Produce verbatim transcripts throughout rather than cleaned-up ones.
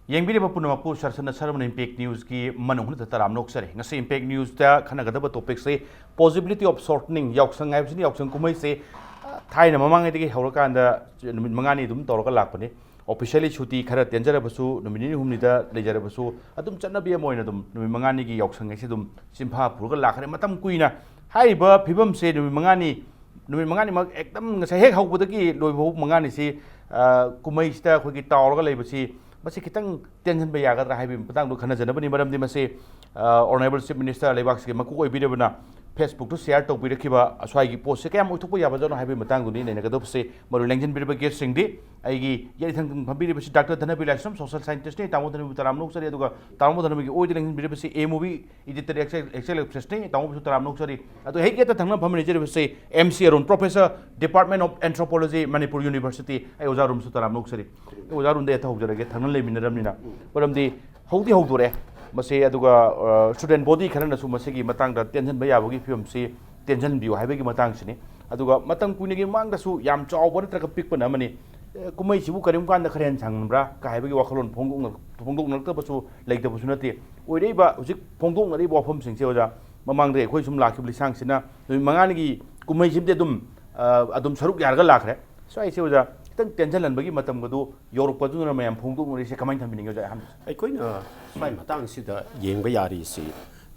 ꯌꯦꯡꯕꯤꯔꯤꯕ ꯄꯨꯝꯅꯃꯛꯄꯨ ꯁꯔꯁꯅ ꯁꯔꯃꯟ ꯏꯝꯄꯦꯛ ꯅ꯭ꯌꯨꯁꯀꯤ ꯃꯅꯨꯡ ꯍꯨꯠꯅ ꯇꯔꯥꯝꯅ ꯑꯣꯛꯆꯔꯤ꯫ ꯉꯁꯤ ꯏꯝꯄꯦꯛ ꯅ꯭ꯌꯨꯁꯇ ꯈꯟꯅꯒꯗꯕ ꯇꯣꯄꯤꯛꯁꯤ possibility of shortening, ꯌꯥꯎꯁꯪ ꯍꯥꯏꯕꯁꯤꯅ, ꯌꯥꯎꯁꯪ ꯀꯨꯝꯍꯩꯁꯦ, ꯑ, ꯊꯥꯏꯅ ꯃꯃꯥꯡꯉꯩꯗꯒꯤ ꯍꯧꯔꯀꯥꯟꯗ ꯅꯨꯃꯤꯠ ꯃꯉꯥꯅꯤ ꯑꯗꯨꯝ ꯇꯧꯔꯒ ꯂꯥꯛꯄꯅꯤ꯫ Officially ꯁꯨꯇꯤ ꯈꯔ ꯇꯦꯟꯖꯔꯕꯁꯨ, ꯅꯨꯃꯤꯠ ꯅꯤꯅꯤ ꯍꯨꯝꯅꯤꯗ ꯂꯩꯖꯔꯕꯁꯨ, ꯑꯗꯨꯝ ꯆꯠꯅꯕꯤ ꯑꯃ ꯑꯣꯏꯅ ꯑꯗꯨꯝ ꯅꯨꯃꯤꯠ ꯃꯉꯥꯅꯤꯒꯤ ꯌꯥꯎꯁꯪ ꯍꯥꯏꯁꯤ ꯑꯗꯨꯝ ꯆꯤꯟꯐꯥ ꯄꯨꯔꯒ ꯂꯥꯛꯈ꯭ꯔꯦ꯫ ꯃꯇꯝ ꯀꯨꯏꯅ ꯍꯥꯏꯔꯤꯕ ꯐꯤꯕꯝꯁꯦ ꯅꯨꯃꯤꯠ ꯃꯉꯥꯅꯤ, ꯅꯨꯃꯤꯠ ꯃꯉꯥꯅꯤꯃꯛ ꯑꯦꯛꯗꯝ ꯉꯁꯥꯏ ꯍꯦꯛ ꯍꯧꯕꯗꯒꯤ ꯂꯣꯏꯕ ꯐꯥꯎ ꯃꯉꯥꯅꯤꯁꯤ, ꯑ, ꯀꯨꯝꯍꯩꯁꯤꯗ ꯑꯩꯈꯣꯏꯒꯤ ꯇꯥꯎꯔꯒ ꯂꯩꯕꯁꯤ, ꯃꯁꯤ ꯈꯤꯇꯪ ꯇꯦꯟꯍꯟꯕ ꯌꯥꯒꯗ꯭ꯔꯥ ꯍꯥꯏꯕꯒꯤ ꯃꯇꯥꯡꯗꯣ ꯈꯟꯅꯖꯅꯕꯅꯤ꯫ ꯃꯔꯝꯗꯤ ꯃꯁꯤ, ꯑ, Honourable Chief Minister, ꯂꯩꯕꯥꯛꯁꯤꯒꯤ ꯃꯀꯣꯛ ꯑꯣꯏꯕꯤꯔꯕꯅ Facebook-ꯇ share ꯇꯧꯕꯤꯔꯛꯈꯤꯕ ꯑꯁ꯭ꯋꯥꯏꯒꯤ ꯄꯣꯠꯁꯦ ꯀꯌꯥꯝ ꯑꯣꯏꯊꯣꯛꯄ ꯌꯥꯕꯖꯥꯠꯅꯣ ꯍꯥꯏꯕꯒꯤ ꯃꯇꯥꯡꯗꯨꯅꯤ ꯅꯩꯅꯒꯗꯧꯕꯁꯦ꯫ ꯃꯔꯨ ꯂꯦꯡꯁꯤꯟꯕꯤꯔꯤꯕ guest-ꯁꯤꯡꯗꯤ ꯑꯩꯒꯤ ꯌꯦꯠ ꯏꯊꯪ ꯊꯪ ꯐꯝꯕꯤꯔꯤꯕꯁꯤ Doctor ꯙꯅꯕꯤꯔ ꯂꯥꯏꯁ꯭ꯔꯝ, social scientist-ꯅꯤ꯫ ꯇꯥꯃꯣ ꯙꯅꯕꯤꯕꯨ ꯇꯔꯥꯝꯅ ꯑꯣꯛꯆꯔꯤ꯫ ꯑꯗꯨꯒ ꯇꯥꯃꯣ ꯙꯅꯕꯤꯒꯤ ꯑꯣꯏꯗ ꯂꯦꯡꯁꯤꯟꯕꯤꯔꯤꯕꯁꯤ M O B editor, executive actress-ꯅꯤ꯫ ꯇꯥꯃꯣꯕꯨꯁꯨ ꯇꯔꯥꯝꯅ ꯑꯣꯛꯆꯔꯤ꯫ ꯑꯗꯨ ꯍꯦꯛ ꯌꯦꯠꯇ ꯊꯪꯅ ꯐꯝꯃꯤꯟꯅꯖꯔꯤꯕꯁꯤ M C Arun, Professor, Department of Anthropology, Manipur University꯫ ꯑꯩ ꯑꯣꯖꯥ ꯑꯔꯨꯟꯁꯨ ꯇꯔꯥꯝꯅ ꯑꯣꯛꯆꯔꯤ꯫ ꯑꯩ ꯑꯣꯖꯥ ꯑꯔꯨꯟꯗ ꯍꯦꯛꯇ ꯍꯧꯖꯔꯒꯦ, ꯊꯪꯅ ꯂꯩꯃꯤꯟꯅꯔꯕꯅꯤꯅ꯫ ꯃꯔꯝꯗꯤ ꯍꯧꯗꯤ ꯍꯧꯗꯣꯔꯛꯑꯦ ꯃꯁꯤ, ꯑꯗꯨꯒ, ꯑ, student body ꯈꯔꯅꯁꯨ ꯃꯁꯤꯒꯤ ꯃꯇꯥꯡꯗ ꯇꯦꯟꯍꯟꯕ ꯌꯥꯕꯒꯤ ꯐꯤꯕꯝꯁꯤ ꯇꯦꯟꯍꯟꯕꯤꯌꯨ ꯍꯥꯏꯕꯒꯤ ꯃꯇꯥꯡꯁꯤꯅꯤ꯫ ꯑꯗꯨꯒ ꯃꯇꯝ ꯀꯨꯏꯅꯒꯤ ꯃꯃꯥꯡꯗꯁꯨ ꯌꯥꯝ ꯆꯥꯎꯕ ꯅꯠꯇ꯭ꯔꯒ ꯄꯤꯛꯄꯅ ꯑꯃꯅꯤ꯫ ꯑꯦ, ꯀꯨꯝꯍꯩꯁꯤꯕꯨ ꯀꯔꯤꯒꯨꯝ ꯀꯥꯟꯗ ꯈꯔ ꯍꯦꯟꯅ ꯁꯥꯡꯍꯟꯕ꯭ꯔꯥ ꯀꯥ ꯍꯥꯏꯕꯒꯤ ꯋꯥꯈꯜꯂꯣꯟ ꯐꯣꯡꯗꯣꯛꯅ-, ꯐꯣꯡꯗꯣꯛꯅꯔꯛꯇꯕꯁꯨ ꯂꯩꯇꯕꯁꯨ ꯅꯠꯇꯦ꯫ ꯑꯣꯏꯔꯛꯏꯕ ꯍꯧꯖꯤꯛ ꯐꯣꯡꯗꯣꯛꯅꯔꯤꯕ ꯋꯥꯐꯝꯁꯤꯡꯁꯦ, ꯑꯣꯖꯥ, ꯃꯃꯥꯡꯗ ꯑꯩꯈꯣꯏ ꯁꯨꯝ ꯂꯥꯛꯈꯤꯕ ꯂꯤꯁꯥꯡꯁꯤꯅ ꯅꯨꯃꯤꯠ ꯃꯉꯥꯅꯤꯒꯤ ꯀꯨꯝꯍꯩꯁꯤꯃꯗꯤ ꯑꯗꯨꯝ, ꯑ, ꯑꯗꯨꯝ ꯁꯔꯨꯛ ꯌꯥꯔꯒ ꯂꯥꯛꯈ꯭ꯔꯦ꯫ ꯁ꯭ꯋꯥꯏꯁꯦ, ꯑꯣꯖꯥ, ꯈꯤꯇꯪ ꯇꯦꯟꯁꯤꯜꯍꯟꯕꯒꯤ ꯃꯇꯝꯒꯗꯨ ꯌꯧꯔꯛꯄꯗꯨꯅ ꯃꯌꯥꯝ ꯐꯣꯡꯗꯣꯛꯅꯔꯤꯁꯦ ꯀꯃꯥꯏꯅ ꯊꯝꯕꯤꯅꯤꯡꯉꯤ, ꯑꯣꯖꯥ? ꯑꯍꯥꯟꯕ ꯑꯩꯈꯣꯏꯅ ꯁ꯭ꯋꯥꯏ ꯃꯇꯥꯡꯁꯤꯗ ꯌꯦꯡꯕ ꯌꯥꯔꯤꯁꯤ,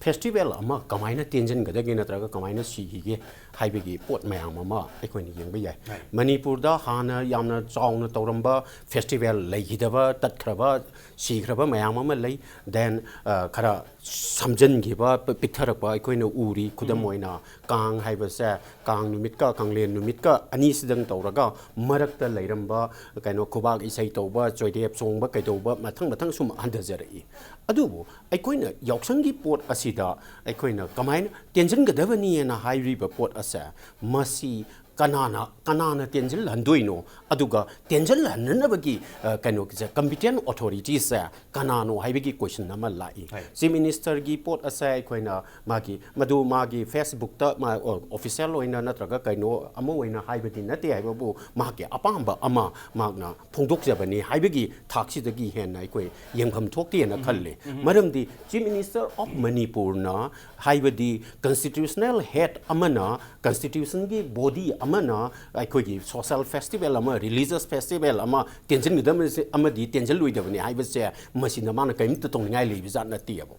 festival ꯑꯃ ꯀꯃꯥꯏꯅ ꯇꯦꯟꯁꯤꯟꯒꯗꯒꯦ ꯅꯠꯇ꯭ꯔꯒ ꯀꯃꯥꯏꯅ ꯁꯤꯈꯤꯒꯦ ꯍꯥꯏꯕꯒꯤ ꯄꯣꯠ ꯃꯌꯥꯝ ꯑꯃ ꯑꯩꯈꯣꯏꯅ ꯌꯦꯡꯕ ꯌꯥꯏ꯫ ꯃꯅꯤꯄꯨꯔꯗ ꯍꯥꯟꯅ ꯌꯥꯝꯅ ꯆꯥꯎꯅ ꯇꯧꯔꯝꯕ festival ꯂꯩꯈꯤꯗꯕ, ꯇꯠꯈ꯭ꯔꯕ, ꯁꯤꯈ꯭ꯔꯕ ꯃꯌꯥꯝ ꯑꯃ ꯂꯩ꯫ Then, ꯑ, ꯈꯔ ꯁꯝꯖꯤꯟꯈꯤꯕ, ꯄ-, ꯄꯤꯛꯊꯔꯛꯄ ꯑꯩꯈꯣꯏꯅ ꯎꯔꯤ꯫ ꯈꯨꯗꯝ ꯑꯣꯏꯅ, ꯀꯥꯡ ꯍꯥꯏꯕꯁꯦ, ꯀꯥꯡ ꯅꯨꯃꯤꯠꯀ ꯀꯥꯡꯂꯦꯟ ꯅꯨꯃꯤꯠꯀ ꯑꯅꯤꯁꯤꯗꯪ ꯇꯧꯔꯒ ꯃꯔꯛꯇ ꯂꯩꯔꯝꯕ, ꯀꯩꯅꯣ, ꯈꯨꯕꯥꯛ ꯏꯁꯩ ꯇꯧꯕ, ꯆꯣꯏꯗꯦꯞ ꯆꯣꯡꯕ, ꯀꯩꯗꯧꯕ, ꯃꯊꯪ ꯃꯊꯪ ꯁꯨꯝ ꯍꯟꯊꯖꯔꯛꯏ꯫ ꯑꯗꯨꯕꯨ ꯑꯩꯈꯣꯏꯅ ꯌꯥꯎꯁꯪꯒꯤ ꯄꯣꯠ ꯑꯁꯤꯗ ꯑꯩꯈꯣꯏꯅ ꯀꯃꯥꯏꯅ ꯇꯦꯟꯁꯤꯟꯒꯗꯕꯅꯤꯅ ꯍꯥꯏꯔꯤꯕ ꯄꯣꯠ ꯑꯁꯦ, ꯃꯁꯤ ꯀꯅꯥꯅ ꯀꯅꯥꯅ ꯇꯦꯟꯁꯤꯜꯍꯟꯗꯣꯏꯅꯣ? ꯑꯗꯨꯒ ꯇꯦꯟꯁꯤꯜꯍꯟꯅꯕꯒꯤ, ꯑ, ꯀꯩꯅꯣꯁꯦ, competent authorityꯁꯦ ꯀꯅꯥꯅꯣ ꯍꯥꯏꯕꯒꯤ question ꯑꯃ ꯂꯥꯛꯏ꯫ ꯍꯣꯏ꯫ Chief Ministerꯒꯤ ꯄꯣꯠ ꯑꯁꯦ ꯑꯩꯈꯣꯏꯅ ꯃꯥꯒꯤ, ꯃꯗꯨ ꯃꯥꯒꯤ Facebookꯇ ꯃꯥ, ꯑꯣ, official ꯑꯣꯏꯅ ꯅꯠꯇ꯭ꯔꯒ ꯀꯩꯅꯣ ꯑꯃ ꯑꯣꯏꯅ ꯍꯥꯏꯕꯗꯤ ꯅꯠꯇꯦ ꯍꯥꯏꯕꯕꯨ ꯃꯍꯥꯛꯀꯤ ꯑꯄꯥꯝꯕ ꯑꯃ ꯃꯍꯥꯛꯅ ꯐꯣꯡꯗꯣꯛꯆꯕꯅꯤ ꯍꯥꯏꯕꯒꯤ ꯊꯥꯛꯁꯤꯗꯒꯤ ꯍꯦꯟꯅ ꯑꯩꯈꯣꯏ ꯌꯦꯡꯐꯝ ꯊꯣꯛꯇꯦꯅ ꯈꯜꯂꯤ꯫ ꯃꯔꯝꯗꯤ Chief Minister of Manipurꯅ ꯍꯥꯏꯕꯗꯤ constitutional head ꯑꯃꯅ, constitutionꯒꯤ body ꯑꯃꯅ ꯑꯩꯈꯣꯏꯒꯤ social festival ꯑꯃ, religious festival ꯑꯃ ꯇꯦꯟꯁꯤꯟꯒꯗꯕꯅꯤ ꯑꯃꯗꯤ ꯇꯦꯟꯁꯤꯜꯂꯣꯏꯗꯕꯅꯤ ꯍꯥꯏꯕꯁꯦ ꯃꯁꯤꯅ ꯃꯥꯅ ꯀꯔꯤꯝꯇ ꯇꯧꯅꯤꯡꯉꯥꯏ ꯂꯩꯕꯖꯥꯠ ꯅꯠꯇꯦꯕ꯫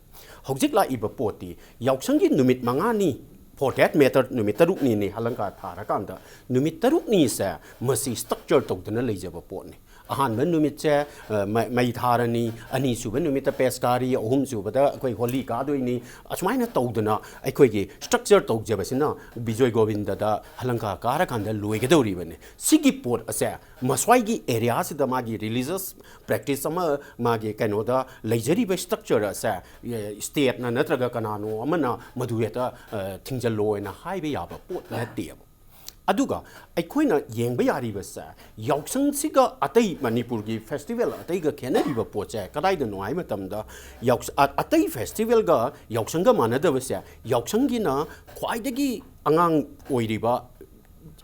ꯍꯧꯖꯤꯛ ꯂꯥꯛꯏꯕ ꯄꯣꯠꯇꯤ ꯌꯥꯎꯁꯪꯒꯤ ꯅꯨꯃꯤꯠ ꯃꯉꯥꯅꯤ, for that matter ꯅꯨꯃꯤꯠ ꯇꯔꯨꯛꯅꯤꯅꯤ ꯍꯂꯪꯀꯥ ꯊꯥꯔꯀꯥꯟꯗ, ꯅꯨꯃꯤꯠ ꯇꯔꯨꯛꯅꯤꯁꯦ ꯃꯁꯤ structure ꯇꯧꯗꯅ ꯂꯩꯖꯕ ꯄꯣꯠꯅꯤ꯫ ꯑꯍꯥꯟꯕ ꯅꯨꯃꯤꯠꯁꯦ, ꯑ, ꯃ-, ꯃꯩ ꯊꯥꯔꯅꯤ, ꯑꯅꯤꯁꯨꯕ ꯅꯨꯃꯤꯠꯇ ꯄꯦꯁꯀꯥꯔꯤ, ꯑꯍꯨꯝꯁꯨꯕꯗ ꯑꯩꯈꯣꯏ ꯍꯣꯂꯤ ꯀꯥꯗꯣꯏꯅꯤ꯫ ꯑꯁꯨꯃꯥꯏꯅ ꯇꯧꯗꯅ ꯑꯩꯈꯣꯏꯒꯤ structure ꯇꯧꯖꯕꯁꯤꯅ ꯕꯤꯖꯣꯏ ꯒꯣꯕꯤꯟꯗꯗ ꯍꯂꯪꯀꯥ ꯀꯥꯔꯀꯥꯟꯗ ꯂꯣꯏꯒꯗꯧꯔꯤꯕꯅꯤ꯫ ꯁꯤꯒꯤ ꯄꯣꯠ ꯑꯁꯦ ꯃꯁ꯭ꯋꯥꯏꯒꯤ areaꯁꯤꯗ ꯃꯥꯒꯤ religious practice ꯑꯃ, ꯃꯥꯒꯤ ꯀꯩꯅꯣꯗ ꯂꯩꯖꯔꯤꯕ structure ꯑꯁꯦ, ꯑꯦ, stateꯅ ꯅꯠꯇ꯭ꯔꯒ ꯀꯅꯥꯅꯣ ꯑꯃꯅ ꯃꯗꯨ ꯍꯦꯛꯇ, ꯑ, ꯊꯤꯡꯖꯤꯜꯂꯣ ꯍꯥꯏꯅ ꯍꯥꯏꯕ ꯌꯥꯕ ꯄꯣꯠ ꯅꯠꯇꯦꯕ꯫ ꯑꯗꯨꯒ ꯑꯩꯈꯣꯏꯅ ꯌꯦꯡꯕ ꯌꯥꯔꯤꯕꯁꯦ, ꯌꯥꯎꯁꯪꯁꯤꯒ ꯑꯇꯩ ꯃꯅꯤꯄꯨꯔꯒꯤ festival ꯑꯇꯩꯒ ꯈꯦꯠꯅꯔꯤꯕ ꯄꯣꯠꯁꯦ ꯀꯗꯥꯏꯗꯅꯣ ꯍꯥꯏ ꯃꯇꯝꯗ, ꯌꯥꯎꯁ-, ꯑ-, ꯑꯇꯩ festivalꯒ ꯌꯥꯎꯁꯪꯒ ꯃꯥꯟꯅꯗꯕꯁꯦ, ꯌꯥꯎꯁꯪꯒꯤꯅ ꯈ꯭ꯋꯥꯏꯗꯒꯤ ꯑꯉꯥꯡ ꯑꯣꯏꯔꯤꯕ,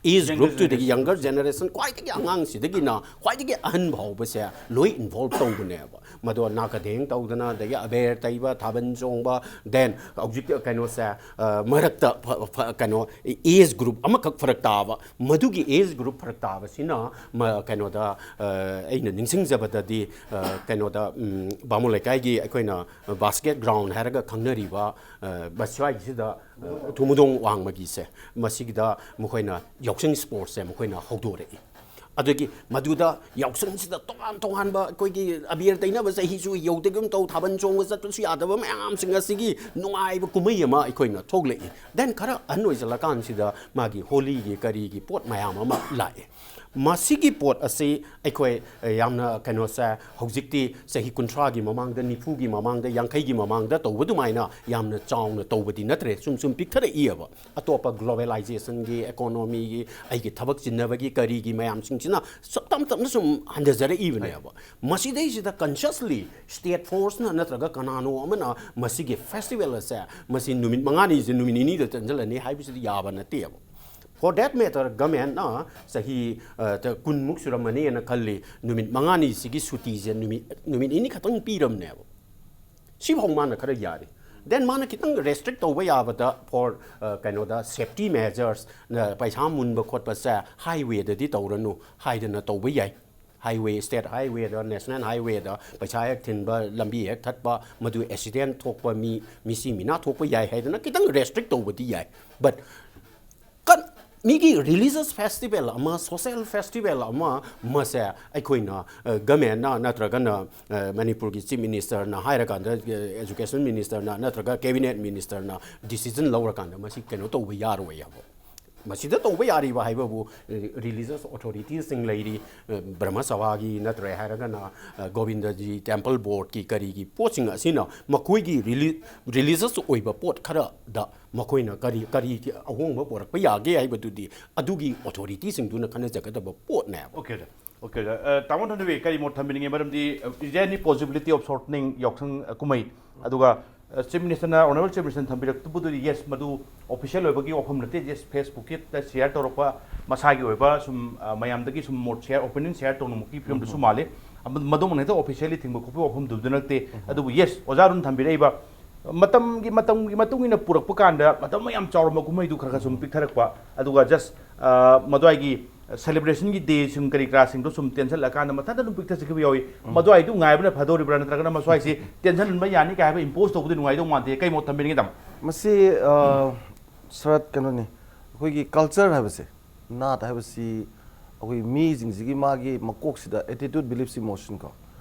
age Younger groupꯇꯨꯗꯒꯤ, generation. Younger generationꯁꯤꯡ, ꯈ꯭ꯋꯥꯏꯗꯒꯤ ꯑꯉꯥꯡꯁꯤꯗꯒꯤꯅ ꯈ꯭ꯋꯥꯏꯗꯒꯤ ꯑꯍꯟ ꯐꯥꯎꯕꯁꯦ ꯂꯣꯏ involve ꯇꯧꯕꯅꯦꯕ꯫ ꯃꯗꯣ ꯅꯥꯀꯗꯦꯡ ꯇꯧꯗꯅ, ꯑꯗꯒꯤ ꯑꯕꯦꯔ ꯇꯩꯕ, ꯊꯥꯕꯜ ꯆꯣꯡꯕ, then ꯍꯧꯖꯤꯛ ꯀꯩꯅꯣꯁꯦ, ꯑ, ꯃꯔꯛꯇ ꯐ-, ꯐ-, ꯀꯩꯅꯣ, age group ꯑꯃꯈꯛ ꯐꯔꯛ ꯇꯥꯕ, ꯃꯗꯨꯒꯤ age group ꯐꯔꯛ ꯇꯥꯕꯁꯤꯅ ꯃ-, ꯀꯩꯅꯣꯗ, ꯑ, ꯑꯩꯅ ꯅꯤꯡꯁꯤꯡꯖꯕꯗꯗꯤ, ꯑ, ꯀꯩꯅꯣꯗ, ꯎꯝ, ꯕꯥꯃꯣꯟ ꯂꯩꯀꯥꯏꯒꯤ ꯑꯩꯈꯣꯏꯅ basket ground ꯍꯥꯏꯔꯒ ꯈꯪꯅꯔꯤꯕ, ꯑ, ꯃꯁ꯭ꯋꯥꯏꯁꯤꯗ, ꯑ, ꯊꯨꯃꯨꯗꯣꯡ ꯋꯥꯡꯃꯒꯤꯁꯦ, ꯃꯁꯤꯒꯤꯗ ꯃꯈꯣꯏꯅ ꯌꯥꯎꯁꯪ sportsꯁꯦ ꯃꯈꯣꯏꯅ ꯍꯧꯗꯣꯔꯛꯏ꯫ ꯑꯗꯒꯤ ꯃꯗꯨꯗ ꯌꯥꯎꯁꯪꯁꯤꯗ ꯇꯣꯉꯥꯟ ꯇꯣꯉꯥꯟꯕ ꯑꯩꯈꯣꯏꯒꯤ ꯑꯕꯦꯔ ꯇꯩꯅꯕ ꯆꯍꯤꯁꯨ ꯌꯧꯗꯒꯨꯝ ꯇꯧ, ꯊꯥꯕꯜ ꯆꯣꯡꯕ ꯆꯠꯄꯁꯨ ꯌꯥꯗꯕ ꯃꯌꯥꯝꯁꯤꯡ ꯑꯁꯤꯒꯤ ꯅꯨꯡꯉꯥꯏꯕ ꯀꯨꯝꯍꯩ ꯑꯃ ꯑꯩꯈꯣꯏꯅ ꯊꯣꯛꯂꯛꯏ꯫ Then ꯈꯔ ꯑꯍꯟ ꯑꯣꯏꯁꯤꯜꯂꯀꯥꯟꯁꯤꯗ ꯃꯥꯒꯤ ꯍꯣꯂꯤꯒꯤ ꯀꯔꯤꯒꯤ ꯄꯣꯠ ꯃꯌꯥꯝ ꯑꯃ ꯂꯥꯛꯑꯦ꯫ ꯃꯁꯤꯒꯤ ꯄꯣꯠ ꯑꯁꯤ ꯑꯩꯈꯣꯏ, ꯑ, ꯌꯥꯝꯅ ꯀꯩꯅꯣꯁꯦ, ꯍꯧꯖꯤꯛꯇꯤ ꯆꯍꯤ ꯀꯨꯟꯊ꯭ꯔꯥꯒꯤ ꯃꯃꯥꯡꯗ, ꯅꯤꯐꯨꯒꯤ ꯃꯃꯥꯡꯗ, ꯌꯥꯡꯈꯩꯒꯤ ꯃꯃꯥꯡꯗ ꯇꯧꯕ ꯑꯗꯨꯃꯥꯏꯅ ꯌꯥꯝꯅ ꯆꯥꯎꯅ ꯇꯧꯕꯗꯤ ꯅꯠꯇ꯭ꯔꯦ, ꯁꯨꯝ ꯁꯨꯝ ꯄꯤꯛꯊꯔꯛꯏꯑꯕ꯫ ꯑꯇꯣꯞꯄ globalizationꯒꯤ, economyꯒꯤ, ꯑꯩꯒꯤ ꯊꯕꯛ ꯆꯤꯟꯅꯕꯒꯤ, ꯀꯔꯤꯒꯤ ꯃꯌꯥꯝꯁꯤꯡꯁꯤꯅ ꯁꯨꯝ ꯇꯞ ꯇꯞꯅ ꯁꯨꯝ ꯍꯟꯊꯖꯔꯛꯏꯕꯅꯦꯕ꯫ ꯃꯁꯤꯗꯩꯁꯤꯗ consciously state forceꯅ ꯅꯠꯇ꯭ꯔꯒ ꯀꯅꯥꯅꯣ ꯑꯃꯅ ꯃꯁꯤꯒꯤ festival ꯑꯁꯦ, ꯃꯁꯤ ꯅꯨꯃꯤꯠ ꯃꯉꯥꯅꯤꯁꯦ ꯅꯨꯃꯤꯠ ꯅꯤꯅꯤꯗ ꯆꯟꯁꯤꯜꯂꯅꯤ ꯍꯥꯏꯕꯁꯤꯗꯤ ꯌꯥꯕ ꯅꯠꯇꯦꯕ꯫ For that matter, governmentꯅ ꯆꯍꯤ, ꯑ, ꯇ-, ꯀꯨꯟꯃꯨꯛ ꯁꯨꯔꯝꯃꯅꯤꯅ ꯈꯜꯂꯤ, ꯅꯨꯃꯤꯠ ꯃꯉꯥꯅꯤꯁꯤꯒꯤ ꯁꯨꯇꯤꯁꯦ ꯅꯨꯃꯤꯠ, ꯅꯨꯃꯤꯠ ꯅꯤꯅꯤ ꯈꯛꯇꯪ ꯄꯤꯔꯝꯅꯦꯕ꯫ ꯁꯤꯐꯥꯎ ꯃꯥꯅ ꯈꯔ ꯌꯥꯔꯤ꯫ Then ꯃꯥꯅ ꯈꯤꯇꯪ restrict ꯇꯧꯕ ꯌꯥꯕꯗ, for, ꯑ, ꯀꯩꯅꯣꯗ, safety measures, ꯅ ꯄꯩꯁꯥ ꯃꯨꯟꯕ ꯈꯣꯠꯄꯁꯦ highwayꯗꯗꯤ ꯇꯧꯔꯅꯨ ꯍꯥꯏꯗꯅ ꯇꯧꯕ ꯌꯥꯏ꯫ Highway, state highwayꯗ, national highwayꯗ ꯄꯩꯁꯥ ꯍꯦꯛ ꯊꯤꯟꯕ, ꯂꯝꯕꯤ ꯍꯦꯛ ꯊꯠꯄ, ꯃꯗꯨ accident ꯊꯣꯛꯄ, ꯃꯤ, ꯃꯤꯁꯤ ꯃꯤꯅꯥ ꯊꯣꯛꯄ ꯌꯥꯏ ꯍꯥꯏꯗꯅ ꯈꯤꯇꯪ restrict ꯇꯧꯕꯗꯤ ꯌꯥꯏ꯫ But ꯀꯟ-, ꯃꯤꯒꯤ religious festival ꯑꯃ, social festival ꯑꯃ, ꯃꯁꯦ ꯑꯩꯈꯣꯏꯅ, ꯑ, governmentꯅ ꯅꯠꯇ꯭ꯔꯒꯅ, ꯑ, ꯃꯅꯤꯄꯨꯔꯒꯤ chief ministerꯅ ꯍꯥꯏꯔꯀꯥꯟꯗ, ꯑ, education ministerꯅ ꯅꯠꯇ꯭ꯔꯒ cabinet ministerꯅ decision ꯂꯧꯔꯀꯥꯟꯗ ꯃꯁꯤ ꯀꯩꯅꯣ ꯇꯧꯕ ꯌꯥꯔꯣꯏ ꯍꯥꯏꯕ꯫ ꯃꯁꯤꯗ ꯇꯧꯕ ꯌꯥꯔꯤꯕ ꯍꯥꯏꯕꯕꯨ, ꯑ, religious authoritiesꯁꯤꯡ ꯂꯩꯔꯤ, ꯑ, ꯕ꯭ꯔꯍꯃ ꯁꯚꯥꯒꯤ ꯅꯠꯇ꯭ꯔꯦ ꯍꯥꯏꯔꯒꯅ, ꯑ, ꯒꯣꯕꯤꯟꯗꯖꯤ temple boardꯀꯤ ꯀꯔꯤꯒꯤ ꯄꯣꯠꯁꯤꯡ ꯑꯁꯤꯅ ꯃꯈꯣꯏꯒꯤ reli-, religious ꯑꯣꯏꯕ ꯄꯣꯠ ꯈꯔꯗ ꯃꯈꯣꯏꯅ ꯀꯔꯤ, ꯀꯔꯤ ꯑꯍꯣꯡꯕ ꯄꯨꯔꯛꯄ ꯌꯥꯒꯦ ꯍꯥꯏꯕꯗꯨꯗꯤ ꯑꯗꯨꯒꯤ authorityꯁꯤꯡꯗꯨꯅ ꯈꯟꯅꯖꯒꯗꯕ ꯄꯣꯠꯅꯦꯕ꯫ Okay, sir. Okay, sir. ꯑ, ꯇꯥꯃꯣ ꯊꯣꯟꯗꯕꯤ, ꯀꯔꯤ ꯃꯣꯠ ꯊꯝꯕꯤꯅꯤꯡꯉꯦ? ꯃꯔꯝꯗꯤ, ꯑ, is there any possibility of shortening ꯌꯥꯎꯁꯪ, ꯑ, ꯀꯨꯝꯍꯩ? ꯑꯗꯨꯒ, ꯑ, chief ministerꯅ, honourable chief ministerꯅ ꯊꯝꯕꯤꯔꯛꯄꯗꯨꯗꯤ, yes, ꯃꯗꯨ official ꯑꯣꯏꯕꯒꯤ ꯋꯥꯐꯝ ꯅꯠꯇꯦ, just Facebookꯀꯤꯗ share ꯇꯧꯔꯛꯄ, ꯃꯁꯥꯒꯤ ꯑꯣꯏꯕ ꯁꯨꯝ, ꯑ, ꯃꯌꯥꯝꯗꯒꯤ ꯁꯨꯝ ꯃꯣꯠ share, opinion share ꯇꯧꯅꯕꯒꯤ ꯐꯤꯕꯝꯗꯁꯨ ꯃꯥꯜꯂꯤ꯫ ꯑꯃ-, ꯃꯗꯨꯃꯛꯅ ꯍꯦꯛꯇ officially ꯊꯤꯡꯕ ꯈꯣꯠꯄꯒꯤ ꯋꯥꯐꯝꯗꯨꯗ ꯅꯠꯇꯦ꯫ ꯑꯗꯨꯕꯨ, yes, ꯑꯣꯖꯥ ꯑꯔꯨꯟ ꯊꯝꯕꯤꯔꯛꯏꯕ ꯃꯇꯝꯒꯤ, ꯃꯇꯝꯒꯤ ꯃꯇꯨꯡ ꯏꯟꯅ ꯄꯨꯔꯛꯄ ꯀꯥꯟꯗ, ꯃꯇꯝ ꯌꯥꯝ ꯆꯥꯎꯔꯝꯕ ꯀꯨꯝꯍꯩꯗꯨ ꯈꯔ ꯈꯔ ꯁꯨꯝ ꯄꯤꯛꯊꯔꯛꯄ, ꯑꯗꯨꯒ just, ꯑ, ꯃꯗꯨꯋꯥꯏꯒꯤ celebrationꯒꯤ dayꯁꯤꯡ ꯀꯔꯤ ꯀꯔꯥꯁꯤꯡꯗꯣ ꯁꯨꯝ ꯇꯦꯟꯁꯤꯜꯂꯛꯑꯀꯥꯟꯗ ꯃꯊꯟꯇ ꯑꯗꯨꯝ ꯄꯤꯛꯊꯖꯈꯤꯕ ꯌꯥꯎꯏ꯫ ꯃꯗꯨꯋꯥꯏꯗꯨ ꯉꯥꯏꯕꯅ ꯐꯗꯧꯔꯤꯕ꯭ꯔꯥ, ꯅꯠꯇ꯭ꯔꯒꯅ ꯃꯁ꯭ꯋꯥꯏꯁꯤ ꯇꯦꯟꯁꯤꯟꯍꯟꯕ ꯌꯥꯅꯤ ꯀꯥꯏ ꯍꯥꯏꯕ impose ꯇꯧꯕꯗꯤ ꯅꯨꯡꯉꯥꯏꯗꯧ ꯃꯥꯟꯗꯦ꯫ ꯀꯩ ꯃꯣꯠ ꯊꯝꯕꯤꯅꯤꯡꯉꯤ, ꯇꯥꯃꯣ? ꯃꯁꯤ, ꯑ, ꯁꯔꯠ, ꯀꯩꯅꯣꯅꯤ, ꯑꯩꯈꯣꯏꯒꯤ culture ꯍꯥꯏꯕꯁꯦ, ꯅꯥꯠ ꯍꯥꯏꯕꯁꯤ ꯑꯩꯈꯣꯏ ꯃꯤꯁꯤꯡꯁꯤꯒꯤ ꯃꯥꯒꯤ ꯃꯀꯣꯛꯁꯤꯗ attitude, beliefs, emotion ꯀꯣ,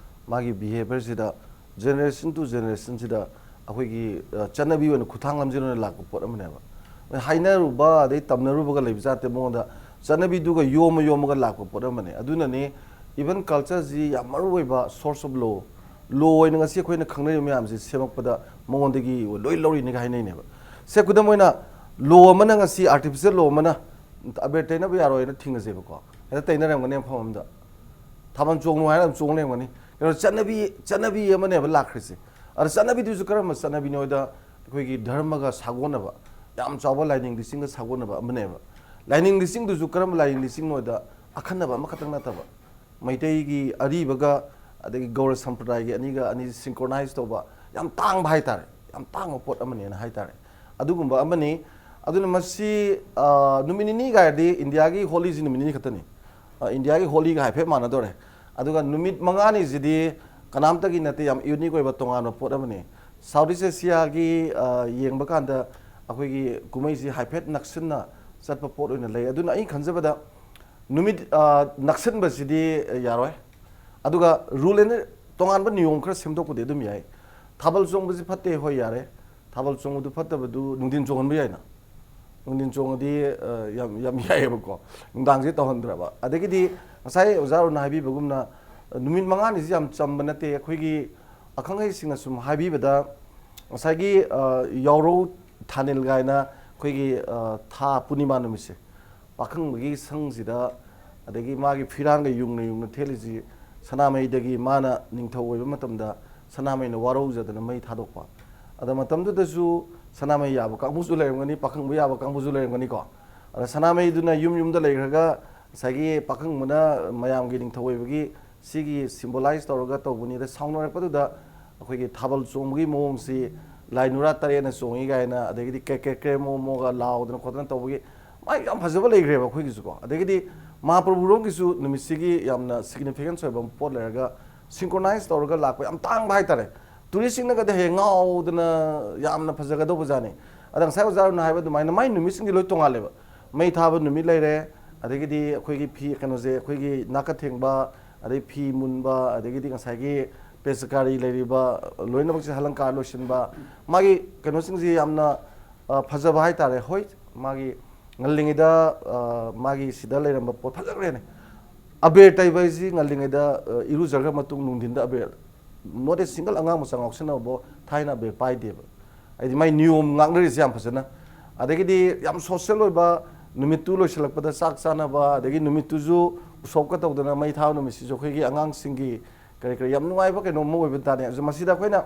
ꯃꯥꯒꯤ behaviorꯁꯤꯗ generation to generationꯁꯤꯗ ꯑꯩꯈꯣꯏꯒꯤ, ꯑ, ꯆꯠꯅꯕꯤ ꯑꯣꯏꯅ ꯈꯨꯠꯊꯥꯡ ꯂꯝꯖꯦꯜ ꯑꯣꯏꯅ ꯂꯥꯛꯄ ꯄꯣꯠ ꯑꯃꯅꯦꯕ꯫ ꯍꯥꯏꯅꯔꯨꯕ ꯑꯗꯩ ꯇꯝꯅꯔꯨꯕꯒ ꯂꯩꯕ ꯖꯥꯠ ꯅꯠꯇꯦ꯫ ꯃꯉꯣꯟꯗ ꯆꯠꯅꯕꯤꯗꯨꯒ ꯌꯣꯝꯃ ꯌꯣꯝꯃꯒ ꯂꯥꯛꯄ ꯄꯣꯠ ꯑꯃꯅꯦ꯫ ꯑꯗꯨꯅꯅꯦ even culture ꯁꯤ ꯌꯥꯝ ꯃꯔꯨ ꯑꯣꯏꯕ source of law, law ꯑꯣꯏꯅ ꯉꯁꯤ ꯑꯩꯈꯣꯏꯅ ꯈꯪꯅꯔꯤꯕ ꯃꯌꯥꯝꯁꯦ ꯁꯦꯝꯃꯛꯄꯗ ꯃꯉꯣꯟꯗꯒꯤ ꯂꯣꯏ ꯂꯧꯔꯤꯅꯤꯒ ꯍꯥꯏꯅꯩꯅꯦꯕ꯫ ꯁꯦ, ꯈꯨꯗꯝ ꯑꯣꯏꯅ, law ꯑꯃꯅ ꯉꯁꯤ, artificial law ꯑꯃꯅ ꯑꯕꯦꯔ ꯇꯩꯅꯕ ꯌꯥꯔꯣꯏꯅ ꯊꯤꯡꯉꯁꯦꯕꯀꯣ, ꯍꯦꯛꯇ ꯇꯩꯅꯔꯝꯒꯅꯤ ꯃꯐꯝ ꯑꯃꯗ꯫ ꯊꯥꯕꯜ ꯆꯣꯡꯉꯨ ꯍꯥꯏꯅ ꯑꯗꯨꯝ ꯆꯣꯡ ꯂꯩꯔꯝꯒꯅꯤ꯫ ꯀꯩꯅꯣ, ꯆꯠꯅꯕꯤ, ꯆꯠꯅꯕꯤ ꯑꯃꯅꯦꯕ ꯂꯥꯛꯈ꯭ꯔꯤꯁꯦ꯫ ꯑꯗ ꯆꯠꯅꯕꯤꯗꯨꯁꯨ ꯀꯔꯝꯕ ꯆꯠꯅꯕꯤꯅꯣ ꯍꯥꯏꯗ, ꯑꯩꯈꯣꯏꯒꯤ ꯙꯔꯃꯒ ꯁꯥꯒꯣꯟꯅꯕ, ꯌꯥꯝ ꯆꯥꯎꯕ ꯂꯥꯏꯅꯤꯡ ꯂꯤꯁꯤꯡꯒ ꯁꯥꯒꯣꯟꯅꯕ ꯑꯃꯅꯦꯕ꯫ ꯂꯥꯏꯅꯤꯡ ꯂꯤꯁꯤꯡꯗꯨꯁꯨ ꯀꯔꯝꯕ ꯂꯥꯏꯅꯤꯡ ꯂꯤꯁꯤꯡꯅꯣ ꯍꯥꯏꯗ, ꯑꯈꯟꯅꯕ ꯑꯃꯈꯛꯇꯪ ꯅꯠꯇꯕ, ꯃꯩꯇꯩꯒꯤ ꯑꯔꯤꯕꯒ ꯑꯗꯒꯤ ꯒꯧꯔ ꯁꯝꯄ꯭ꯔꯗꯥꯏꯒꯤ ꯑꯅꯤꯒ ꯑꯅꯤ synchronize ꯇꯧꯕ ꯌꯥꯝ ꯇꯥꯡꯕ ꯍꯥꯏꯇꯥꯔꯦ, ꯌꯥꯝ ꯇꯥꯡꯕ ꯄꯣꯠ ꯑꯃꯅꯦꯅ ꯍꯥꯏꯇꯥꯔꯦ꯫ ꯑꯗꯨꯒꯨꯝꯕ ꯑꯃꯅꯤ꯫ ꯑꯗꯨꯅ ꯃꯁꯤ, ꯑ, ꯅꯨꯃꯤꯠ ꯅꯤꯅꯤ ꯀꯥꯏꯔꯗꯤ ꯏꯟꯗꯤꯌꯥꯒꯤ ꯍꯣꯂꯤꯁꯤ ꯅꯨꯃꯤꯠ ꯅꯤꯅꯤ ꯈꯛꯇꯅꯤ꯫ ꯑ, ꯏꯟꯗꯤꯌꯥꯒꯤ ꯍꯣꯂꯤꯒ ꯍꯥꯏꯐꯦꯠ ꯃꯥꯟꯅꯗꯣꯔꯦ꯫ ꯑꯗꯨꯒ ꯅꯨꯃꯤꯠ ꯃꯉꯥꯅꯤꯁꯤꯗꯤ ꯀꯅꯥꯝꯇꯒꯤ ꯅꯠꯇꯦ, ꯌꯥꯝ unique ꯑꯣꯏꯕ ꯇꯣꯉꯥꯟꯕ ꯄꯣꯠ ꯑꯃꯅꯤ꯫ South East Asiaꯒꯤ, ꯑ, ꯌꯦꯡꯕ ꯀꯥꯟꯗ ꯑꯩꯈꯣꯏꯒꯤ ꯀꯨꯝꯍꯩꯁꯤ ꯍꯥꯏꯐꯦꯠ ꯅꯛꯁꯤꯟꯅ ꯆꯠꯄ ꯄꯣꯠ ꯑꯣꯏꯅ ꯂꯩ꯫ ꯑꯗꯨꯅ ꯑꯩꯅ ꯈꯟꯖꯕꯗ ꯅꯨꯃꯤꯠ, ꯑ, ꯅꯛꯁꯤꯟꯕꯁꯤꯗꯤ ꯌꯥꯔꯣꯏ꯫ ꯑꯗꯨꯒ rule and, ꯇꯣꯉꯥꯟꯕ ꯅꯤꯌꯣꯝ ꯈꯔ ꯁꯦꯝꯗꯣꯛꯄꯗꯤ ꯑꯗꯨꯝ ꯌꯥꯏ꯫ ꯊꯥꯕꯜ ꯆꯣꯡꯕꯁꯤ ꯐꯠꯇꯦ, ꯍꯣꯏ, ꯌꯥꯔꯦ꯫ ꯊꯥꯕꯜ ꯆꯣꯡꯕꯗꯨ ꯐꯠꯇꯕꯗꯨ ꯅꯨꯡꯊꯤꯟ ꯆꯣꯡꯍꯟꯕ ꯌꯥꯏꯅ꯫ ꯅꯨꯡꯊꯤꯟ ꯆꯣꯡꯉꯗꯤ, ꯑ, ꯌꯥꯝ, ꯌꯥꯝ ꯌꯥꯏꯌꯦꯕꯀꯣ꯫ ꯅꯨꯡꯗꯥꯡꯁꯦ ꯇꯧꯍꯟꯗ꯭ꯔꯕ꯫ ꯑꯗꯒꯤꯗꯤ ꯉꯁꯥꯏ ꯑꯣꯖꯥ ꯑꯔꯨꯟꯅ ꯍꯥꯏꯕꯤꯕꯒꯨꯝꯅ, ꯑ, ꯅꯨꯃꯤꯠ ꯃꯉꯥꯅꯤꯁꯤ ꯌꯥꯝ ꯆꯝꯕ ꯅꯠꯇꯦ꯫ ꯑꯩꯈꯣꯏꯒꯤ ꯑꯈꯪ ꯑꯍꯩꯁꯤꯡꯅ ꯁꯨꯝ ꯍꯥꯏꯕꯤꯕꯗ, ꯉꯁꯥꯏꯒꯤ, ꯑ, ꯌꯥꯎꯔꯧ ꯊꯥꯅꯤꯜ ꯀꯥꯏꯅ ꯑꯩꯈꯣꯏꯒꯤ, ꯑ, ꯊꯥ ꯄꯨꯔꯅꯤꯃꯥ ꯅꯨꯃꯤꯠꯁꯦ, ꯄꯥꯈꯪꯕꯒꯤ ꯁꯪꯁꯤꯗ, ꯑꯗꯒꯤ ꯃꯥꯒꯤ ꯐꯤꯔꯥꯟꯒ ꯌꯨꯡꯅ ꯌꯨꯡꯅ ꯊꯦꯠꯂꯤꯁꯤ, ꯁꯅꯥꯃꯍꯤꯗꯒꯤ ꯃꯥꯅ ꯅꯤꯡꯊꯧ ꯑꯣꯏꯕ ꯃꯇꯝꯗ ꯁꯅꯥꯃꯍꯤꯅ ꯋꯥꯔꯧꯖꯗꯅ ꯃꯩ ꯊꯥꯗꯣꯛꯄ꯫ ꯑꯗ ꯃꯇꯝꯗꯨꯗꯁꯨ ꯁꯅꯥꯃꯍꯤ ꯌꯥꯕ ꯀꯥꯡꯕꯨꯁꯨ ꯂꯩꯔꯝꯒꯅꯤ, ꯄꯥꯈꯪꯕ ꯌꯥꯕ ꯀꯥꯡꯕꯨꯁꯨ ꯂꯩꯔꯝꯒꯅꯤꯀꯣ꯫ ꯑꯗ ꯁꯅꯥꯃꯍꯤꯗꯨꯅ ꯌꯨꯝ ꯌꯨꯝꯗ ꯂꯩꯈ꯭ꯔꯒ ꯉꯁꯥꯏꯒꯤ ꯄꯥꯈꯪꯕꯅ ꯃꯌꯥꯝꯒꯤ ꯅꯤꯡꯊꯧ ꯑꯣꯏꯕꯒꯤ ꯁꯤꯒꯤ symbolize ꯇꯧꯔꯒ ꯇꯧꯕꯅꯤ꯫ ꯑꯗ ꯁꯥꯎꯅꯔꯛꯄꯗꯨꯗ ꯑꯩꯈꯣꯏꯒꯤ ꯊꯥꯕꯜ ꯆꯣꯡꯕꯒꯤ ꯃꯑꯣꯡꯁꯤ ꯂꯥꯏ ꯅꯨꯔꯥ ꯇꯔꯦꯠꯅ ꯆꯣꯡꯉꯤ ꯀꯥꯏꯅ, ꯑꯗꯒꯤꯗꯤ ꯀ꯭ꯔꯦ ꯀ꯭ꯔꯦ ꯀ꯭ꯔꯦ ꯃꯣ ꯃꯣꯒ ꯂꯥꯎꯗꯅ ꯈꯣꯠꯇꯅ ꯇꯧꯕꯒꯤ ꯃꯥꯒꯤ ꯌꯥꯝ ꯐꯖꯕ ꯂꯩꯈ꯭ꯔꯦꯕ ꯑꯩꯈꯣꯏꯒꯤꯁꯨꯀꯣ꯫ ꯑꯗꯒꯤꯗꯤ ꯃꯍꯥꯄ꯭ꯔꯚꯨꯔꯣꯝꯒꯤꯁꯨ ꯅꯨꯃꯤꯠꯁꯤꯒꯤ ꯌꯥꯝꯅ significance ꯑꯣꯏꯕ ꯑꯃ ꯄꯣꯠ ꯂꯩꯔꯒ synchronize ꯇꯧꯔꯒ ꯂꯥꯛꯄ ꯌꯥꯝ ꯇꯥꯡꯕ ꯍꯥꯏꯇꯥꯔꯦ꯫ Touristꯁꯤꯡꯅꯒꯗꯤ ꯍꯦꯛ ꯉꯥꯎꯗꯅ ꯌꯥꯝꯅ ꯐꯖꯒꯗꯧꯕ ꯖꯥꯠꯅꯤ꯫ ꯑꯗ ꯉꯁꯥꯏ ꯑꯣꯖꯥ ꯑꯔꯨꯟꯅ ꯍꯥꯏꯕ ꯑꯗꯨꯃꯥꯏꯅ ꯃꯥꯏ ꯅꯨꯃꯤꯠꯁꯤꯡꯗꯤ ꯂꯣꯏ ꯇꯣꯉꯥꯜꯂꯦꯕ꯫ ꯃꯩ ꯊꯥꯕ ꯅꯨꯃꯤꯠ ꯂꯩꯔꯦ, ꯑꯗꯒꯤꯗꯤ ꯑꯩꯈꯣꯏꯒꯤ ꯐꯤ, ꯀꯩꯅꯣꯁꯦ, ꯑꯩꯈꯣꯏꯒꯤ ꯅꯥꯀ ꯊꯦꯡꯕ, ꯑꯗꯩ ꯐꯤ ꯃꯨꯟꯕ, ꯑꯗꯒꯤꯗꯤ ꯉꯁꯥꯏꯒꯤ ꯄꯦꯁꯀꯥꯔꯤ ꯂꯩꯔꯤꯕ ꯂꯣꯏꯅꯃꯛꯁꯦ ꯍꯂꯪꯀꯥꯔ ꯂꯣꯏꯁꯤꯟꯕ, ꯃꯥꯒꯤ ꯀꯩꯅꯣꯁꯤꯡꯁꯦ ꯌꯥꯝꯅ, ꯑ, ꯐꯖꯕ ꯍꯥꯏꯇꯥꯔꯦ꯫ ꯍꯣꯏ, ꯃꯥꯒꯤ ꯉꯜꯂꯤꯉꯩꯗ ꯑ, ꯃꯥꯒꯤ ꯁꯤꯗ ꯂꯩꯔꯝꯕ ꯄꯣꯠ ꯐꯖꯈ꯭ꯔꯦꯅꯦ꯫ ꯑꯕꯦꯔ ꯇꯩꯕ ꯍꯥꯏꯁꯤ ꯉꯜꯂꯤꯉꯩꯗ ꯑ, ꯏꯔꯨꯖꯈ꯭ꯔ ꯃꯇꯨꯡ ꯅꯨꯡꯊꯤꯟꯗ ꯑꯕꯦꯔ, not a single ꯑꯉꯥꯡ ꯃꯆꯥ ꯉꯥꯎꯁꯟꯅꯕꯕꯨ ꯊꯥꯏꯅ ꯑꯕꯦꯔ ꯄꯥꯏꯗꯦꯕ꯫ ꯍꯥꯏꯗꯤ ꯃꯥꯏ ꯅꯤꯌꯣꯝ ꯉꯥꯛꯅꯔꯤꯁꯦ ꯌꯥꯝ ꯐꯖꯅ꯫ ꯑꯗꯒꯤꯗꯤ ꯌꯥꯝ ꯁꯣꯁꯦꯜ ꯑꯣꯏꯕ, ꯅꯨꯃꯤꯠꯇꯨ ꯂꯣꯏꯁꯤꯜꯂꯛꯄꯗ ꯆꯥꯛ ꯆꯥꯅꯕ, ꯑꯗꯒꯤ ꯅꯨꯃꯤꯠꯇꯨꯁꯨ ꯎꯁꯣꯞꯀ ꯇꯧꯗꯅ ꯃꯩ ꯊꯥꯕ ꯅꯨꯃꯤꯠꯁꯤꯁꯨ ꯑꯩꯈꯣꯏꯒꯤ ꯑꯉꯥꯡꯁꯤꯡꯒꯤ ꯀꯔꯤ ꯀꯔꯤ ꯌꯥꯝ ꯅꯨꯡꯉꯥꯏꯕ ꯀꯩꯅꯣꯝ ꯑꯃ ꯑꯣꯏꯕ ꯇꯥꯔꯦ꯫ ꯑꯗꯨ ꯃꯁꯤꯗ ꯑꯩꯈꯣꯏꯅ,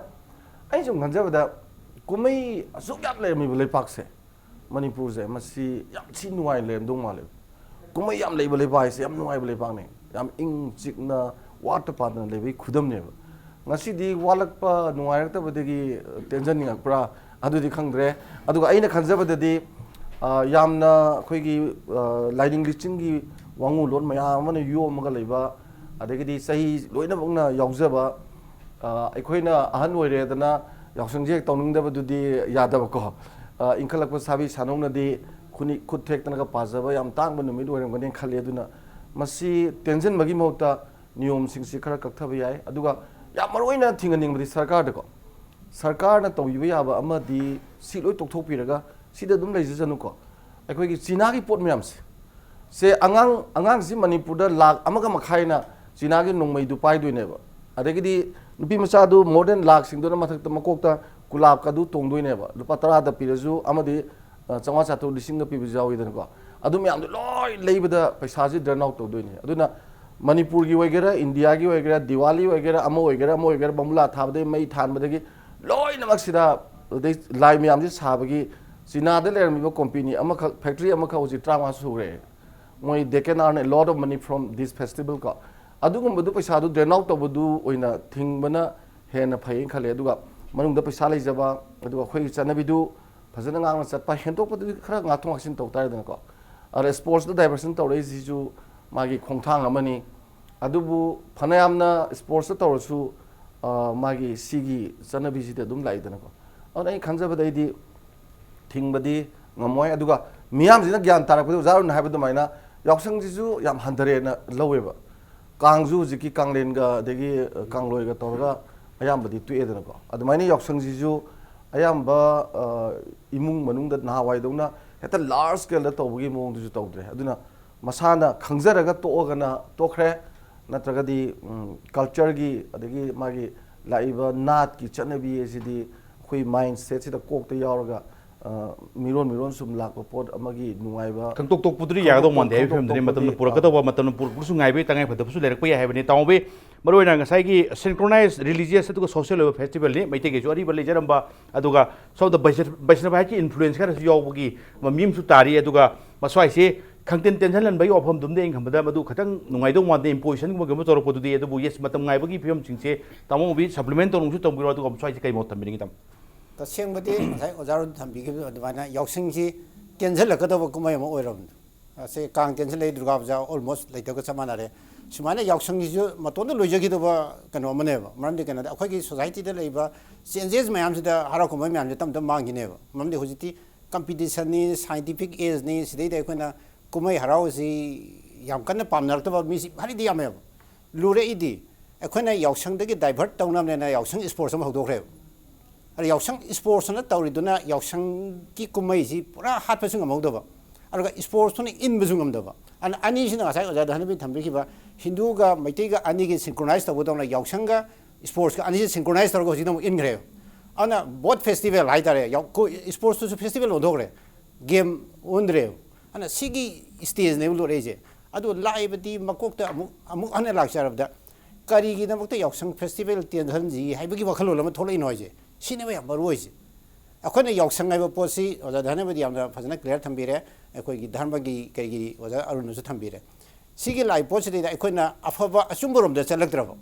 ꯑꯩꯅ ꯁꯨꯝ ꯈꯟꯖꯕꯗ, ꯀꯨꯝꯍꯩ ꯑꯁꯨꯛ ꯌꯥꯝ ꯂꯩꯔꯝꯃꯤꯕ ꯂꯩꯄꯥꯛꯁꯦ, ꯃꯅꯤꯄꯨꯔꯁꯦ, ꯃꯁꯤ ꯌꯥꯝ ꯊꯤ ꯅꯨꯡꯉꯥꯏꯅ ꯂꯩꯔꯝꯗꯧ ꯃꯥꯜꯂꯦ꯫ ꯀꯨꯝꯍꯩ ꯌꯥꯝ ꯂꯩꯕ ꯂꯩꯄꯥꯛ ꯍꯥꯏꯁꯦ ꯌꯥꯝ ꯅꯨꯡꯉꯥꯏꯕ ꯂꯩꯄꯥꯛꯅꯦ꯫ ꯌꯥꯝ ꯏꯪ ꯆꯤꯛꯅ, ꯋꯥꯠꯇ ꯄꯥꯗꯅ ꯂꯩꯕꯒꯤ ꯈꯨꯗꯝꯅꯦꯕ꯫ ꯉꯁꯤꯗꯤ ꯋꯥꯠꯂꯛꯄ, ꯅꯨꯡꯉꯥꯏꯔꯛꯇꯕꯗꯒꯤ ꯇꯦꯟꯖꯅꯤꯡꯉꯛꯄ꯭ꯔꯥ, ꯑꯗꯨꯗꯤ ꯈꯪꯗ꯭ꯔꯦ꯫ ꯑꯗꯨꯒ ꯑꯩꯅ ꯈꯟꯖꯕꯗꯗꯤ, ꯑ, ꯌꯥꯝꯅ ꯑꯩꯈꯣꯏꯒꯤ, ꯑ, ꯂꯥꯏꯅꯤꯡ ꯂꯤꯆꯤꯟꯒꯤ ꯋꯥꯉꯨꯂꯣꯟ ꯃꯌꯥꯝ ꯑꯃꯅ ꯌꯣꯝꯃꯒ ꯂꯩꯕ, ꯑꯗꯒꯤꯗꯤ ꯆꯍꯤ ꯂꯣꯏꯅꯃꯛꯅ ꯌꯥꯎꯖꯕ, ꯑ, ꯑꯩꯈꯣꯏꯅ ꯑꯍꯟ ꯑꯣꯏꯔꯦꯗꯅ ꯌꯥꯎꯁꯪꯁꯦ ꯍꯦꯛ ꯇꯧꯅꯤꯡꯗꯕꯗꯨꯗꯤ ꯌꯥꯗꯕꯀꯣ꯫ ꯑ, ꯏꯟꯈꯠꯂꯛꯄ ꯁꯥꯕꯤ ꯁꯥꯅꯧꯅꯗꯤ ꯈꯨꯅꯤꯛ ꯈꯨꯠ ꯊꯦꯛꯇꯅꯒ ꯄꯥꯖꯕ ꯌꯥꯝ ꯇꯥꯡꯕ ꯅꯨꯃꯤꯠ ꯑꯣꯏꯔꯝꯒꯅꯤ ꯈꯜꯂꯤ꯫ ꯑꯗꯨꯅ ꯃꯁꯤ ꯇꯦꯟꯖꯟꯕꯒꯤ ꯃꯍꯨꯠꯇ ꯅꯤꯌꯣꯝꯁꯤꯡꯁꯤ ꯈꯔ ꯀꯛꯊꯕ ꯌꯥꯏ꯫ ꯑꯗꯨꯒ ꯌꯥꯝ ꯃꯔꯨ ꯑꯣꯏꯅ ꯊꯤꯡꯍꯟꯅꯤꯡꯕꯗꯤ ꯁꯔꯀꯥꯔꯗꯀꯣ, ꯁꯔꯀꯥꯔꯅ ꯇꯧꯕꯤꯕ ꯌꯥꯕ ꯑꯃꯗꯤ ꯁꯤ ꯂꯣꯏ ꯇꯣꯛꯊꯣꯛꯄꯤꯔꯒ ꯁꯤꯗ ꯑꯗꯨꯝ ꯂꯩꯖꯁꯅꯨꯀꯣ꯫ ꯑꯩꯈꯣꯏꯒꯤ ꯆꯤꯅꯥꯒꯤ ꯄꯣꯠ ꯃꯌꯥꯝꯁꯦ, ꯁꯦ ꯑꯉꯥꯡ, ꯑꯉꯥꯡꯁꯤ ꯃꯅꯤꯄꯨꯔꯗ ꯂꯥꯛ ꯑꯃꯒ ꯃꯈꯥꯏꯅ ꯆꯤꯅꯥꯒꯤ ꯅꯣꯡꯃꯩꯗꯨ ꯄꯥꯏꯗꯣꯏꯅꯦꯕ꯫ ꯑꯗꯒꯤꯗꯤ ꯅꯨꯄꯤ ꯃꯆꯥꯗꯨ more than ꯂꯥꯛꯁꯤꯡꯗꯨꯅ ꯃꯊꯛꯇ ꯃꯀꯣꯛꯇ ꯀꯨꯂꯥꯞꯀꯗꯨ ꯇꯣꯡꯗꯣꯏꯅꯦꯕ꯫ ꯂꯨꯄꯥ ꯇꯔꯥꯗ ꯄꯤꯔꯁꯨ ꯑꯃꯗꯤ, ꯑ, ꯆꯥꯝꯃꯉꯥ, ꯆꯥꯇ꯭ꯔꯨꯛ, ꯂꯤꯁꯤꯡꯒ ꯄꯤꯕꯁꯨ ꯌꯥꯎꯋꯤꯗꯅꯀꯣ꯫ ꯑꯗꯨ ꯃꯌꯥꯝꯗꯨ ꯂꯣꯏ ꯂꯩꯕꯗ ꯄꯩꯁꯥꯁꯤ drain out ꯇꯧꯗꯣꯏꯅꯦ꯫ ꯑꯗꯨꯅ ꯃꯅꯤꯄꯨꯔꯒꯤ ꯑꯣꯏꯒꯦꯔꯥ, ꯏꯟꯗꯤꯌꯥꯒꯤ ꯑꯣꯏꯒꯦꯔꯥ, ꯗꯤꯋꯥꯂꯤ ꯑꯣꯏꯒꯦꯔꯥ, ꯑꯃ ꯑꯣꯏꯒꯦꯔꯥ, ꯑꯃ ꯑꯣꯏꯒꯦꯔꯥ, ꯕꯣꯝꯕꯨꯂꯥ ꯊꯥꯕꯗꯒꯤ, ꯃꯩ ꯊꯥꯟꯕꯗꯒꯤ ꯂꯣꯏꯅꯃꯛꯁꯤꯗ, ꯑꯗꯩ ꯂꯥꯏ ꯃꯌꯥꯝꯁꯤ ꯁꯥꯕꯒꯤ ꯆꯤꯅꯥꯗ ꯂꯩꯔꯝꯃꯤꯕ company ꯑꯃꯈꯛ, factory ꯑꯃꯈꯛ ꯍꯧꯖꯤꯛ ꯇꯔꯥꯃꯉꯥ ꯁꯨꯔꯦ꯫ ꯃꯣꯏ, they can earn a lot of money from this festival ꯀꯣ꯫ ꯑꯗꯨꯒꯨꯝꯕꯗꯨ ꯄꯩꯁꯥꯗꯨ drain out ꯇꯧꯕꯗꯨ ꯑꯣꯏꯅ ꯊꯤꯡꯕꯅ ꯍꯦꯟꯅ ꯐꯩꯌꯦꯅ ꯈꯜꯂꯦ꯫ ꯑꯗꯨꯒ ꯃꯅꯨꯡꯗ ꯄꯩꯁꯥ ꯂꯩꯖꯕ, ꯑꯗꯨꯒ ꯑꯩꯈꯣꯏꯒꯤ ꯆꯠꯅꯕꯤꯗꯨ ꯐꯖꯅ ꯉꯥꯛꯅ ꯆꯠꯄ, ꯍꯦꯟꯗꯣꯛꯄꯗꯨꯗꯤ ꯈꯔ ꯉꯥꯛꯊꯣꯛ ꯉꯥꯛꯁꯤꯟ ꯇꯧ ꯇꯥꯔꯦꯗꯅꯀꯣ꯫ ꯑꯗ sportsꯇ diversion ꯇꯧꯔꯛꯏꯁꯤꯁꯨ ꯃꯥꯒꯤ ꯈꯣꯡꯊꯥꯡ ꯑꯃꯅꯤ꯫ ꯑꯗꯨꯕꯨ ꯐꯅꯌꯥꯝꯅ sportsꯇ ꯇꯧꯔꯁꯨ, ꯑ, ꯃꯥꯒꯤ ꯁꯤꯒꯤ ꯆꯠꯅꯕꯤꯁꯤꯗꯤ ꯑꯗꯨꯝ ꯂꯥꯛꯏꯗꯅꯀꯣ꯫ ꯑꯗꯨꯅ ꯑꯩ ꯈꯟꯖꯕꯗ ꯑꯩꯗꯤ ꯊꯤꯡꯕꯗꯤ ꯉꯝꯃꯣꯏ꯫ ꯑꯗꯨꯒ ꯃꯤꯌꯥꯝꯁꯤꯅ ꯒ꯭ꯌꯥꯟ ꯇꯥꯔꯛꯄꯗ ꯑꯣꯖꯥ ꯑꯔꯨꯟꯅ ꯍꯥꯏꯕ ꯑꯗꯨꯃꯥꯏꯅ ꯌꯥꯎꯁꯪꯁꯤꯁꯨ ꯌꯥꯝ ꯍꯟꯊꯔꯦꯅ ꯂꯧꯋꯦꯕ꯫ ꯀꯥꯡꯁꯨ ꯍꯧꯖꯤꯛꯀꯤ ꯀꯥꯡꯂꯦꯟꯒ ꯑꯗꯒꯤ, ꯑ, ꯀꯥꯡꯂꯣꯏꯒ ꯇꯧꯔꯒ ꯑꯌꯥꯝꯕꯗꯤ ꯇꯣꯛꯑꯦꯗꯅꯀꯣ꯫ ꯑꯗꯨꯃꯥꯏꯅ ꯌꯥꯎꯁꯪꯁꯤꯁꯨ ꯑꯌꯥꯝꯕ, ꯑ, ꯏꯃꯨꯡ ꯃꯅꯨꯡꯗ ꯅꯍꯥꯟꯋꯥꯏꯗꯧꯅ ꯍꯦꯛꯇ ꯂꯥꯔꯖ ꯁ꯭ꯀꯦꯜꯗ ꯇꯧꯕꯒꯤ ꯃꯑꯣꯡꯗꯨꯁꯨ ꯇꯧꯗ꯭ꯔꯦ꯫ ꯑꯗꯨꯅ ꯃꯁꯥꯅ ꯈꯪꯖꯔꯒ ꯇꯣꯛꯑꯒꯅ ꯇꯣꯛꯈ꯭ꯔꯦ, ꯅꯠꯇ꯭ꯔꯒꯗꯤ ꯀꯜꯆꯔꯒꯤ, ꯑꯗꯒꯤ ꯃꯥꯒꯤ ꯂꯥꯛꯏꯕ ꯅꯥꯠꯀꯤ ꯆꯠꯅꯕꯤ ꯑꯁꯤꯗꯤ ꯑꯩꯈꯣꯏ ꯃꯥꯏꯟ ꯁꯦꯠꯁꯤꯗ ꯀꯣꯛꯇ ꯌꯥꯎꯔꯒ, ꯑ, ꯃꯤꯔꯣꯟ ꯃꯤꯔꯣꯟ ꯁꯨꯝ ꯂꯥꯛꯄ ꯄꯣꯠ ꯑꯃꯒꯤ ꯅꯨꯡꯉꯥꯏꯕ ꯈꯪꯗꯣꯛ ꯇꯣꯛꯄꯗꯨꯗꯤ ꯌꯥꯒꯗꯧ ꯈꯪꯗꯣꯛ-, ꯃꯥꯟꯗꯦ ꯍꯥꯏꯕꯒꯤ ꯈꯪꯗꯣꯛ ꯐꯤꯕꯝꯗꯨꯅꯤ꯫ ꯃꯇꯝꯅ ꯇꯣꯛꯄꯗꯤ, ꯄꯨꯔꯛꯀꯗꯧꯕ, ꯑ, ꯃꯇꯝꯅ ꯄꯨꯔꯛꯄꯁꯨ ꯉꯥꯏꯕꯒꯤ ꯇꯉꯥꯏ ꯐꯗꯕꯁꯨ ꯂꯩꯔꯛꯄ ꯌꯥꯏ ꯍꯥꯏꯕꯅꯤ꯫ ꯇꯥꯃꯣꯕꯤ, ꯃꯔꯨꯑꯣꯏꯅ ꯉꯁꯥꯏꯒꯤ ꯁꯤꯟꯀ꯭ꯔꯣꯅꯥꯏꯖ ꯔꯤꯂꯤꯖꯤꯌꯁ ꯑꯗꯨꯒ ꯁꯣꯁꯤꯌꯦꯜ ꯑꯣꯏꯕ ꯐꯦꯁꯇꯤꯚꯦꯜꯅꯤ, ꯃꯩꯇꯩꯒꯤꯁꯨ ꯑꯔꯤꯕ ꯂꯩꯖꯔꯝꯕ, ꯑꯗꯨꯒ ꯁꯣꯝꯗ ꯕꯩꯁ-, ꯕꯩꯁꯅꯕ ꯍꯥꯏꯠꯀꯤ ꯏꯟꯐ꯭ꯂꯨꯌꯦꯟꯁ ꯈꯔꯁꯨ ꯌꯥꯎꯕꯒꯤ ꯃꯃꯤ ꯑꯃꯁꯨ ꯇꯥꯔꯤ꯫ ꯑꯗꯨꯒ ꯃꯁ꯭ꯋꯥꯏꯁꯦ ꯈꯪꯇꯦꯟ ꯇꯦꯟꯁꯤꯜꯍꯟꯕꯒꯤ ꯋꯥꯐꯝꯗꯨꯝꯗꯤ ꯑꯩꯅ ꯈꯟꯕꯗ ꯃꯗꯨ ꯈꯤꯇꯪ ꯅꯨꯡꯉꯥꯏꯗꯧ ꯃꯥꯟꯗꯦ, ꯏꯝꯄꯣꯖꯤꯁꯟꯒꯨꯝꯕ ꯀꯩꯒꯨꯝꯕ ꯇꯧꯔꯛꯄꯗꯨꯗꯤ꯫ ꯑꯗꯨꯕꯨ ꯌꯦꯁ, ꯃꯇꯝ ꯉꯥꯏꯕꯒꯤ ꯐꯤꯕꯝꯁꯤꯡꯁꯦ ꯇꯥꯃꯣ ꯃꯨꯕꯤ ꯁꯄ꯭ꯂꯤꯃꯦꯟ ꯇꯧꯅꯨꯁꯨ ꯇꯧꯕꯤꯔꯣ, ꯑꯗꯨꯒ ꯃꯁ꯭ꯋꯥꯏꯁꯦ ꯀꯩ ꯃꯣꯠ ꯊꯝꯕꯤꯅꯤꯡꯉꯤ ꯇꯥꯃꯣ? ꯇꯁꯦꯡꯕꯗꯤ ꯉꯁꯥꯏ ꯑꯣꯖꯥ ꯔꯣꯟ ꯊꯝꯕꯤꯈꯤꯕ ꯑꯗꯨꯃꯥꯏꯅ ꯌꯥꯎꯁꯪꯁꯤ ꯇꯦꯟꯁꯤꯜꯂꯛꯀꯗꯧꯕ ꯀꯨꯝꯍꯩ ꯑꯃ ꯑꯣꯏꯔꯕꯅꯤ꯫ ꯑꯁꯤ ꯀꯥꯡ ꯇꯦꯟꯁꯤꯜꯂꯛꯏ, ꯗꯨꯔꯒꯥ ꯄꯨꯖꯥ ꯑꯣꯜꯃꯣꯁ ꯂꯩꯇꯕꯒ ꯆꯞ ꯃꯥꯟꯅꯔꯦ꯫ ꯁꯨꯃꯥꯏꯅ ꯌꯥꯎꯁꯪꯁꯤꯁꯨ ꯃꯇꯣꯟꯗ ꯂꯣꯏꯖꯈꯤꯗꯧꯕ ꯀꯩꯅꯣ ꯑꯃꯅꯦꯕ꯫ ꯃꯔꯝꯗꯤ ꯀꯩꯅꯣꯗ ꯑꯩꯈꯣꯏꯒꯤ ꯁꯣꯁꯥꯏꯇꯤꯗ ꯂꯩꯕ ꯆꯦꯟꯖꯦꯁ ꯃꯌꯥꯝꯁꯤꯗ ꯍꯔꯥꯎ ꯀꯨꯝꯍꯩ ꯃꯌꯥꯝꯁꯦ ꯇꯞ ꯇꯞ ꯃꯥꯡꯈꯤꯅꯦꯕ꯫ ꯃꯔꯝꯗꯤ ꯍꯧꯖꯤꯛꯇꯤ ꯀꯝꯄꯤꯇꯤꯁꯟꯅꯤ, ꯁꯥꯏꯟꯇꯤꯐꯤꯛ ꯑꯦꯖꯅꯤ, ꯁꯤꯗꯩꯗ ꯑꯩꯈꯣꯏꯅ ꯀꯨꯝꯍꯩ ꯍꯔꯥꯎꯁꯤ ꯌꯥꯝ ꯀꯟꯅ ꯄꯥꯝꯅꯔꯛꯇꯕ ꯃꯤꯁꯤ ꯐꯔꯤꯗꯤ ꯌꯥꯝꯃꯦꯕ꯫ ꯂꯨꯔꯛꯏꯗꯤ ꯑꯩꯈꯣꯏꯅ ꯌꯥꯎꯁꯪꯗꯒꯤ ꯗꯥꯏꯚꯔꯠ ꯇꯧꯅꯕꯅꯦꯅ ꯌꯥꯎꯁꯪ ꯏꯁꯄꯣꯔꯠꯁ ꯑꯃ ꯍꯧꯗꯣꯛꯈ꯭ꯔꯦꯕ꯫ ꯑꯗ ꯌꯥꯎꯁꯪ ꯏꯁꯄꯣꯔꯠꯁꯅ ꯇꯧꯔꯤꯗꯨꯅ ꯌꯥꯎꯁꯪꯒꯤ ꯀꯨꯝꯍꯩꯁꯤ ꯄꯨꯔꯥ ꯍꯥꯠꯄꯁꯨ ꯉꯝꯍꯧꯗꯕ, ꯑꯗꯨꯒ ꯏꯁꯄꯣꯔꯠꯁꯇꯨꯅ ꯏꯟꯕꯁꯨ ꯉꯝꯗꯕ꯫ ꯑꯗꯨꯅ ꯑꯅꯤꯁꯤꯅ ꯉꯁꯥꯏ ꯑꯣꯖꯥ ꯙꯅꯕꯤ ꯊꯝꯕꯤꯈꯤꯕ ꯍꯤꯟꯗꯨꯒ ꯃꯩꯇꯩꯒ ꯑꯅꯤꯒꯤ ꯁꯤꯟꯀ꯭ꯔꯣꯅꯥꯏꯁ ꯇꯧꯕꯗꯧꯅ ꯌꯥꯎꯁꯪꯒ ꯏꯁꯄꯣꯔꯠꯁꯀ ꯑꯅꯤꯁꯤ ꯁꯤꯟꯀ꯭ꯔꯣꯅꯥꯏꯁ ꯇꯧꯔꯒ ꯍꯧꯖꯤꯛꯅ ꯑꯃꯨꯛ ꯏꯟꯈ꯭ꯔꯦꯕ꯫ ꯑꯗꯨꯅ ꯕꯣꯠ ꯐꯦꯁꯇꯤꯚꯦꯜ ꯍꯥꯏꯇꯥꯔꯦ, ꯌꯥꯎ-, ꯀꯣ-, ꯏꯁꯄꯣꯔꯠꯁꯇꯨꯁꯨ ꯐꯦꯁꯇꯤꯚꯦꯜ ꯑꯣꯟꯊꯣꯛꯈ꯭ꯔꯦ, ꯒꯦꯝ ꯑꯣꯟꯗ꯭ꯔꯦꯕ꯫ ꯑꯗꯨꯅ ꯁꯤꯒꯤ ꯁ꯭ꯇꯦꯖꯅꯦꯕ ꯂꯣꯔꯛꯏꯁꯦ꯫ ꯑꯗꯨ ꯂꯥꯛꯏꯕꯗꯤ ꯃꯀꯣꯛꯇ ꯑꯃꯨꯛ, ꯑꯃꯨꯛ ꯍꯟꯅ ꯂꯥꯛꯆꯔꯕꯗ ꯀꯔꯤꯒꯤꯗꯃꯛꯇ ꯌꯥꯎꯁꯪ ꯐꯦꯁꯇꯤꯚꯦꯜ ꯇꯦꯟꯍꯟꯁꯤ ꯍꯥꯏꯕꯒꯤ ꯋꯥꯈꯜꯂꯣꯟ ꯑꯃ ꯊꯣꯛꯂꯛꯏꯅꯣ ꯍꯥꯏꯁꯦ꯫ ꯁꯤꯅꯦꯕ ꯌꯥꯝ ꯃꯔꯨ ꯑꯣꯏꯁꯦ꯫ ꯑꯩꯈꯣꯏꯅ ꯌꯥꯎꯁꯪ ꯍꯥꯏꯕ ꯄꯣꯠꯁꯤ ꯑꯣꯖꯥ ꯙꯅꯕꯗꯤ ꯌꯥꯝꯅ ꯐꯖꯅ ꯀ꯭ꯂꯤꯌꯥꯔ ꯊꯝꯕꯤꯔꯦ, ꯑꯩꯈꯣꯏꯒꯤ ꯙꯔꯃꯒꯤ ꯀꯩꯒꯤ ꯑꯣꯖꯥ ꯑꯔꯨꯟꯅꯁꯨ ꯊꯝꯕꯤꯔꯦ꯫ ꯁꯤꯒꯤ ꯂꯥꯛꯏ ꯄꯣꯠꯁꯤꯗꯩꯗ ꯑꯩꯈꯣꯏꯅ ꯑꯐꯕ ꯑꯆꯨꯝꯕꯔꯣꯝꯗ ꯆꯠꯂꯛꯇ꯭ꯔꯕ꯫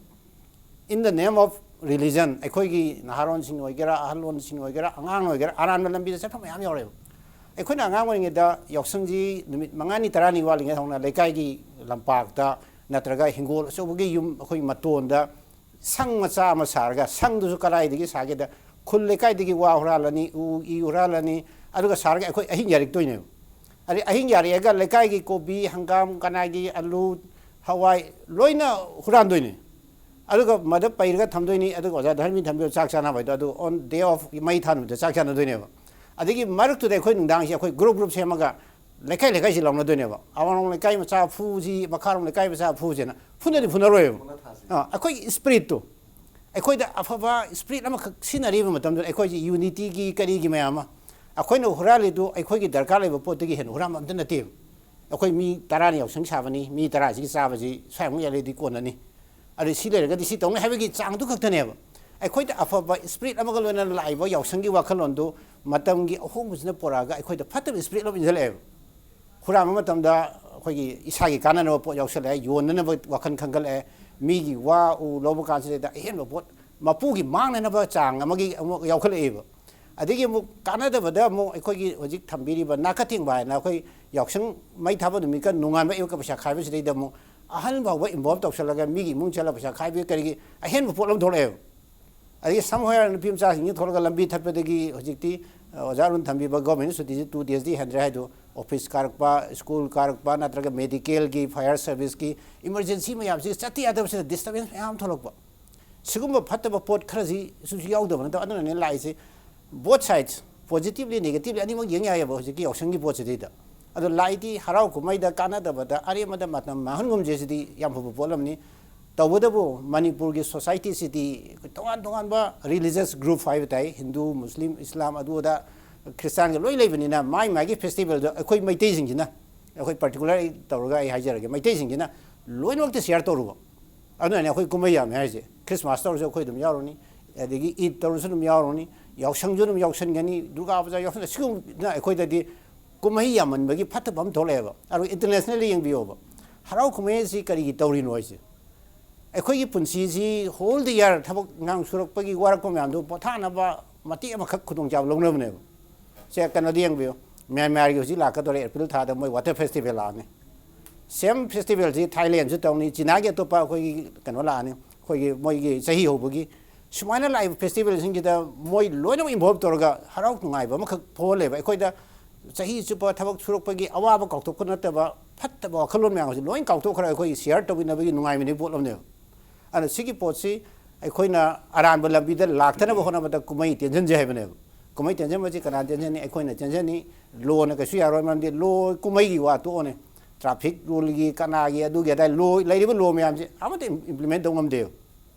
In the name of religion, ꯑꯩꯈꯣꯏꯒꯤ ꯅꯍꯥꯔꯣꯟꯁꯤꯡ ꯑꯣꯏꯒꯦꯔꯥ, ꯑꯍꯜꯂꯣꯟꯁꯤꯡ ꯑꯣꯏꯒꯦꯔꯥ, ꯑꯉꯥꯡ ꯑꯣꯏꯒꯦꯔꯥ, ꯑꯔꯥꯟꯕ ꯂꯝꯕꯤꯗ ꯆꯠꯄ ꯃꯌꯥꯝ ꯌꯥꯎꯔꯦꯕ꯫ ꯑꯩꯈꯣꯏꯅ ꯑꯉꯥꯡ ꯑꯣꯏꯔꯤꯉꯩꯗ ꯌꯥꯎꯁꯪꯁꯤ ꯅꯨꯃꯤꯠ ꯃꯉꯥꯅꯤ ꯇꯔꯥꯅꯤ ꯋꯥꯠꯂꯤꯉꯩ ꯍꯧꯅ ꯂꯩꯀꯥꯏꯒꯤ ꯂꯝꯄꯥꯛꯇ ꯅꯠꯇ꯭ꯔꯒ ꯍꯤꯡꯒꯣꯜ ꯑꯆꯧꯕꯒꯤ ꯌꯨꯝ ꯑꯩꯈꯣꯏꯒꯤ ꯃꯇꯣꯟꯗ ꯁꯪ ꯃꯆꯥ ꯑꯃ ꯁꯥꯔꯒ, ꯁꯪꯗꯨꯁꯨ ꯀꯗꯥꯏꯗꯒꯤ ꯁꯥꯒꯦꯗ, ꯈꯨꯜ ꯂꯩꯀꯥꯏꯗꯒꯤ ꯋꯥ ꯍꯨꯔꯥꯜꯂꯅꯤ, ꯎ ꯏ ꯍꯨꯔꯥꯜꯂꯅꯤ, ꯑꯗꯨꯒ ꯁꯥꯔꯒ ꯑꯩꯈꯣꯏ ꯑꯍꯤꯡ ꯌꯥꯔꯤꯛꯇꯣꯏꯅꯦꯕ꯫ ꯑꯗꯩ ꯑꯍꯤꯡ ꯌꯥꯔꯤꯛꯑꯒ ꯂꯩꯀꯥꯏꯒꯤ ꯀꯣꯕꯤ, ꯍꯪꯒꯥꯝ, ꯀꯅꯥꯒꯤ ꯑꯂꯨ, ꯍꯋꯥꯏ ꯂꯣꯏꯅ ꯍꯨꯔꯥꯟꯗꯣꯏꯅꯦ꯫ ꯑꯗꯨꯒ ꯃꯗ ꯄꯩꯔꯒ ꯊꯝꯗꯣꯏꯅꯤ꯫ ꯑꯗꯨꯒ ꯑꯣꯖꯥ ꯙꯔꯃꯤ ꯊꯝꯕꯤꯌꯣ, ꯆꯥꯛ ꯆꯥꯅꯕ ꯍꯥꯏꯗꯣ, ꯑꯗꯨ on day of ꯃꯩ ꯊꯥꯟꯕꯗ ꯆꯥꯛ ꯆꯥꯅꯗꯣꯏꯅꯦꯕ꯫ ꯑꯗꯒꯤ ꯃꯔꯛꯇꯨꯗ ꯑꯩꯈꯣꯏ ꯅꯨꯡꯗꯥꯡꯁꯤ ꯑꯩꯈꯣꯏ ꯒ꯭ꯔꯨꯞ ꯒ꯭ꯔꯨꯞ ꯁꯦꯝꯃꯒ ꯂꯩꯀꯥꯏ ꯂꯩꯀꯥꯏꯁꯤ ꯂꯥꯎꯅꯗꯣꯏꯅꯦꯕ, ꯑꯋꯥꯡꯂꯣꯝ ꯂꯩꯀꯥꯏ ꯃꯆꯥ ꯐꯨꯁꯤ, ꯃꯈꯥꯔꯣꯝ ꯂꯩꯀꯥꯏ ꯃꯆꯥ ꯐꯨꯁꯦꯅ꯫ ꯐꯨꯅꯗꯤ ꯐꯨꯅꯔꯣꯏꯕ꯫ ꯑꯥ, ꯑꯩꯈꯣꯏꯒꯤ ꯏꯁꯄꯤꯔꯤꯠꯇꯨ, ꯑꯩꯈꯣꯏꯗ ꯑꯐꯕ ꯏꯁꯄꯤꯔꯤꯠ ꯑꯃꯈꯛ ꯁꯤꯖꯤꯟꯅꯔꯤꯕ ꯃꯇꯝꯗꯨꯗ ꯑꯩꯈꯣꯏꯁꯤ ꯌꯨꯅꯤꯇꯤꯒꯤ ꯀꯔꯤꯒꯤ ꯃꯌꯥꯝ ꯑꯃ, ꯑꯩꯈꯣꯏꯅ ꯍꯨꯔꯥꯜꯂꯤꯗꯨ ꯑꯩꯈꯣꯏꯒꯤ ꯗꯔꯀꯥꯔ ꯂꯩꯕ ꯄꯣꯠꯇꯒꯤ ꯍꯦꯟꯅ ꯍꯨꯔꯥꯟꯕ ꯑꯝꯇ ꯅꯠꯇꯦꯕ꯫ ꯑꯩꯈꯣꯏ ꯃꯤ ꯇꯔꯥꯅ ꯌꯥꯎꯁꯪ ꯁꯥꯕꯅꯤ, ꯃꯤ ꯇꯔꯥꯁꯤꯒꯤ ꯆꯥꯕꯁꯤ ꯁ꯭ꯋꯥꯏꯃꯨꯛ ꯌꯥꯜꯂꯗꯤ ꯀꯣꯟꯅꯅꯤ, ꯑꯗꯨ ꯁꯤ ꯂꯩꯔꯒꯗꯤ ꯁꯤ ꯇꯧꯅꯤ ꯍꯥꯏꯕꯒꯤ ꯆꯥꯡꯗꯨ ꯈꯛꯇꯅꯦꯕ꯫ ꯑꯩꯈꯣꯏꯗ ꯑꯐꯕ ꯏꯁꯄꯤꯔꯤꯠ ꯑꯃꯒ ꯂꯣꯏꯅꯅ ꯂꯥꯛꯏꯕ ꯌꯥꯎꯁꯪꯒꯤ ꯋꯥꯈꯜꯂꯣꯟꯗꯨ ꯃꯇꯝꯒꯤ ꯑꯍꯣꯡꯕꯁꯤꯅ ꯄꯨꯔꯛꯑꯒ ꯑꯩꯈꯣꯏꯗ ꯐꯠꯇꯕ ꯏꯁꯄꯤꯔꯤꯠ ꯑꯃ ꯏꯟꯁꯤꯜꯂꯛꯑꯦꯕ꯫ ꯍꯨꯔꯥꯟꯕ ꯃꯇꯝꯗ ꯑꯩꯈꯣꯏꯒꯤ ꯏꯁꯥꯒꯤ ꯀꯥꯟꯅꯅꯕ ꯄꯣꯠ ꯌꯥꯎꯁꯜꯂꯛꯑꯦ, ꯌꯣꯟꯅꯅꯕ ꯋꯥꯈꯜ ꯈꯟꯒꯠꯂꯛꯑꯦ, ꯃꯤꯒꯤ ꯋꯥ ꯎ ꯂꯧꯕ ꯀꯥꯟꯁꯤꯗꯩꯗ ꯑꯍꯦꯟꯕ ꯄꯣꯠ ꯃꯄꯨꯒꯤ ꯃꯥꯡꯅꯅꯕ ꯆꯥꯡ ꯑꯃꯒꯤ ꯑꯃꯨꯛ ꯌꯥꯎꯈꯠꯂꯛꯑꯦꯕ꯫ ꯑꯗꯒꯤ ꯑꯃꯨꯛ ꯀꯥꯟꯅꯗꯕꯗ ꯑꯃꯨꯛ ꯑꯩꯈꯣꯏꯒꯤ ꯍꯧꯖꯤꯛ ꯊꯝꯕꯤꯔꯤꯕ ꯅꯥꯀꯊꯦꯡꯕ ꯍꯥꯏꯅ ꯑꯩꯈꯣꯏ ꯌꯥꯎꯁꯪ ꯃꯩ ꯊꯥꯕ ꯅꯨꯃꯤꯠꯀ ꯅꯣꯡꯉꯥꯟꯕ ꯑꯌꯨꯛꯀ ꯄꯩꯁꯥ ꯈꯥꯏꯕꯁꯤꯗꯩꯗ ꯑꯃꯨꯛ ꯑꯍꯜ ꯐꯥꯎꯕ ꯏꯟꯚꯣꯜꯕ ꯇꯧꯁꯜꯂꯒ ꯃꯤꯒꯤ ꯏꯃꯨꯡ ꯆꯠꯂꯒ ꯄꯩꯁꯥ ꯈꯥꯏꯕ ꯀꯔꯤꯒꯤ ꯑꯍꯦꯟꯕ ꯄꯣꯠ ꯑꯃ ꯊꯣꯛꯂꯛꯑꯦꯕ꯫ ꯑꯗꯒꯤ ꯁꯝ ꯍꯣꯌꯥꯔ ꯅꯨꯄꯤ ꯃꯆꯥꯁꯤꯡꯁꯤ ꯊꯣꯛꯂꯒ ꯂꯝꯕꯤ ꯊꯠꯄꯗꯒꯤ ꯍꯧꯖꯤꯛꯇꯤ, ꯑ, ꯑꯣꯖꯥ ꯑꯔꯨꯟ ꯊꯝꯕꯤꯕ ꯒꯣꯔꯃꯦꯟ ꯁꯨꯇꯤꯁꯤ ꯇꯨ ꯗꯦꯖꯇꯤ ꯍꯦꯟꯗ꯭ꯔꯦ ꯍꯥꯏꯗꯣ, ꯑꯣꯐꯤꯁ ꯀꯥꯔꯛꯄ, ꯁ꯭ꯀꯨꯜ ꯀꯥꯔꯛꯄ, ꯅꯠꯇ꯭ꯔꯒ ꯃꯦꯗꯤꯀꯦꯜꯒꯤ, ꯐꯥꯌꯔ ꯁꯔꯚꯤꯁꯀꯤ, ꯏꯃꯔꯖꯦꯟꯁꯤ ꯃꯌꯥꯝꯁꯤ ꯆꯠꯇ ꯌꯥꯗꯕꯁꯤꯗ ꯗꯤꯁꯇꯔꯕꯦꯟꯁ ꯃꯌꯥꯝ ꯑꯃ ꯊꯣꯛꯂꯛꯄ꯫ ꯁꯤꯒꯨꯝꯕ ꯐꯠꯇꯕ ꯄꯣꯠ ꯈꯔꯁꯤ ꯁꯤꯁꯨ ꯌꯥꯎꯗꯕ ꯅꯠꯇꯕ, ꯑꯗꯨꯅꯅꯦ ꯂꯥꯛꯏꯁꯦ꯫ Both sides, positively negatively ꯑꯅꯤꯃꯛ ꯌꯦꯡ ꯌꯥꯏꯑꯕ ꯍꯧꯖꯤꯛꯀꯤ ꯌꯥꯎꯁꯪꯒꯤ ꯄꯣꯠꯁꯤꯗꯩꯗ꯫ ꯑꯗꯣ ꯂꯥꯛꯏꯗꯤ ꯍꯔꯥꯎ ꯀꯨꯝꯍꯩꯗ ꯀꯥꯟꯅꯗꯕꯗ ꯑꯔꯦꯝꯕꯗ ꯃꯇꯝ ꯃꯥꯡꯍꯟꯒꯨꯝꯁꯦ ꯁꯤꯗꯤ ꯌꯥꯝ ꯐꯕ ꯄꯣꯠ ꯑꯃꯅꯤ꯫ ꯇꯧꯕꯇꯕꯨ ꯃꯅꯤꯄꯨꯔꯒꯤ ꯁꯣꯁꯥꯏꯇꯤꯁꯤꯗꯤ ꯇꯣꯉꯥꯟ ꯇꯣꯉꯥꯟꯕ ꯔꯤꯂꯤꯖꯁ ꯒ꯭ꯔꯨꯞ ꯍꯥꯏꯕ ꯇꯥꯏ, ꯍꯤꯟꯗꯨ, ꯃꯨꯁꯂꯤꯝ, ꯏꯁꯂꯥꯝ, ꯑꯗꯨ ꯑꯗꯥ, ꯈ꯭ꯔꯤꯁꯇꯥꯟꯒ ꯂꯣꯏ ꯂꯩꯕꯅꯤꯅ ꯃꯥꯏ ꯃꯥꯒꯤ ꯐꯦꯁꯇꯤꯚꯦꯜꯗꯣ ꯑꯩꯈꯣꯏ ꯃꯩꯇꯩꯁꯤꯡꯁꯤꯅ, ꯑꯩꯈꯣꯏ ꯄꯥꯔꯇꯤꯀꯨꯂꯔ ꯑꯩ ꯇꯧꯔꯒ ꯑꯩ ꯍꯥꯏꯖꯔꯒꯦ, ꯃꯩꯇꯩꯁꯤꯡꯁꯤꯅ ꯂꯣꯏꯅꯃꯛꯇ ꯁꯤꯌꯥꯔ ꯇꯧꯔꯨꯕ꯫ ꯑꯗꯨꯅꯅꯦ ꯑꯩꯈꯣꯏ ꯀꯨꯝꯍꯩ ꯌꯥꯝꯃꯦ ꯍꯥꯏꯔꯤꯁꯦ꯫ ꯈ꯭ꯔꯤꯁꯃꯥꯁ ꯇꯧꯔꯁꯨ ꯑꯩꯈꯣꯏ ꯑꯗꯨꯝ ꯌꯥꯎꯔꯅꯤ, ꯑꯗꯒꯤ ꯏꯗ ꯇꯧꯔꯁꯨ ꯑꯗꯨꯝ ꯌꯥꯎꯔꯅꯤ, ꯌꯥꯎꯁꯪꯁꯨ ꯑꯗꯨꯝ ꯌꯥꯎꯁꯟꯒꯅꯤ, ꯗꯨꯔꯒꯥ ꯄꯨꯖꯥ ꯌꯥꯎꯁꯟ-, ꯁꯤꯒꯨꯝꯕꯅ ꯑꯩꯈꯣꯏꯗꯗꯤ ꯀꯨꯝꯍꯩ ꯌꯥꯝꯃꯟꯕꯒꯤ ꯐꯠꯇꯕ ꯑꯃ ꯊꯣꯛꯂꯛꯑꯦꯕ꯫ ꯑꯗꯨꯒ ꯏꯟꯇꯔꯅꯦꯁꯅꯦꯜꯗ ꯌꯦꯡꯕꯤꯌꯣꯕ, ꯍꯔꯥꯎ ꯀꯨꯝꯍꯩ ꯑꯁꯤ ꯀꯔꯤꯒꯤ ꯇꯧꯔꯤꯅꯣ ꯍꯥꯏꯁꯦ? ꯑꯩꯈꯣꯏꯒꯤ ꯄꯨꯟꯁꯤꯁꯤ ꯍꯣꯜ ꯗ ꯌꯥꯔ ꯊꯕꯛ ꯏꯪꯈꯥꯡ ꯁꯨꯔꯛꯄꯒꯤ ꯋꯥꯔꯛꯄ ꯃꯌꯥꯝꯗꯨ ꯄꯣꯊꯥꯅꯕ ꯃꯇꯦꯛ ꯑꯃꯈꯛ ꯈꯨꯗꯣꯡꯆꯥꯕ ꯂꯧꯅꯕꯅꯦꯕ꯫ ꯁꯦ ꯀꯩꯅꯣꯗ ꯌꯦꯡꯕꯤꯌꯨ, ꯃ꯭ꯌꯥꯟꯃꯥꯔꯒꯤ ꯍꯧꯖꯤꯛ ꯂꯥꯛꯀꯗꯧꯔꯦ ꯑꯦꯄ꯭ꯔꯤꯜ ꯊꯥꯗ ꯃꯣꯏ ꯋꯥꯇꯔ ꯐꯦꯁꯇꯤꯚꯦꯜ ꯂꯥꯛꯑꯅꯤ꯫ ꯁꯦꯝ ꯐꯦꯁꯇꯤꯚꯦꯜꯁꯤ ꯊꯥꯏꯂꯦꯟꯁꯨ ꯇꯧꯅꯤ, ꯆꯤꯅꯥꯒꯤ ꯑꯇꯣꯞꯄ ꯑꯩꯈꯣꯏꯒꯤ ꯀꯩꯅꯣ ꯂꯥꯛꯑꯅꯤ, ꯑꯩꯈꯣꯏꯒꯤ ꯃꯣꯏꯒꯤ ꯆꯍꯤ ꯍꯧꯕꯒꯤ꯫ ꯁꯨꯃꯥꯏꯅ ꯂꯥꯛꯏꯕ ꯐꯦꯁꯇꯤꯚꯦꯜꯁꯤꯡꯁꯤꯗ ꯃꯣꯏ ꯂꯣꯏꯅꯃꯛ ꯏꯟꯚꯣꯜꯕ ꯇꯧꯔꯒ ꯍꯔꯥꯎ ꯅꯨꯡꯉꯥꯏꯕ ꯑꯃꯈꯛ ꯐꯥꯎꯍꯜꯂꯦꯕ꯫ ꯑꯩꯈꯣꯏꯗ ꯆꯍꯤ ꯆꯨꯞꯄ ꯊꯕꯛ ꯁꯨꯔꯛꯄꯒꯤ ꯑꯋꯥꯕ ꯀꯥꯎꯊꯣꯛꯄ ꯅꯠꯇꯕ ꯐꯠꯇꯕ ꯋꯥꯈꯜꯂꯣꯟ ꯃꯌꯥꯝꯁꯤ ꯂꯣꯏ ꯀꯥꯎꯊꯣꯛꯈ꯭ꯔꯒ ꯑꯩꯈꯣꯏꯒꯤ ꯁꯤꯌꯥꯔ ꯇꯧꯃꯤꯟꯅꯕꯒꯤ ꯅꯨꯡꯉꯥꯏꯃꯤꯟꯅꯕꯒꯤ ꯄꯣꯠ ꯑꯃꯅꯦꯕ꯫ ꯑꯗꯨꯅ ꯁꯤꯒꯤ ꯄꯣꯠꯁꯤ ꯑꯩꯈꯣꯏꯅ ꯑꯔꯥꯟꯕ ꯂꯝꯕꯤꯗ ꯂꯥꯛꯇꯅꯕ ꯍꯣꯠꯅꯕꯗ ꯀꯨꯝꯍꯩ ꯇꯦꯟꯁꯤꯟꯁꯦ ꯍꯥꯏꯕꯅꯦꯕ꯫ ꯀꯨꯝꯍꯩ ꯇꯦꯟꯁꯤꯟꯕꯁꯤ ꯀꯅꯥ ꯇꯦꯟꯁꯤꯟꯅꯤ? ꯑꯩꯈꯣꯏꯅ ꯇꯦꯟꯁꯤꯟꯅꯤ꯫ ꯂꯣꯅ ꯀꯩꯁꯨ ꯌꯥꯔꯣꯏ, ꯃꯔꯝꯗꯤ ꯂꯣ ꯀꯨꯝꯍꯩꯒꯤ ꯋꯥ ꯇꯣꯛꯑꯣꯅꯦ, ꯇ꯭ꯔꯥꯐꯤꯛ ꯔꯨꯜꯒꯤ, ꯀꯅꯥꯒꯤ, ꯑꯗꯨꯒꯤ ꯑꯗꯥꯏ ꯂꯣ, ꯂꯩꯔꯤꯕ ꯂꯣ ꯃꯌꯥꯝꯁꯦ ꯑꯃꯠꯇ ꯏꯝꯄ꯭ꯂꯤꯃꯦꯟ ꯇꯧ ꯉꯝꯗꯦꯕ꯫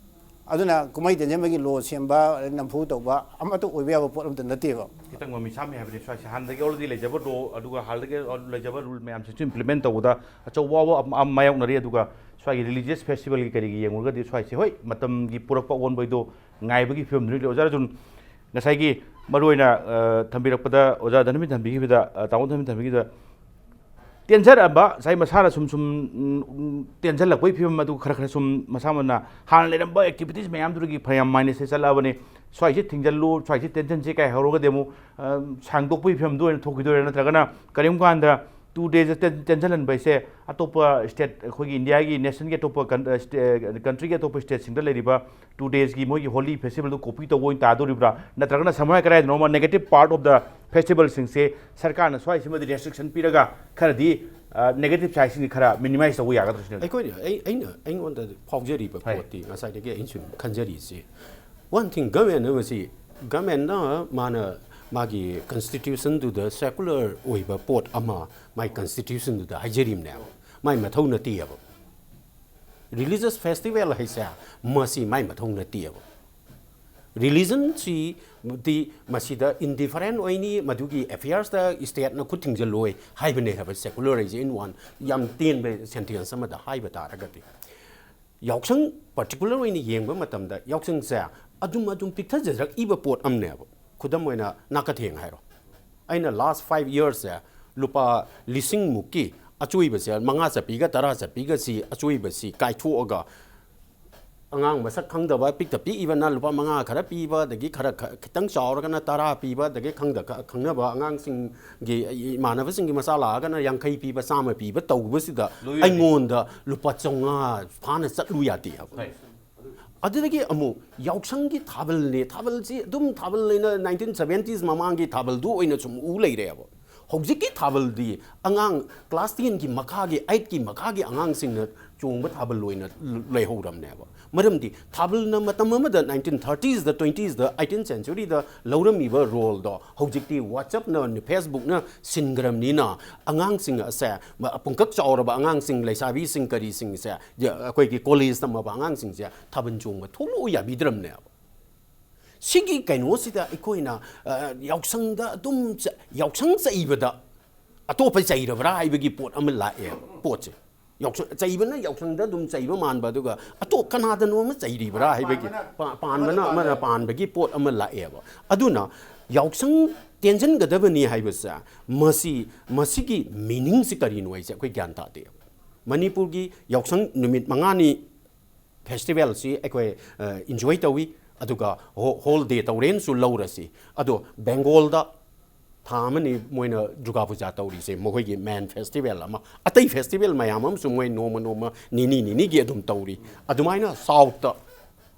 ꯑꯗꯨꯅ ꯀꯨꯝꯍꯩ ꯇꯦꯟꯁꯤꯟꯕꯒꯤ ꯂꯣ ꯁꯦꯝꯕ, ꯅꯝꯐꯨ ꯇꯧꯕ ꯑꯃꯠꯇ ꯑꯣꯏꯕ ꯌꯥꯕ ꯄꯣꯠ ꯑꯝꯇ ꯅꯠꯇꯦꯕ꯫ ꯈꯤꯇꯪ ꯃꯃꯤ ꯁꯥꯝꯃꯤ ꯍꯥꯏꯕꯅꯤ꯫ ꯁ꯭ꯋꯥꯏꯁꯦ ꯍꯥꯟꯅꯗꯒꯤ already ꯂꯩꯖꯕ ꯂꯣ, ꯑꯗꯨꯒ ꯍꯥꯟꯅꯗꯒꯤ ꯂꯩꯖꯕ ꯔꯨꯜ ꯃꯌꯥꯝꯁꯤꯁꯨ ꯏꯝꯄ꯭ꯂꯤꯃꯦꯟ ꯇꯧꯕꯗ ꯑꯆꯧꯕ ꯑꯋꯥꯕ ꯑꯃ ꯃꯥꯌꯣꯛꯅꯔꯤ꯫ ꯑꯗꯨꯒ ꯁ꯭ꯋꯥꯏꯒꯤ ꯔꯤꯂꯤꯖꯤꯌꯁ ꯐꯦꯁꯇꯤꯚꯦꯜꯒꯤ ꯀꯔꯤꯒꯤ ꯌꯦꯡꯉꯨꯔꯒꯗꯤ ꯁ꯭ꯋꯥꯏꯁꯦ, ꯍꯣꯏ, ꯃꯇꯝꯒꯤ ꯄꯨꯔꯛꯄ ꯑꯑꯣꯟꯕꯩꯗꯣ ꯉꯥꯏꯕꯒꯤ ꯐꯤꯕꯝꯗꯨꯅꯤ꯫ ꯑꯣꯖꯥ ꯔꯖꯨꯟ, ꯉꯁꯥꯏꯒꯤ ꯃꯔꯨꯑꯣꯏꯅ ꯑ, ꯊꯝꯕꯤꯔꯛꯄꯗ, ꯑꯣꯖꯥ ꯙꯅꯃꯤ ꯊꯝꯕꯤꯈꯤꯕꯗ, ꯑ, ꯇꯥꯃꯣ ꯙꯅꯃꯤ ꯊꯝꯕꯤꯈꯤꯕꯗ, ꯇꯦꯟꯖꯔꯛꯑꯕ ꯉꯁꯥꯏ ꯃꯁꯥꯅ ꯁꯨꯝ ꯁꯨꯝ ꯎꯝ, ꯇꯦꯟꯖꯜꯂꯛꯄꯒꯤ ꯐꯤꯕꯝ ꯑꯗꯨ ꯈꯔ ꯈꯔ ꯁꯨꯝ ꯃꯁꯥ ꯃꯊꯟꯇ ꯍꯥꯟꯅ ꯂꯩꯔꯝꯕ ꯑꯦꯛꯇꯤꯚꯤꯇꯤꯁ ꯃꯌꯥꯝꯗꯨꯗꯒꯤ ꯐꯅꯌꯥꯝ ꯃꯥꯏꯅꯁꯁꯦ ꯆꯠꯂꯛꯑꯕꯅꯤ꯫ ꯁ꯭ꯋꯥꯏꯁꯦ ꯊꯤꯡꯖꯜꯂꯨ, ꯁ꯭ꯋꯥꯏꯁꯦ ꯇꯦꯟꯁꯟꯁꯦ ꯀꯥꯏ ꯍꯧꯔꯒꯗꯤ ꯑꯃꯨꯛ ꯑ, ꯁꯥꯡꯗꯣꯛꯄꯒꯤ ꯐꯤꯕꯝꯗꯨ ꯑꯣꯏꯅ ꯊꯣꯛꯈꯤꯗꯣꯏꯔꯥ, ꯅꯠꯇ꯭ꯔꯒꯅ ꯀꯔꯤꯒꯨꯝꯕ ꯀꯥꯟꯗ ꯇꯨ ꯗꯦꯖ ꯇꯦꯟꯁꯜꯍꯟꯕ ꯍꯥꯏꯁꯦ ꯑꯇꯣꯞꯄ ꯁ꯭ꯇꯦꯠ, ꯑꯩꯈꯣꯏꯒꯤ ꯏꯟꯗꯤꯌꯥꯒꯤ ꯅꯦꯁꯟꯒꯤ ꯑꯇꯣꯞꯄ ꯀꯟ-, ꯑ, ꯁ꯭ꯇꯦ-, ꯀꯟꯇ꯭ꯔꯤꯒꯤ ꯑꯇꯣꯞꯄ ꯁ꯭ꯇꯦꯠꯁꯤꯡꯗ ꯂꯩꯔꯤꯕ ꯇꯨ ꯗꯦꯖꯀꯤ ꯃꯣꯏꯒꯤ ꯍꯣꯂꯤ ꯐꯦꯁꯇꯤꯚꯦꯜꯗꯨ ꯀꯣꯄꯤ ꯇꯧꯕ ꯑꯣꯏꯅ ꯇꯥꯗꯣꯔꯤꯕ꯭ꯔꯥ? ꯅꯠꯇ꯭ꯔꯒꯅ ꯁꯝꯅ ꯍꯥꯏ ꯀꯗꯥꯏꯗꯅꯣꯃ negative part of the festivalꯁꯤꯡꯁꯦ ꯁꯔꯀꯥꯔꯅ ꯁ꯭ꯋꯥꯏꯁꯤꯃꯗꯤ ꯔꯦꯁꯇ꯭ꯔꯤꯛꯁꯟ ꯄꯤꯔꯒ ꯈꯔꯗꯤ negative sideꯁꯤꯡꯁꯤ ꯈꯔ minimize ꯇꯧꯕ ꯌꯥꯒꯗ꯭ꯔꯥ ꯁꯤꯅꯤ꯫ ꯑꯩꯈꯣꯏꯅ ꯑꯩ ꯑꯩꯅ ꯑꯩꯉꯣꯟꯗ ꯐꯥꯎꯖꯔꯤꯕ ꯍꯣꯏ꯫ ꯄꯣꯠꯇꯤ ꯉꯁꯥꯏꯗꯒꯤ ꯑꯩꯅ ꯁꯨꯝ ꯈꯟꯖꯔꯤꯁꯦ, one thing, ꯒꯃꯦꯟ ꯑꯃꯁꯤ, ꯒꯃꯦꯟꯅ ꯃꯥꯅ ꯃꯥꯒꯤ ꯀꯟꯁꯇꯤꯇ꯭ꯌꯨꯁꯟꯗꯨꯗ ꯁꯦꯀꯨꯂꯔ ꯑꯣꯏꯕ ꯄꯣꯠ ꯑꯃ ꯃꯥꯏ ꯀꯟꯁꯇꯤꯇ꯭ꯌꯨꯁꯟꯗꯨꯗ ꯍꯥꯏꯖꯔꯤꯕꯅꯦꯕ꯫ ꯃꯥꯏ ꯃꯊꯧ ꯅꯠꯇꯦꯕ꯫ ꯔꯤꯂꯤꯖꯁ ꯐꯦꯁꯇꯤꯚꯦꯜ ꯍꯥꯏꯁꯦ ꯃꯁꯤ ꯃꯥꯏ ꯃꯊꯧ ꯅꯠꯇꯦꯕ꯫ ꯔꯤꯂꯤꯖꯟꯁꯤꯗꯤ ꯃꯁꯤꯗ ꯏꯟꯗꯤꯐꯔꯦꯟ ꯑꯣꯏꯅꯤ, ꯃꯗꯨꯒꯤ ꯑꯦꯐꯤꯌꯔꯁꯇ ꯁ꯭ꯇꯦꯠꯅ ꯈꯨꯠ ꯊꯤꯡꯖꯤꯜꯂꯣꯏ ꯍꯥꯏꯕꯅꯦ ꯍꯥꯏꯕ ꯁꯦꯀꯨꯂꯔ ꯍꯥꯏꯁꯦ, in one, ꯌꯥꯝ ꯇꯦꯟꯕ ꯁꯦꯟꯇꯦꯟꯁ ꯑꯃꯗ ꯍꯥꯏꯕ ꯇꯥꯔꯒꯗꯤ꯫ ꯌꯥꯎꯁꯪ ꯄꯥꯔꯇꯤꯀꯨꯂꯔ ꯑꯣꯏꯅ ꯌꯦꯡꯕ ꯃꯇꯝꯗ ꯌꯥꯎꯁꯪꯁꯦ ꯑꯗꯨꯝ ꯑꯗꯨꯝ ꯄꯤꯛꯊꯖꯔꯛꯏꯕ ꯄꯣꯠ ꯑꯃꯅꯦꯕ꯫ ꯈꯨꯗꯝ ꯑꯣꯏꯅ ꯅꯥꯀꯊꯦꯡ ꯍꯥꯏꯔꯣ, ꯑꯩꯅ ꯂꯥꯁ ꯐꯥꯏꯚ ꯌꯔꯁꯁꯦ ꯂꯨꯄꯥ ꯂꯤꯁꯤꯡ ꯃꯨꯛꯀꯤ ꯑꯆꯣꯏꯕꯁꯦ, ꯃꯉꯥ ꯆꯠꯄꯤꯒ ꯇꯔꯥ ꯆꯠꯄꯤꯒꯁꯤ ꯑꯆꯣꯏꯕꯁꯤ ꯀꯥꯏꯊꯣꯛꯑꯒ ꯑꯉꯥꯡ ꯃꯁꯛ ꯈꯪꯗꯕ ꯄꯤꯛꯇ ꯄꯤꯛꯏꯕꯅ ꯂꯨꯄꯥ ꯃꯉꯥ ꯈꯔ ꯄꯤꯕ, ꯑꯗꯒꯤ ꯈꯔ ꯈ-, ꯈꯤꯇꯪ ꯆꯥꯎꯔꯒꯅ ꯇꯔꯥ ꯄꯤꯕ, ꯑꯗꯒꯤ ꯈꯪꯗ-, ꯈ-, ꯈꯪꯅꯕ ꯑꯉꯥꯡꯁꯤꯡꯒꯤ, ꯏꯃꯥꯟꯅꯕꯁꯤꯡꯒꯤ ꯃꯆꯥ ꯂꯥꯛꯑꯒꯅ ꯌꯥꯡꯈꯩ ꯄꯤꯕ, ꯆꯥꯝꯃ ꯄꯤꯕ ꯇꯧꯕꯁꯤꯗ ꯂꯣꯏ ꯌꯥꯗꯦ꯫ ꯑꯩꯉꯣꯟꯗ ꯂꯨꯄꯥ ꯆꯥꯝꯃꯉꯥ ꯐꯥꯅ ꯆꯠꯂꯨ ꯌꯥꯗꯦ ꯍꯥꯏꯕ꯫ ꯍꯣꯏ꯫ ꯑꯗꯨꯗꯒꯤ ꯑꯃꯨꯛ ꯌꯥꯎꯁꯪꯒꯤ ꯊꯥꯕꯜꯅꯦ, ꯊꯥꯕꯜꯁꯤ ꯑꯗꯨꯝ ꯊꯥꯕꯜ ꯍꯥꯏꯅ ꯅꯥꯏꯟꯇꯤꯟ ꯁꯕꯦꯟꯇꯤꯁ ꯃꯃꯥꯡꯒꯤ ꯊꯥꯕꯜꯗꯨ ꯑꯣꯏꯅ ꯁꯨꯝ ꯎ ꯂꯩꯔꯦꯕ꯫ ꯍꯧꯖꯤꯛꯀꯤ ꯊꯥꯕꯜꯗꯤ ꯑꯉꯥꯡ ꯀ꯭ꯂꯥꯁ ꯇꯦꯟꯒꯤ ꯃꯈꯥꯒꯤ, ꯑꯩꯠꯀꯤ ꯃꯈꯥꯒꯤ ꯑꯉꯥꯡꯁꯤꯡꯅ ꯆꯣꯡꯕ ꯊꯥꯕꯜ ꯑꯣꯏꯅ ꯂꯩꯍꯧꯔꯕꯅꯦꯕ꯫ ꯃꯔꯝꯗꯤ ꯊꯥꯕꯜꯅ ꯃꯇꯝ ꯑꯃꯗ nineteen thirties ꯗ, twenties ꯗ, eighteenth century ꯗ ꯂꯧꯔꯝꯃꯤꯕ role ꯗꯣ ꯍꯧꯖꯤꯛꯇꯤ WhatsApp ꯅ, Facebook ꯅ ꯁꯤꯟꯈ꯭ꯔꯕꯅꯤꯅ ꯑꯉꯥꯡꯁꯤꯡ ꯑꯁꯦ, ꯃ-, ꯄꯨꯡꯀꯛ ꯆꯥꯎꯔꯕ ꯑꯉꯥꯡꯁꯤꯡ, ꯂꯩꯁꯥꯕꯤꯁꯤꯡ, ꯀꯔꯤꯁꯤꯡꯁꯦ, ꯌ-, ꯑꯩꯈꯣꯏꯒꯤ college ꯇꯝꯃꯕ ꯑꯉꯥꯡꯁꯤꯡꯁꯦ ꯊꯥꯕꯜ ꯆꯣꯡꯕ ꯊꯣꯛꯂꯛꯑꯣ ꯌꯥꯕꯤꯗ꯭ꯔꯕꯅꯦꯕ꯫ ꯁꯤꯒꯤ ꯀꯩꯅꯣꯁꯤꯗ ꯑꯩꯈꯣꯏꯅ, ꯑ, ꯌꯥꯎꯁꯪꯗ ꯑꯗꯨꯝ ꯆ-, ꯌꯥꯎꯁꯪ ꯆꯩꯕꯗ ꯑꯇꯣꯞꯄ ꯆꯩꯔꯕ꯭ꯔꯥ ꯍꯥꯏꯕꯒꯤ ꯄꯣꯠ ꯑꯃ ꯂꯥꯛꯑꯦꯕ, ꯄꯣꯠꯁꯦ꯫ ꯌꯥꯎꯁꯪ, ꯆꯩꯕꯅ ꯌꯥꯎꯁꯪꯗ ꯑꯗꯨꯝ ꯆꯩꯕ ꯃꯥꯟꯕ, ꯑꯗꯨꯒ ꯑꯇꯣꯞ ꯀꯅꯥꯗꯅꯣ ꯑꯃ ꯆꯩꯔꯤꯕ꯭ꯔꯥ ꯍꯥꯏꯕꯒꯤ, ꯄꯥꯟꯕꯅ ꯄꯥ-, ꯄꯥꯟꯕꯅ ꯑꯃꯅ ꯑꯃꯅ ꯄꯥꯟꯕ꯫ ꯄꯥꯟꯕꯒꯤ ꯄꯣꯠ ꯑꯃ ꯂꯥꯛꯑꯦꯕ꯫ ꯑꯗꯨꯅ ꯌꯥꯎꯁꯪ ꯇꯦꯟꯁꯤꯟꯒꯗꯕꯅꯤ ꯍꯥꯏꯕꯁꯦ, ꯃꯁꯤ, ꯃꯁꯤꯒꯤ meaning ꯁꯤ ꯀꯔꯤꯅꯣ ꯍꯥꯏꯁꯦ ꯑꯩꯈꯣꯏ ꯒ꯭ꯌꯥꯟ ꯇꯥꯗꯦꯕ꯫ ꯃꯅꯤꯄꯨꯔꯒꯤ ꯌꯥꯎꯁꯪ ꯅꯨꯃꯤꯠ ꯃꯉꯥꯅꯤ festival ꯁꯤ ꯑꯩꯈꯣꯏ, ꯑ, enjoy ꯇꯧꯏ, ꯑꯗꯨꯒ ꯍꯣ-, whole day ꯇꯧꯔꯦꯅꯁꯨ ꯂꯧꯔꯁꯤ꯫ ꯑꯗꯣ ꯕꯦꯡꯒꯣꯜꯗ ꯊꯥ ꯑꯃꯅꯤ ꯃꯣꯏꯅ ꯗꯨꯔꯒꯥ ꯄꯨꯖꯥ ꯇꯧꯔꯤꯁꯦ, ꯃꯈꯣꯏꯒꯤ main festival ꯑꯃ꯫ ꯑꯇꯩ festival ꯃꯌꯥꯝ ꯑꯃꯁꯨ ꯃꯣꯏ ꯅꯣꯡꯃ ꯅꯣꯡꯃ, ꯅꯤꯅꯤ ꯅꯤꯅꯤꯒꯤ ꯑꯗꯨꯝ ꯇꯧꯔꯤ꯫ ꯑꯗꯨꯃꯥꯏꯅ South ꯇ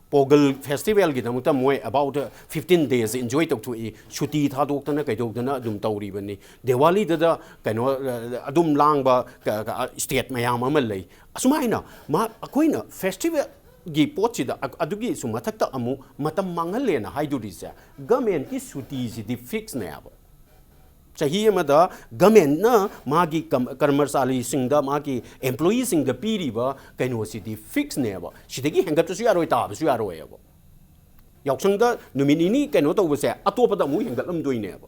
ꯄꯣꯒꯜ festival ꯒꯤꯗꯃꯛꯇ ꯃꯣꯏ about fifteen days enjoy ꯇꯧꯊꯣꯛꯏ, ꯁꯨꯇꯤ ꯊꯥꯗꯣꯛꯇꯅ ꯀꯩꯗꯧꯗꯅ ꯑꯗꯨꯝ ꯇꯧꯔꯤꯕꯅꯤ꯫ ꯗꯤꯋꯥꯂꯤꯗꯗ ꯀꯩꯅꯣ, ꯑ, ꯑꯗꯨꯝ ꯂꯥꯡꯕ ꯀ-, ꯀ-, state ꯃꯌꯥꯝ ꯑꯃ ꯂꯩ꯫ ꯑꯁꯨꯃꯥꯏꯅ ꯃꯥ-, ꯑꯩꯈꯣꯏꯅ festival ꯒꯤ ꯄꯣꯠꯁꯤꯗ ꯑ-, ꯑꯗꯨꯒꯤꯁꯨ ꯃꯊꯛꯇ ꯑꯃꯨꯛ ꯃꯇꯝ ꯃꯥꯡꯍꯜꯂꯦꯅ ꯍꯥꯏꯗꯣꯔꯤꯁꯦ, government ꯀꯤ ꯁꯨꯇꯤꯁꯤꯗꯤ fix ꯅꯦꯕ꯫ ꯆꯍꯤ ꯑꯃꯗ government ꯅ ꯃꯥꯒꯤ ꯀꯝ-, ꯀꯔꯃꯆꯥꯔꯤꯁꯤꯡꯗ, ꯃꯥꯒꯤ employee ꯁꯤꯡꯗ ꯄꯤꯔꯤꯕ ꯀꯩꯅꯣꯁꯤꯗꯤ fix ꯅꯦꯕ꯫ ꯁꯤꯗꯒꯤ ꯍꯦꯟꯒꯠꯄꯁꯨ ꯌꯥꯔꯣꯏ, ꯇꯥꯕꯁꯨ ꯌꯥꯔꯣꯏꯕ꯫ ꯌꯥꯎꯁꯪꯗ ꯅꯨꯃꯤꯠ ꯅꯤꯅꯤ ꯀꯩꯅꯣ ꯇꯧꯕꯁꯦ ꯑꯇꯣꯞꯄꯗ ꯑꯃꯨꯛ ꯍꯦꯟꯒꯠꯂꯝꯗꯣꯏꯅꯦꯕ꯫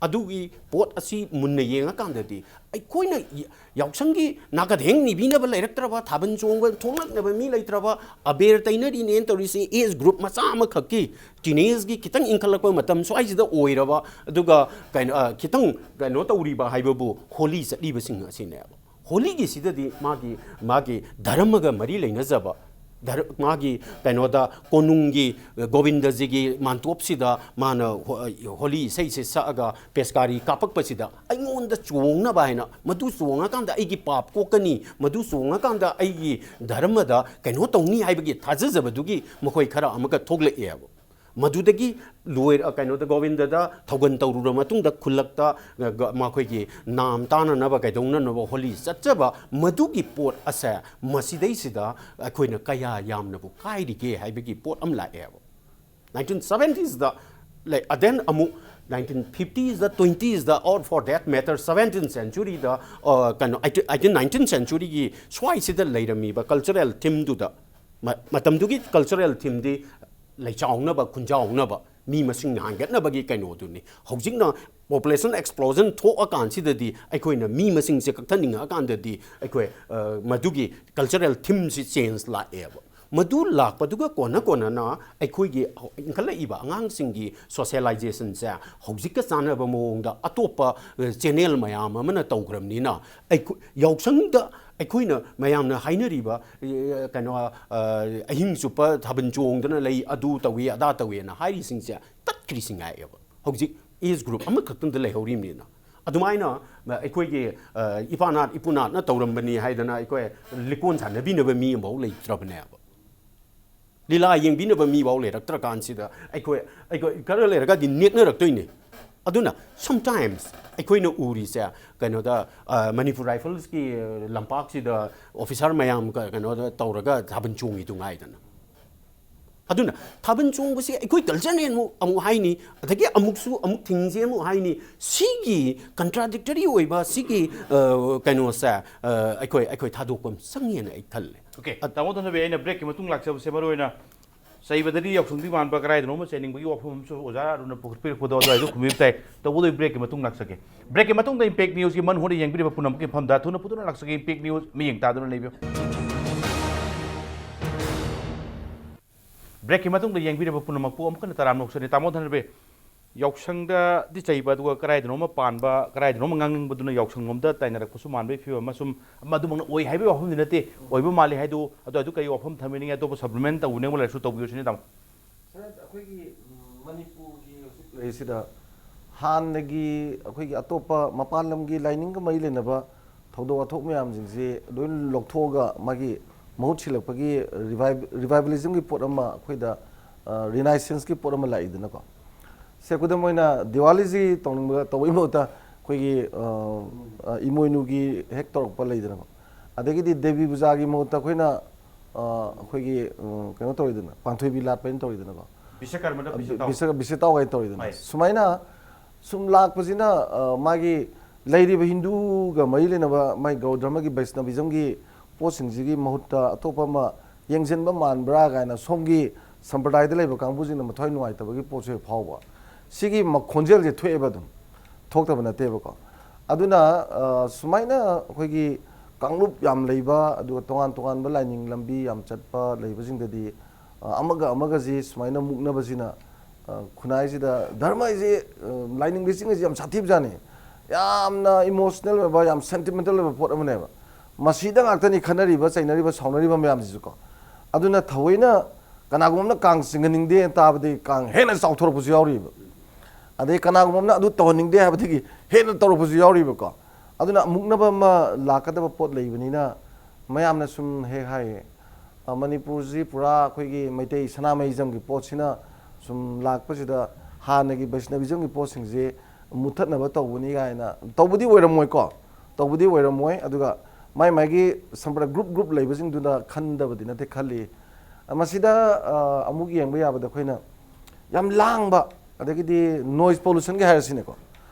ꯑꯗꯨꯒꯤ ꯄꯣꯠ ꯑꯁꯤ ꯃꯨꯟꯅ ꯌꯦꯡꯉꯀꯥꯟꯗꯗꯤ ꯑꯩꯈꯣꯏꯅ ꯌ-, ꯌꯥꯎꯁꯪꯒꯤ ꯅꯥꯀꯊꯦꯡ ꯅꯤꯕꯤꯅꯕ ꯂꯩꯔꯛꯇ꯭ꯔꯕ, ꯊꯥꯕꯜ ꯆꯣꯡꯕ ꯊꯣꯛꯂꯛꯅꯕ ꯃꯤ ꯂꯩꯇ꯭ꯔꯕ, ꯑꯕꯦꯔ ꯇꯩꯅꯔꯤꯅꯦꯅ ꯇꯧꯔꯤꯁꯤ age group ꯃꯆꯥ ꯑꯃꯈꯛꯀꯤ, teenage ꯒꯤ ꯈꯤꯇꯪ ꯏꯟꯈꯠꯂꯛꯄ ꯃꯇꯝ ꯁ꯭ꯋꯥꯏꯁꯤꯗ ꯑꯣꯏꯔꯕ, ꯑꯗꯨꯒ ꯀꯩꯅꯣ, ꯑ, ꯈꯤꯇꯪ ꯀꯩꯅꯣ ꯇꯧꯔꯤꯕ ꯍꯥꯏꯕꯕꯨ ꯍꯣꯂꯤ ꯆꯠꯂꯤꯕꯁꯤꯡ ꯑꯁꯤꯅꯦꯕ꯫ ꯍꯣꯂꯤꯒꯤꯁꯤꯗꯗꯤ ꯃꯥꯒꯤ, ꯃꯥꯒꯤ ꯙꯔꯃꯒ ꯃꯔꯤ ꯂꯩꯅꯖꯕ, ꯙꯔ-, ꯃꯥꯒꯤ ꯀꯩꯅꯣꯗ ꯀꯣꯅꯨꯡꯒꯤ ꯒꯣꯕꯤꯟꯗꯖꯤꯒꯤ ꯃꯥꯟꯇꯣꯞꯁꯤꯗ ꯃꯥꯅ ꯍꯣ-, ꯍꯣꯂꯤ ꯏꯁꯩꯁꯦ ꯁꯛꯑꯒ ꯄꯦꯁꯀꯥꯔꯤ ꯀꯥꯞꯄꯛꯄꯁꯤꯗ ꯑꯩꯉꯣꯟꯗ ꯆꯣꯡꯅꯕ ꯍꯥꯏꯅ, ꯃꯗꯨ ꯆꯣꯡꯉꯀꯥꯟꯗ ꯑꯩꯒꯤ ꯄꯥꯞ ꯀꯣꯛꯀꯅꯤ, ꯃꯗꯨ ꯆꯣꯡꯉꯀꯥꯟꯗ ꯑꯩꯒꯤ ꯙꯔꯃꯗ ꯀꯩꯅꯣ ꯇꯧꯅꯤ ꯍꯥꯏꯕꯒꯤ ꯊꯥꯖꯖꯕꯗꯨꯒꯤ ꯃꯈꯣꯏ ꯈꯔ ꯑꯃꯒ ꯊꯣꯛꯂꯛꯑꯦꯕ꯫ ꯃꯗꯨꯗꯒꯤ ꯂꯣꯏꯔ ꯀꯩꯅꯣꯗ ꯒꯣꯕꯤꯟꯗꯗ ꯊꯧꯒꯜ ꯇꯧꯔꯨꯔ ꯃꯇꯨꯡꯗ ꯈꯨꯜꯂꯛꯇ, ꯑ, ꯒ-, ꯃꯈꯣꯏꯒꯤ ꯅꯥꯝ ꯇꯥꯅꯅꯕ ꯀꯩꯗꯧꯅꯅꯕ ꯍꯣꯂꯤ ꯆꯠꯆꯕ, ꯃꯗꯨꯒꯤ ꯄꯣꯠ ꯑꯁꯦ ꯃꯁꯤꯗꯩꯁꯤꯗ ꯑꯩꯈꯣꯏꯅ ꯀꯌꯥ ꯌꯥꯝꯅꯕꯨ ꯀꯥꯏꯔꯤꯒꯦ ꯍꯥꯏꯕꯒꯤ ꯄꯣꯠ ꯑꯃ ꯂꯥꯛꯑꯦꯕ꯫ ꯅꯥꯏꯟꯇꯤꯟ ꯁꯕꯦꯟꯇꯤꯁꯗ ꯂꯩ, ꯑꯗꯦꯟ ꯑꯃꯨꯛ ꯅꯥꯏꯟꯇꯤꯟ ꯐꯤꯐꯇꯤꯁꯗ, ꯇ꯭ꯋꯦꯟꯇꯤꯁꯗ, or for that matter seventeen ꯁꯦꯟꯆꯨꯔꯤꯗ, ꯑ, ꯀꯩꯅꯣ, ꯑꯩꯠꯇꯤꯟ, ꯅꯥꯏꯟꯇꯤꯟ ꯁꯦꯟꯆꯨꯔꯤꯒꯤ ꯁ꯭ꯋꯥꯏꯁꯤꯗ ꯂꯩꯔꯝꯃꯤꯕ ꯀꯜꯆꯔꯦꯜ ꯊꯤꯝꯗꯨꯗ, ꯃ-, ꯃꯇꯝꯗꯨꯒꯤ ꯀꯜꯆꯔꯦꯜ ꯊꯤꯝꯗꯤ ꯂꯩꯆꯥꯎꯅꯕ, ꯈꯨꯟꯖꯥꯎꯅꯕ, ꯃꯤ ꯃꯁꯤꯡ ꯍꯦꯟꯒꯠꯅꯕꯒꯤ ꯀꯩꯅꯣꯗꯨꯅꯤ꯫ ꯍꯧꯖꯤꯛꯅ ꯄꯣꯄꯨꯂꯦꯁꯟ ꯑꯦꯛꯁꯄ꯭ꯂꯣꯖꯟ ꯊꯣꯛꯑꯀꯥꯟꯁꯤꯗꯗꯤ ꯑꯩꯈꯣꯏꯅ ꯃꯤ ꯃꯁꯤꯡꯁꯦ ꯀꯛꯊꯅꯤꯡꯉꯛꯑꯀꯥꯟꯗꯗꯤ ꯑꯩꯈꯣꯏ, ꯑ, ꯃꯗꯨꯒꯤ ꯀꯜꯆꯔꯦꯜ ꯊꯤꯝꯁꯤ ꯆꯦꯟꯖ ꯂꯥꯛꯑꯦꯕ꯫ ꯃꯗꯨ ꯂꯥꯛꯄꯗꯨꯒ ꯀꯣꯟꯅ ꯀꯣꯟꯅꯅ ꯑꯩꯈꯣꯏꯒꯤ ꯏꯟꯈꯠꯂꯛꯏꯕ ꯑꯉꯥꯡꯁꯤꯡꯒꯤ ꯁꯣꯁꯤꯌꯦꯂꯥꯏꯖꯦꯁꯟꯁꯦ ꯍꯧꯖꯤꯛꯀ ꯆꯥꯟꯅꯕ ꯃꯑꯣꯡꯗ ꯑꯇꯣꯞꯄ, ꯑ, ꯆꯦꯅꯦꯜ ꯃꯌꯥꯝ ꯑꯃꯅ ꯇꯧꯈ꯭ꯔꯕꯅꯤꯅ, ꯑꯩꯈꯣꯏ, ꯌꯥꯎꯁꯪꯗ ꯑꯩꯈꯣꯏꯅ ꯃꯌꯥꯝꯅ ꯍꯥꯏꯅꯔꯤꯕ, ꯑ, ꯀꯩꯅꯣ, ꯑ, ꯑꯍꯤꯡ ꯆꯨꯞꯄ ꯊꯥꯕꯜ ꯆꯣꯡꯗꯅ ꯂꯩ, ꯑꯗꯨ ꯇꯧꯏ, ꯑꯗꯥ ꯇꯧꯏꯅ ꯍꯥꯏꯔꯤꯁꯤꯡꯁꯦ ꯇꯠꯈ꯭ꯔꯤꯁꯤ ꯉꯥꯏꯑꯦꯕ꯫ ꯍꯧꯖꯤꯛ ꯑꯦꯖ ꯒ꯭ꯔꯨꯞ ꯑꯃꯈꯛꯇꯪꯗ ꯂꯩꯍꯧꯔꯤꯕꯅꯤꯅ꯫ ꯑꯗꯨꯃꯥꯏꯅ ꯑꯩꯈꯣꯏꯒꯤ, ꯑ, ꯏꯄꯥꯅꯥꯠ ꯏꯄꯨꯅꯥꯠꯅ ꯇꯧꯔꯝꯕꯅꯤ ꯍꯥꯏꯗꯅ ꯑꯩꯈꯣꯏ ꯂꯤꯀꯣꯟ ꯁꯥꯟꯅꯕꯤꯅꯕ ꯃꯤ ꯑꯃꯐꯥꯎ ꯂꯩꯇ꯭ꯔꯕꯅꯦꯕ꯫ ꯂꯤꯂꯥ ꯌꯦꯡꯕꯤꯅꯕ ꯃꯤꯐꯥꯎ ꯂꯩꯔꯛꯇ꯭ꯔꯀꯥꯟꯁꯤꯗ ꯑꯩꯈꯣꯏ, ꯑꯩꯈꯣꯏ ꯈꯔ ꯂꯩꯔꯒꯗꯤ ꯅꯦꯠꯅꯔꯛꯇꯣꯏꯅꯦ꯫ ꯑꯗꯨꯅ sometimes ꯑꯩꯈꯣꯏꯅ ꯎꯔꯤꯁꯦ ꯀꯩꯅꯣꯗ, ꯑ, ꯃꯅꯤꯄꯨꯔ ꯔꯥꯏꯐꯜꯁꯀꯤ ꯂꯝꯄꯥꯛꯁꯤꯗ ꯑꯣꯐꯤꯁꯥꯔ ꯃꯌꯥꯝ ꯀ-, ꯀꯩꯅꯣꯗ ꯇꯧꯔꯒ ꯊꯥꯕꯜ ꯆꯣꯡꯉꯤꯗꯨ ꯉꯥꯏꯗꯅ꯫ ꯑꯗꯨꯅ ꯊꯥꯕꯜ ꯆꯣꯡꯕꯁꯤ ꯑꯩꯈꯣꯏ ꯀꯜꯆꯔꯅꯦ ꯑꯃꯨꯛ, ꯑꯃꯨꯛ ꯍꯥꯏꯅꯤ, ꯑꯗꯒꯤ ꯑꯃꯨꯛꯁꯨ ꯑꯃꯨꯛ ꯊꯤꯡꯁꯦ ꯑꯃꯨꯛ ꯍꯥꯏꯅꯤ꯫ ꯁꯤꯒꯤ ꯀꯟꯇ꯭ꯔꯥꯗꯤꯛꯇꯔꯤ ꯑꯣꯏꯕ ꯁꯤꯒꯤ, ꯑ, ꯀꯩꯅꯣꯁꯦ, ꯑ, ꯑꯩꯈꯣꯏ, ꯑꯩꯈꯣꯏ ꯊꯥꯗꯣꯛꯄ ꯑꯃ ꯆꯪꯉꯦꯅ ꯑꯩ ꯈꯜꯂꯦ꯫ ꯑꯣꯀꯦ, ꯑ- ꯇꯥꯃꯣ ꯊꯅꯕꯤ, ꯑꯩꯅ ꯕ꯭ꯔꯦꯛꯀꯤ ꯃꯇꯨꯡ ꯂꯥꯛꯆꯕꯁꯦ ꯃꯔꯨ ꯑꯣꯏꯅ ꯆꯩꯕꯗꯗꯤ ꯌꯥꯎꯁꯪꯗꯤ ꯃꯥꯟꯕ ꯀꯗꯥꯏꯗꯅꯣ ꯑꯃ ꯆꯩꯅꯤꯡꯕꯒꯤ ꯋꯥꯐꯝ ꯑꯃꯁꯨ ꯑꯣꯖꯥ ꯑꯔꯨꯟꯅ ꯄꯨꯈꯠꯄꯤꯔꯛꯄꯗꯣ ꯑꯗꯨꯋꯥꯏꯗꯣ ꯈꯨꯝꯕꯤꯕ ꯇꯥꯏ꯫ ꯇꯧꯕꯗꯣ ꯑꯩ ꯕ꯭ꯔꯦꯛꯀꯤ ꯃꯇꯨꯡ ꯂꯥꯛꯆꯒꯦ꯫ ꯕ꯭ꯔꯦꯛꯀꯤ ꯃꯇꯨꯡꯗ ꯏꯝꯄꯦꯛ ꯅ꯭ꯌꯨꯁꯀꯤ ꯃꯟ ꯍꯣꯔ ꯌꯦꯡꯕꯤꯔꯤꯕ ꯄꯨꯝꯅꯃꯛꯀꯤ ꯃꯐꯝꯗ ꯊꯨꯅ ꯐꯨꯗꯨꯅ ꯂꯥꯛꯆꯒꯦ꯫ ꯏꯝꯄꯦꯛ ꯅ꯭ꯌꯨꯁ ꯃꯤꯠꯌꯦꯡ ꯇꯥꯗꯨꯅ ꯂꯩꯕꯤꯌꯨ꯫ ꯕ꯭ꯔꯦꯛꯀꯤ ꯃꯇꯨꯡꯗ ꯌꯦꯡꯕꯤꯔꯤꯕ ꯄꯨꯝꯅꯃꯛꯄꯨ ꯑꯃꯨꯛ ꯍꯟꯅ ꯇꯔꯥꯝꯅ ꯑꯣꯛꯆꯔꯤ꯫ ꯇꯥꯃꯣ ꯊꯅꯕꯤ, ꯌꯥꯎꯁꯪꯗꯗꯤ ꯆꯩꯕ, ꯑꯗꯨꯒ ꯀꯗꯥꯏꯗꯅꯣ ꯑꯃ ꯄꯥꯟꯕ, ꯀꯗꯥꯏꯗꯅꯣ ꯑꯃ ꯉꯥꯡꯅꯤꯡꯕꯗꯨꯅ ꯌꯥꯎꯁꯪꯂꯣꯝꯗ ꯇꯥꯏꯅꯔꯛꯄꯁꯨ ꯃꯥꯟꯕꯒꯤ ꯐꯤꯕꯝ ꯑꯃ ꯁꯨꯝ, ꯑꯃ ꯑꯗꯨꯃꯛꯅ ꯑꯣꯏ ꯍꯥꯏꯕꯒꯤ ꯋꯥꯐꯝꯗꯤ ꯅꯠꯇꯦ, ꯑꯣꯏꯕ ꯃꯥꯜꯂꯤ ꯍꯥꯏꯗꯨ, ꯑꯗꯨ, ꯑꯗꯨ ꯀꯔꯤ ꯋꯥꯐꯝ ꯊꯝꯕꯤꯅꯤꯡꯉꯤ? ꯑꯇꯣꯞꯄ ꯁꯄ꯭ꯂꯤꯃꯦꯟ ꯇꯧꯕꯤꯅꯤꯡꯕ ꯂꯩꯔꯁꯨ ꯇꯧꯕꯤꯌꯨ ꯁꯤꯅꯤ, ꯇꯥꯃꯣ꯫ ꯁꯥꯔ, ꯑꯩꯈꯣꯏꯒꯤ, ꯎꯝ, ꯃꯅꯤꯄꯨꯔꯒꯤ ꯍꯧꯖꯤꯛ ꯂꯩꯔꯤꯁꯤꯗ ꯍꯥꯟꯅꯒꯤ ꯑꯩꯈꯣꯏꯒꯤ ꯑꯇꯣꯞꯄ ꯃꯄꯥꯟ ꯂꯝꯒꯤ ꯂꯥꯏꯅꯤꯡꯒ ꯃꯔꯤ ꯂꯩꯅꯕ ꯊꯧꯗꯣꯛ ꯋꯥꯊꯣꯛ ꯃꯌꯥꯝꯁꯤꯡꯁꯤ ꯂꯣꯏ ꯂꯧꯊꯣꯛꯑꯒ ꯃꯥꯒꯤ ꯃꯍꯨꯠ ꯁꯤꯜꯂꯛꯄꯒꯤ ꯔꯤꯚꯥꯏꯕ-, ꯔꯤꯚꯥꯏꯕꯦꯂꯤꯖꯝꯒꯤ ꯄꯣꯠ ꯑꯃ ꯑꯩꯈꯣꯏꯗ ꯔꯤꯅꯥꯏꯁꯦꯟꯁꯀꯤ ꯄꯣꯠ ꯑꯃ ꯂꯥꯛꯏꯗꯅꯀꯣ꯫ ꯁꯦ, ꯈꯨꯗꯝ ꯑꯣꯏꯅ, ꯗꯤꯋꯥꯂꯤꯁꯤ ꯇꯧꯅꯤꯡꯕ, ꯇꯧꯕꯒꯤ ꯃꯍꯨꯠꯇ ꯑꯩꯈꯣꯏꯒꯤ, ꯑ, ꯑ, ꯏꯃꯣꯏꯅꯨꯒꯤ ꯍꯦꯛ ꯇꯧꯔꯛꯄ ꯂꯩꯗꯅꯀꯣ꯫ ꯑꯗꯒꯤꯗꯤ ꯗꯦꯕꯤ ꯄꯨꯖꯥꯒꯤ ꯃꯍꯨꯠꯇ ꯑꯩꯈꯣꯏꯅ, ꯑ, ꯑꯩꯈꯣꯏꯒꯤ, ꯑ, ꯀꯩꯅꯣ ꯇꯧꯔꯤꯗꯅ, ꯄꯥꯟꯊꯣꯏꯕꯤ ꯂꯥꯠꯄ ꯍꯥꯏꯅ ꯇꯧꯔꯤꯗꯅꯀꯣ꯫ ꯕꯤꯁꯀꯔꯃꯗ ꯄꯤꯁ ꯇꯧ꯫ ꯕꯤꯁ-, ꯕꯤꯁ ꯇꯧ ꯀꯥꯏꯅ ꯇꯧꯔꯤꯗꯅ꯫ ꯍꯣꯏ꯫ ꯁꯨꯃꯥꯏꯅ ꯁꯨꯝ ꯂꯥꯛꯄꯁꯤꯅ, ꯑ, ꯃꯥꯒꯤ ꯂꯩꯔꯤꯕ ꯍꯤꯟꯗꯨꯒ ꯃꯔꯤ ꯂꯩꯅꯕ ꯃꯥꯒꯤ ꯒꯧꯔ ꯙꯔꯃꯒꯤ ꯕꯩꯁꯅꯕꯤꯖꯝꯒꯤ ꯄꯣꯠꯁꯤꯡꯁꯤꯒꯤ ꯃꯍꯨꯠꯇ ꯑꯇꯣꯞꯄ ꯑꯃ ꯌꯦꯡꯁꯤꯟꯕ ꯃꯥꯟꯕ꯭ꯔꯥ ꯀꯥꯏꯅ ꯁꯣꯝꯒꯤ ꯁꯝꯄ꯭ꯔꯗꯥꯌꯗ ꯂꯩꯕ ꯀꯥꯡꯕꯨꯁꯤꯡꯅ ꯃꯊ꯭ꯋꯥꯏ ꯅꯨꯡꯉꯥꯏꯇꯕꯒꯤ ꯄꯣꯠꯁꯨ ꯍꯦꯛ ꯐꯥꯎꯕ꯫ ꯁꯤꯒꯤ ꯃ-, ꯈꯣꯟꯖꯦꯜꯁꯦ ꯊꯣꯛꯑꯦꯕ ꯑꯗꯨꯝ, ꯊꯣꯛꯇꯕ ꯅꯠꯇꯦꯕꯀꯣ꯫ ꯑꯗꯨꯅ, ꯑ, ꯁꯨꯃꯥꯏꯅ ꯑꯩꯈꯣꯏꯒꯤ ꯀꯥꯡꯂꯨꯞ ꯌꯥꯝ ꯂꯩꯕ, ꯑꯗꯨꯒ ꯇꯣꯉꯥꯟ ꯇꯣꯉꯥꯟꯕ ꯂꯥꯏꯅꯤꯡ ꯂꯝꯕꯤ ꯌꯥꯝ ꯆꯠꯄ ꯂꯩꯕꯁꯤꯡꯗꯗꯤ, ꯑ, ꯑꯃꯒ ꯑꯃꯒꯁꯤ ꯁꯨꯃꯥꯏꯅ ꯃꯨꯛꯅꯕꯁꯤꯅ, ꯑ, ꯈꯨꯟꯅꯥꯏꯁꯤꯗ ꯙꯔꯃ ꯍꯥꯏꯁꯦ, ꯑ, ꯂꯥꯏꯅꯤꯡ ꯂꯤꯁꯤꯡ ꯍꯥꯏꯁꯦ ꯌꯥꯝ ꯁꯥꯊꯤꯕꯖꯥꯠꯅꯤ꯫ ꯌꯥꯝꯅ ꯏꯃꯣꯁꯅꯦꯜ ꯑꯣꯏꯕ, ꯌꯥꯝ ꯁꯦꯟꯇꯤꯃꯦꯟꯇꯦꯜ ꯑꯣꯏꯕ ꯄꯣꯠ ꯑꯃꯅꯦꯕ꯫ ꯃꯁꯤꯗ ꯉꯥꯛꯇꯅꯤ ꯈꯟꯅꯔꯤꯕ, ꯆꯩꯅꯔꯤꯕ, ꯁꯥꯎꯅꯔꯤꯕ ꯃꯌꯥꯝꯁꯤꯁꯨꯀꯣ꯫ ꯑꯗꯨꯅ ꯊꯑꯣꯏꯅ ꯀꯅꯥꯒꯨꯝꯕ ꯑꯃꯅ ꯀꯥꯡ ꯆꯤꯡꯍꯟꯅꯤꯡꯗꯦꯅ ꯇꯥꯕꯗꯒꯤ ꯀꯥꯡ ꯍꯦꯟꯅ ꯆꯥꯎꯊꯣꯔꯛꯄꯁꯨ ꯌꯥꯎꯔꯤꯕ꯫ ꯑꯗꯩ ꯀꯅꯥꯒꯨꯝꯕ ꯑꯃꯅ ꯑꯗꯨ ꯇꯧꯍꯟꯅꯤꯡꯗꯦ ꯍꯥꯏꯕꯗꯒꯤ ꯍꯦꯟꯅ ꯇꯧꯔꯛꯄꯁꯨ ꯌꯥꯎꯔꯤꯕꯀꯣ꯫ ꯑꯗꯨꯅ ꯃꯨꯛꯅꯕ ꯑꯃ ꯂꯥꯛꯀꯗꯕ ꯄꯣꯠ ꯂꯩꯕꯅꯤꯅ, ꯃꯌꯥꯝꯅ ꯁꯨꯝ ꯍꯦꯛ ꯍꯥꯏꯌꯦ, ꯑ, ꯃꯅꯤꯄꯨꯔꯁꯤ ꯄꯨꯔꯥ ꯑꯩꯈꯣꯏꯒꯤ ꯃꯩꯇꯩ ꯁꯅꯥꯃꯍꯤꯖꯝꯒꯤ ꯄꯣꯠꯁꯤꯅ ꯁꯨꯝ ꯂꯥꯛꯄꯁꯤꯗ ꯍꯥꯟꯅꯒꯤ ꯕꯩꯁꯅꯕꯤꯖꯝꯒꯤ ꯄꯣꯠꯁꯤꯡꯁꯦ ꯃꯨꯊꯠꯅꯕ ꯇꯧꯕꯅꯤ ꯀꯥꯏꯅ꯫ ꯇꯧꯕꯗꯤ ꯑꯣꯏꯔꯝꯃꯣꯏꯀꯣ, ꯇꯧꯕꯗꯤ ꯑꯣꯏꯔꯝꯃꯣꯏ꯫ ꯑꯗꯨꯒ ꯃꯥꯏ ꯃꯥꯏꯒꯤ ꯁꯝꯄ꯭ꯔꯗꯥꯏ ꯒ꯭ꯔꯨꯞ ꯒ꯭ꯔꯨꯞ ꯂꯩꯕꯁꯤꯡꯗꯨꯅ ꯈꯟꯗꯕꯗꯤ ꯅꯠꯇꯦ ꯈꯜꯂꯤ꯫ ꯃꯁꯤꯗ, ꯑ, ꯑꯃꯨꯛ ꯌꯦꯡꯕ ꯌꯥꯕꯗ ꯑꯩꯈꯣꯏꯅ ꯌꯥꯝ ꯂꯥꯡꯕ, ꯑꯗꯒꯤꯗꯤ ꯅꯣꯏꯁ ꯄꯣꯂꯨꯁꯟꯒꯤ ꯍꯥꯏꯔꯁꯤꯅꯦꯀꯣ,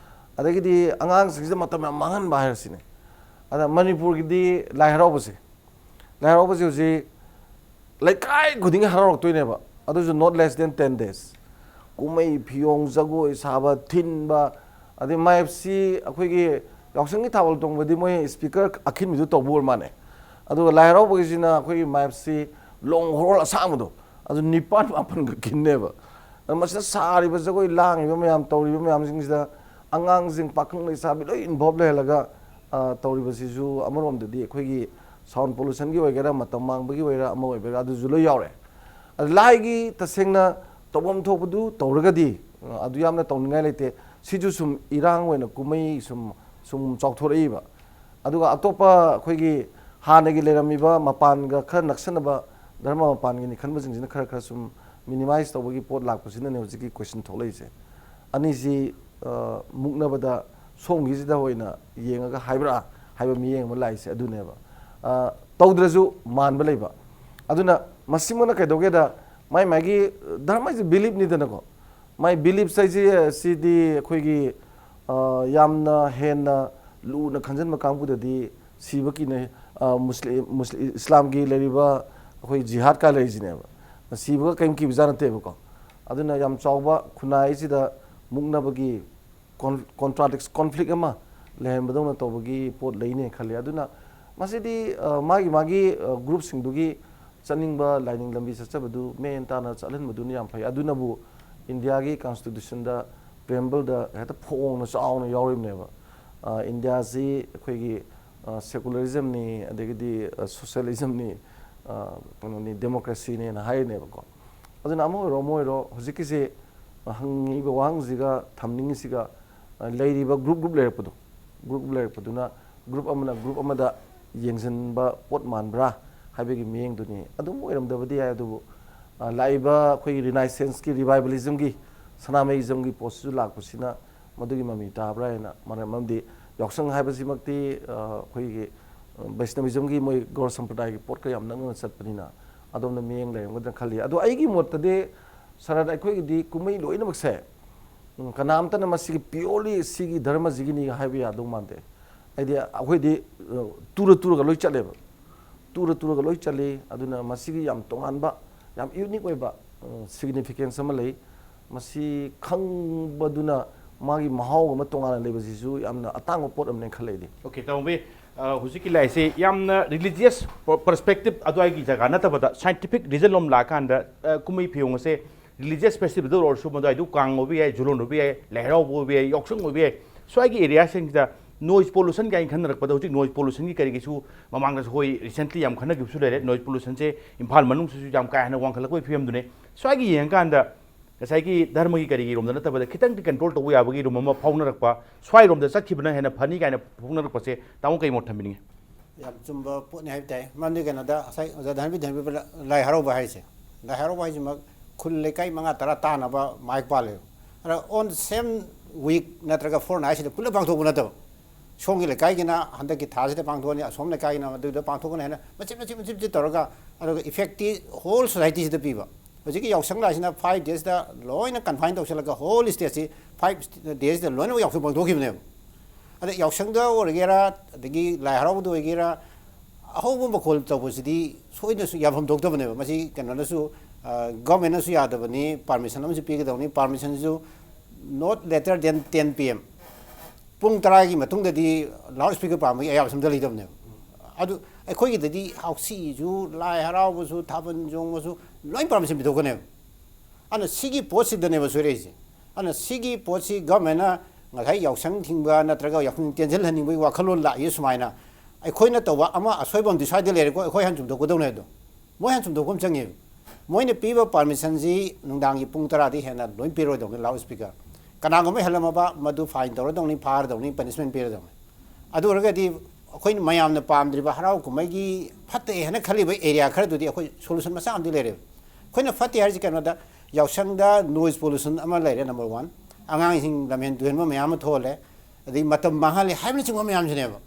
ꯑꯗꯒꯤꯗꯤ ꯑꯉꯥꯡꯁꯤꯡꯁꯤꯗ ꯃꯇꯝ ꯌꯥꯝ ꯃꯥꯡꯍꯟꯕ ꯍꯥꯏꯔꯁꯤꯅꯦ꯫ ꯑꯗ ꯃꯅꯤꯄꯨꯔꯒꯤꯗꯤ ꯂꯥꯏ ꯍꯔꯥꯎꯕꯁꯦ, ꯂꯥꯏ ꯍꯔꯥꯎꯕꯁꯦ ꯍꯧꯖꯤꯛ ꯂꯩꯀꯥꯏ ꯈꯨꯗꯤꯡꯒꯤ ꯍꯔꯥꯎꯔꯛꯇꯣꯏꯅꯦꯕ, ꯑꯗꯨꯁꯨ not less than ten days꯫ ꯀꯨꯝꯍꯩ ꯐꯤꯌꯣꯡ, ꯖꯒꯣꯏ ꯁꯥꯕ, ꯊꯤꯟꯕ, ꯑꯗꯩ ꯃꯥꯏꯞꯁꯤ ꯑꯩꯈꯣꯏꯒꯤ ꯌꯥꯎꯁꯪꯒꯤ ꯊꯥꯕꯜ ꯆꯣꯡꯕꯗꯤ ꯃꯣꯏ ꯁ꯭ꯄꯤꯀꯔ ꯑꯈꯤꯟꯕꯤꯗꯨ ꯇꯧꯕ ꯑꯣꯏꯔ ꯃꯥꯜꯂꯦ꯫ ꯑꯗꯨꯒ ꯂꯥꯏ ꯍꯔꯥꯎꯕꯒꯤꯁꯤꯅ ꯑꯩꯈꯣꯏꯒꯤ ꯃꯥꯏꯞꯁꯤ ꯂꯣꯡ ꯍꯣꯔꯣꯜ ꯑꯁꯥꯡꯕꯗꯣ, ꯑꯗꯨ ꯅꯤꯄꯥꯟ ꯃꯥꯄꯟꯒ ꯈꯤꯟꯅꯦꯕ꯫ ꯑꯗꯨ ꯃꯁꯤꯗ ꯁꯥꯔꯤꯕ ꯖꯒꯣꯏ, ꯂꯥꯡꯉꯤꯕ ꯃꯌꯥꯝ, ꯇꯧꯔꯤꯕ ꯃꯌꯥꯝꯁꯤꯡꯁꯤꯗ ꯑꯉꯥꯡꯁꯤꯡ, ꯄꯥꯈꯪ ꯂꯩꯁꯥꯕꯤ ꯂꯣꯏ ꯏꯟꯚꯣꯜꯕ ꯂꯩꯍꯜꯂꯒ, ꯑ, ꯇꯧꯔꯤꯕꯁꯤꯁꯨ ꯑꯃꯔꯣꯝꯗꯗꯤ ꯑꯩꯈꯣꯏꯒꯤ ꯁꯥꯎꯟ ꯄꯣꯂꯨꯁꯟꯒꯤ ꯑꯣꯏꯒꯦꯔꯥ, ꯃꯇꯝ ꯃꯥꯡꯕꯒꯤ ꯑꯣꯏꯒꯦꯔꯥ, ꯑꯃ ꯑꯣꯏꯒꯦꯔꯥ, ꯑꯗꯨꯁꯨ ꯂꯣꯏ ꯌꯥꯎꯔꯦ꯫ ꯑꯗ ꯂꯥꯏꯒꯤ ꯇꯁꯦꯡꯅ ꯇꯧꯐꯝ ꯊꯣꯛꯄꯗꯨ ꯇꯧꯔꯒꯗꯤ, ꯑ, ꯑꯗꯨ ꯌꯥꯝꯅ ꯇꯧꯅꯤꯡꯉꯥꯏ ꯂꯩꯇꯦ꯫ ꯁꯤꯁꯨ ꯁꯨꯝ ꯏꯔꯥꯡ ꯑꯣꯏꯅ ꯀꯨꯝꯍꯩ ꯁꯨꯝ, ꯁꯨꯝ ꯆꯥꯎꯊꯣꯔꯛꯏꯕ꯫ ꯑꯗꯨꯒ ꯑꯇꯣꯞꯄ ꯑꯩꯈꯣꯏꯒꯤ ꯍꯥꯟꯅꯒꯤ ꯂꯩꯔꯝꯃꯤꯕ ꯃꯄꯥꯟꯒ ꯈꯔ ꯅꯛꯁꯟꯅꯕ ꯙꯔꯃ ꯃꯄꯥꯟꯒꯤꯅꯤ ꯈꯟꯕꯁꯤꯡꯁꯤꯅ ꯈꯔ ꯈꯔ ꯁꯨꯝ ꯃꯤꯅꯤꯃꯥꯏꯁ ꯇꯧꯕꯒꯤ ꯄꯣꯠ ꯂꯥꯛꯄꯁꯤꯅꯅꯦ ꯍꯧꯖꯤꯛꯀꯤ ꯀꯣꯏꯁꯟ ꯊꯣꯛꯂꯛꯏꯁꯦ꯫ ꯑꯅꯤꯁꯤ ꯃꯨꯛꯅꯕꯗ ꯁꯣꯝꯒꯤꯁꯤꯗ ꯑꯣꯏꯅ ꯌꯦꯡꯉꯒ ꯍꯥꯏꯕ꯭ꯔꯥ ꯍꯥꯏꯕ ꯃꯤꯠꯌꯦꯡ ꯑꯃ ꯂꯥꯛꯏꯁꯦ ꯑꯗꯨꯅꯦꯕ꯫ ꯇꯧꯗ꯭ꯔꯁꯨ ꯃꯥꯟꯕ ꯂꯩꯕ꯫ ꯑꯗꯨꯅ ꯃꯁꯤꯃꯅ ꯀꯩꯗꯧꯒꯦꯗ, ꯃꯥꯏ ꯃꯥꯒꯤ ꯙꯔꯃ ꯍꯥꯏꯁꯦ ꯕꯤꯂꯤꯞꯅꯤꯗꯅꯀꯣ꯫ ꯃꯥꯏ ꯕꯤꯂꯤꯞꯁ ꯍꯥꯏꯁꯦ ꯁꯤꯗꯤ ꯑꯩꯈꯣꯏꯒꯤ ꯌꯥꯝꯅ ꯍꯦꯟꯅ ꯂꯨꯅ ꯈꯟꯖꯟꯕ ꯀꯥꯡꯕꯨꯗꯗꯤ ꯁꯤꯕ ꯀꯤꯅꯩ꯫ ꯃꯨꯁꯂꯤꯝ ꯏꯁꯂꯥꯝꯒꯤ ꯂꯩꯔꯤꯕ ꯑꯩꯈꯣꯏ ꯖꯤꯍꯥꯗꯀ ꯂꯩꯔꯤꯁꯤꯅꯦꯕ, ꯁꯤꯕꯒ ꯀꯔꯤꯝ ꯀꯤꯕꯖꯥꯠ ꯅꯠꯇꯦꯕꯀꯣ꯫ ꯑꯗꯨꯅ ꯌꯥꯝ ꯆꯥꯎꯕ ꯈꯨꯟꯅꯥꯏꯁꯤꯗ ꯃꯨꯛꯅꯕꯒꯤ ꯀꯣꯟꯇ꯭ꯔꯥꯗꯤꯛꯁ ꯀꯣꯟꯐ꯭ꯂꯤꯛ ꯑꯃ ꯂꯩꯍꯟꯕꯗꯧꯅ ꯇꯧꯕꯒꯤ ꯄꯣꯠ ꯂꯩꯅꯦ ꯈꯜꯂꯤ꯫ ꯑꯗꯨꯅ ꯃꯁꯤꯗꯤ ꯃꯥꯒꯤ ꯃꯥꯒꯤ ꯒ꯭ꯔꯨꯞꯁꯤꯡꯗꯨꯒꯤ ꯆꯠꯅꯤꯡꯕ ꯂꯥꯏꯅꯤꯡ ꯂꯝꯕꯤ ꯆꯠꯆꯕꯗꯨ ꯃꯦꯟ ꯇꯥꯅ ꯆꯠꯍꯟꯕꯗꯨꯅ ꯌꯥꯝ ꯐꯩ꯫ ꯑꯗꯨꯅꯕꯨ ꯏꯟꯗꯤꯌꯥꯒꯤ ꯀꯟꯁꯇꯤꯇ꯭ꯌꯨꯁꯟꯗ, ꯄ꯭ꯔꯦꯝꯕꯜꯗ ꯍꯦꯛꯇ ꯐꯣꯡꯅ ꯆꯥꯎꯅ ꯌꯥꯎꯔꯤꯕꯅꯦꯕ꯫ ꯏꯟꯗꯤꯌꯥꯁꯤ ꯑꯩꯈꯣꯏꯒꯤ ꯁꯦꯀꯨꯂꯔꯤꯖꯝꯅꯤ, ꯑꯗꯒꯤꯗꯤ ꯁꯣꯁꯤꯌꯦꯂꯤꯖꯝꯅꯤ, ꯀꯩꯅꯣꯅꯤ, ꯗꯦꯃꯣꯀ꯭ꯔꯦꯁꯤꯅꯦꯅ ꯍꯥꯏꯔꯤꯅꯦꯕꯀꯣ꯫ ꯑꯗꯨꯅ ꯑꯃ ꯑꯣꯏꯔꯣ ꯑꯃ ꯑꯣꯏꯔꯣ, ꯍꯧꯖꯤꯛꯀꯤꯁꯤ ꯍꯪꯉꯤꯕ ꯋꯥꯍꯪꯁꯤꯒ ꯊꯝꯅꯤꯡꯉꯤꯁꯤꯒ, ꯂꯩꯔꯤꯕ ꯒ꯭ꯔꯨꯞ ꯒ꯭ꯔꯨꯞ ꯂꯩꯔꯛꯄꯗꯣ, ꯒ꯭ꯔꯨꯞ ꯒ꯭ꯔꯨꯞ ꯂꯩꯔꯛꯄꯗꯨꯅ ꯒ꯭ꯔꯨꯞ ꯑꯃꯅ ꯒ꯭ꯔꯨꯞ ꯑꯃꯗ ꯌꯦꯡꯁꯤꯟꯕ ꯄꯣꯠ ꯃꯥꯟꯕ꯭ꯔꯥ ꯍꯥꯏꯕꯒꯤ ꯃꯤꯠꯌꯦꯡꯗꯨꯅꯤ꯫ ꯑꯗꯨꯝ ꯑꯣꯏꯔꯝꯗꯕꯗꯤ ꯌꯥꯏ, ꯑꯗꯨꯕꯨ ꯂꯥꯛꯏꯕ ꯑꯩꯈꯣꯏꯒꯤ ꯔꯤꯅꯥꯏꯁꯦꯟꯁꯀꯤ, ꯔꯤꯚꯥꯏꯕꯂꯤꯖꯝꯒꯤ, ꯁꯅꯥꯃꯍꯤꯖꯝꯒꯤ ꯄꯣꯠꯁꯤꯁꯨ ꯂꯥꯛꯄꯁꯤꯅ ꯃꯗꯨꯒꯤ ꯃꯃꯤ ꯇꯥꯕ꯭ꯔꯥ ꯍꯥꯏꯅ꯫ ꯃꯔꯝ ꯑꯃꯗꯤ ꯌꯥꯎꯁꯪ ꯍꯥꯏꯕꯁꯤꯃꯛꯇꯤ ꯑꯩꯈꯣꯏꯒꯤ ꯕꯩꯁꯅꯕꯤꯖꯝꯒꯤ ꯃꯣꯏ ꯒꯧꯔ ꯁꯝꯄ꯭ꯔꯗꯥꯌꯒꯤ ꯄꯣꯠꯀ ꯌꯥꯝ ꯅꯛꯅꯅ ꯆꯠꯄꯅꯤꯅ ꯑꯗꯣꯝꯗ ꯃꯤꯠꯌꯦꯡ ꯂꯩꯔꯝꯒꯗ꯭ꯔꯥ ꯈꯜꯂꯤ꯫ ꯑꯗꯣ ꯑꯩꯒꯤ ꯃꯣꯠꯇꯗꯤ ꯁꯥꯔ, ꯑꯩꯈꯣꯏꯒꯤꯗꯤ ꯀꯨꯝꯍꯩ ꯂꯣꯏꯅꯃꯛꯁꯦ ꯀꯅꯥꯝꯇꯅ ꯃꯁꯤꯒꯤ ꯄꯤꯌꯣꯔꯂꯤ ꯁꯤꯒꯤ ꯙꯔꯃꯁꯤꯒꯤꯅꯤ ꯍꯥꯏꯕ ꯌꯥꯗꯧ ꯃꯥꯟꯗꯦ꯫ ꯍꯥꯏꯗꯤ ꯑꯩꯈꯣꯏꯗꯤ ꯇꯨꯔ ꯇꯨꯔꯒ ꯂꯣꯏ ꯆꯠꯂꯦꯕ, ꯇꯨꯔ ꯇꯨꯔꯒ ꯂꯣꯏ ꯆꯠꯂꯤ꯫ ꯑꯗꯨꯅ ꯃꯁꯤꯒꯤ ꯌꯥꯝ ꯇꯣꯉꯥꯟꯕ, ꯌꯥꯝ ꯌꯨꯅꯤꯛ ꯑꯣꯏꯕ ꯁꯤꯒꯅꯤꯐꯤꯀꯦꯟꯁ ꯑꯃ ꯂꯩ꯫ ꯃꯁꯤ ꯈꯪꯕꯗꯨꯅ ꯃꯥꯒꯤ ꯃꯍꯥꯎ ꯑꯃ ꯇꯣꯉꯥꯟꯅ ꯂꯩꯕꯁꯤꯁꯨ ꯌꯥꯝꯅ ꯑꯇꯥꯡꯕ ꯄꯣꯠ ꯑꯃꯅꯦꯅ ꯈꯜꯂꯦ ꯑꯩꯗꯤ꯫ ꯑꯣꯀꯦ, ꯇꯥꯃꯣꯕꯤ, ꯍꯧꯖꯤꯛꯀꯤ ꯂꯥꯏꯁꯦ ꯌꯥꯝꯅ ꯔꯤꯂꯤꯖꯤꯌꯁ ꯄꯔꯁꯄꯦꯛꯇꯤꯞ ꯑꯗꯨꯋꯥꯏꯒꯤ ꯖꯒꯥ ꯅꯠꯇꯕꯗ ꯁꯥꯏꯟꯇꯤꯐꯤꯛ ꯔꯤꯖꯟ ꯂꯣꯝ ꯂꯥꯛꯑꯀꯥꯟꯗ ꯀꯨꯝꯍꯩ ꯐꯤꯌꯣꯡ ꯑꯁꯦ ꯔꯤꯂꯤꯖꯤꯌꯁ ꯐꯦꯁꯇꯤꯚꯦꯜꯗ ꯑꯣꯏꯔꯁꯨ, ꯃꯗꯨꯋꯥꯏꯗꯨ ꯀꯥꯡ ꯑꯣꯏꯕ ꯌꯥꯏ, ꯖꯨꯂꯣꯟ ꯑꯣꯏꯕ ꯌꯥꯏ, ꯂꯥꯏ ꯍꯔꯥꯎꯕ ꯑꯣꯏꯕ ꯌꯥꯏ, ꯌꯥꯎꯁꯪ ꯑꯣꯏꯕ ꯌꯥꯏ, ꯁ꯭ꯋꯥꯏꯒꯤ ꯑꯦꯔꯤꯌꯥꯁꯤꯡꯁꯤꯗ ꯅꯣꯏꯁ ꯄꯣꯂꯨꯁꯟ ꯀꯥꯏꯅ ꯈꯟꯅꯔꯛꯄꯗ ꯍꯧꯖꯤꯛ ꯅꯣꯏꯁ ꯄꯣꯂꯨꯁꯟꯒꯤ ꯀꯔꯤꯒꯤꯁꯨ ꯃꯃꯥꯡꯗꯁꯨ ꯑꯩꯈꯣꯏ ꯔꯤꯁꯦꯟꯠꯂꯤ ꯌꯥꯝ ꯈꯟꯅꯈꯤꯕꯁꯨ ꯂꯩꯔꯦ꯫ ꯅꯣꯏꯁ ꯄꯣꯂꯨꯁꯟꯁꯦ ꯏꯝꯐꯥꯜ ꯃꯅꯨꯡꯁꯤꯁꯨ ꯌꯥꯝ ꯀꯥ ꯍꯦꯟꯅ ꯋꯥꯡꯈꯠꯂꯛꯄꯒꯤ ꯐꯤꯕꯝꯗꯨꯅꯦ꯫ ꯁ꯭ꯋꯥꯏꯒꯤ ꯌꯦꯡꯉꯀꯥꯟꯗ ꯉꯁꯥꯏꯒꯤ ꯙꯔꯃꯒꯤ ꯀꯔꯤꯒꯤ ꯔꯣꯝꯗ ꯅꯠꯇꯕꯗ ꯈꯤꯇꯪꯗꯤ ꯀꯟꯇ꯭ꯔꯣꯜ ꯇꯧꯕ ꯌꯥꯕꯒꯤ ꯔꯨꯝ ꯑꯃ ꯐꯥꯎꯅꯔꯛꯄ, ꯁ꯭ꯋꯥꯏꯔꯣꯝꯗ ꯆꯠꯈꯤꯕꯅ ꯍꯦꯟꯅ ꯐꯅꯤ ꯀꯥꯏꯅ ꯐꯣꯡꯅꯔꯛꯄꯁꯦ ꯇꯥꯃꯣ ꯀꯩ ꯃꯣꯠ ꯊꯝꯕꯤꯅꯤꯡꯉꯤ? ꯌꯥꯝ ꯆꯨꯝꯕ ꯄꯣꯠꯅꯤ ꯍꯥꯏꯕ ꯇꯥꯏ꯫ ꯃꯔꯝꯗꯤ ꯀꯩꯅꯣꯗ ꯉꯁꯥꯏ ꯑꯣꯖꯥ ꯙꯔꯃꯕꯤꯔ ꯊꯝꯕꯤꯕ ꯂꯥꯏ ꯍꯔꯥꯎꯕ ꯍꯥꯏꯁꯦ, ꯂꯥꯏ ꯍꯔꯥꯎꯕ ꯍꯥꯏꯁꯤꯃꯛ ꯈꯨꯜ ꯂꯩꯀꯥꯏ ꯃꯉꯥ ꯇꯔꯥ ꯇꯥꯅꯕ ꯃꯥꯏꯛ ꯄꯥꯜꯂꯦꯕ꯫ ꯑꯗ on same week ꯅꯠꯇ꯭ꯔꯒ fortnight ꯁꯤꯗ ꯄꯨꯂꯞ ꯄꯥꯡꯊꯣꯛꯄ ꯅꯠꯇꯕ, ꯁꯣꯝꯒꯤ ꯂꯩꯀꯥꯏꯒꯤꯅ ꯍꯟꯗꯛꯀꯤ ꯊꯥꯁꯤꯗ ꯄꯥꯡꯊꯣꯛꯑꯅꯤ, ꯑꯁꯣꯝ ꯂꯩꯀꯥꯏꯒꯤꯅ ꯑꯗꯨꯗ ꯄꯥꯡꯊꯣꯛꯀꯅꯤ ꯍꯥꯏꯅ ꯃꯆꯤꯠ ꯃꯆꯤꯠ ꯃꯆꯤꯠ ꯃꯆꯤꯠ ꯇꯧꯔꯒ, ꯑꯗꯨꯒ effect ꯇꯤ whole society ꯁꯤꯗ ꯄꯤꯕ꯫ ꯍꯧꯖꯤꯛꯀꯤ ꯌꯥꯎꯁꯪ ꯂꯥꯏꯁꯤꯅ five days ꯇ ꯂꯣꯏꯅ confine ꯇꯧꯁꯤꯜꯂꯒ whole state ꯁꯤ five days ꯇ ꯂꯣꯏꯅꯃꯛ ꯌꯥꯎꯁꯪ ꯄꯥꯡꯊꯣꯛꯈꯤꯕꯅꯦꯕ꯫ ꯑꯗ ꯌꯥꯎꯁꯪꯗ ꯑꯣꯏꯒꯦꯔꯥ, ꯑꯗꯒꯤ ꯂꯥꯏ ꯍꯔꯥꯎꯕꯗ ꯑꯣꯏꯒꯦꯔꯥ, ꯑꯍꯧꯕ ꯃꯈꯣꯜ ꯇꯧꯕꯁꯤꯗꯤ ꯁꯣꯏꯗꯅꯁꯨ ꯌꯥꯐꯝ ꯊꯣꯛꯇꯕꯅꯦꯕ꯫ ꯃꯁꯤ ꯀꯩꯅꯣꯅꯁꯨ, ꯑ, government ꯅꯁꯨ ꯌꯥꯗꯕꯅꯤ, permission ꯑꯃꯁꯨ ꯄꯤꯒꯗꯕꯅꯤ꯫ Permission ꯁꯨ not later than ten P M, ꯄꯨꯡ ꯇꯔꯥꯒꯤ ꯃꯇꯨꯡꯗꯗꯤ loud speaker ꯄꯥꯟꯕꯒꯤ ꯑꯌꯥꯕꯁꯨ ꯑꯝꯇ ꯂꯩꯇꯕꯅꯦꯕ꯫ ꯑꯗꯨ ꯑꯩꯈꯣꯏꯒꯤꯗꯗꯤ ꯍꯥꯎꯁꯤꯁꯨ, ꯂꯥꯏ ꯍꯔꯥꯎꯕꯁꯨ, ꯊꯥꯕꯜ ꯆꯣꯡꯕꯁꯨ ꯂꯣꯏ permission ꯄꯤꯊꯣꯛꯀꯅꯦꯕ꯫ ꯑꯗꯨꯅ ꯁꯤꯒꯤ ꯄꯣꯠꯁꯤꯗꯅꯦꯕ ꯁꯣꯏꯔꯛꯏꯁꯦ꯫ ꯑꯗꯨꯅ ꯁꯤꯒꯤ ꯄꯣꯠꯁꯤ government ꯅ ꯉꯁꯥꯏ ꯌꯥꯎꯁꯪ ꯊꯤꯡꯕ ꯅꯠꯇ꯭ꯔꯒ ꯌꯥꯎꯁꯪ ꯇꯦꯟꯁꯤꯜꯍꯟꯅꯤꯡꯕꯒꯤ ꯋꯥꯈꯜꯂꯣꯟ ꯂꯥꯛꯏ ꯁꯨꯃꯥꯏꯅ꯫ ꯑꯩꯈꯣꯏꯅ ꯇꯧꯕ ꯑꯃ ꯑꯁꯣꯏꯕ ꯑꯃꯗꯤ ꯁ꯭ꯋꯥꯏꯗ ꯂꯩꯔꯦꯀꯣ, ꯑꯩꯈꯣꯏ ꯍꯥꯟꯅ ꯆꯨꯝꯊꯣꯛꯀꯗꯧꯅꯦ ꯑꯗꯣ꯫ ꯃꯣꯏ ꯍꯥꯟꯅ ꯆꯨꯝꯊꯣꯛꯄ ꯑꯃ ꯆꯪꯉꯦꯕ꯫ ꯃꯣꯏꯅ ꯄꯤꯕ permission ꯁꯤ ꯅꯨꯡꯗꯥꯡꯒꯤ ꯄꯨꯡ ꯇꯔꯥꯗꯤ ꯍꯦꯟꯅ ꯂꯣꯏ ꯄꯤꯔꯣꯏꯗꯧꯅꯤ loud speaker꯫ ꯀꯅꯥꯒꯨꯝꯕ ꯍꯦꯜꯂꯝꯃꯕ ꯃꯗꯨ fine ꯇꯧꯔꯗꯧꯅꯤ, ꯐꯥꯔꯗꯧꯅꯤ, punishment ꯄꯤꯔꯗꯧꯅꯤ꯫ ꯑꯗꯨ ꯑꯣꯏꯔꯒꯗꯤ ꯑꯩꯈꯣꯏꯅ ꯃꯌꯥꯝꯅ ꯄꯥꯝꯗ꯭ꯔꯤꯕ ꯍꯔꯥꯎ ꯀꯨꯝꯍꯩꯒꯤ ꯐꯠꯇꯦ ꯍꯥꯏꯅ ꯈꯜꯂꯤꯕ area ꯈꯔꯗꯨꯗꯤ ꯑꯩꯈꯣꯏ solution ꯃꯆꯥ ꯑꯃꯗꯤ ꯂꯩꯔꯦꯕ꯫ ꯑꯩꯈꯣꯏꯅ ꯐꯠꯇꯦ ꯍꯥꯏꯔꯤꯁꯤ ꯀꯩꯅꯣꯗ, ꯌꯥꯎꯁꯪꯗ noise pollution ꯑꯃ ꯂꯩꯔꯦ, number one꯫ ꯑꯉꯥꯡꯁꯤꯡ ꯂꯝꯍꯦꯟ ꯇꯨꯍꯦꯟꯕ ꯃꯌꯥꯝ ꯑꯃ ꯊꯣꯛꯍꯜꯂꯦ, ꯑꯗꯩ ꯃꯇꯝ ꯃꯥꯡꯍꯜꯂꯦ ꯍꯥꯏꯕꯅꯆꯤꯡꯕ ꯃꯌꯥꯝꯁꯤꯅꯦꯕ꯫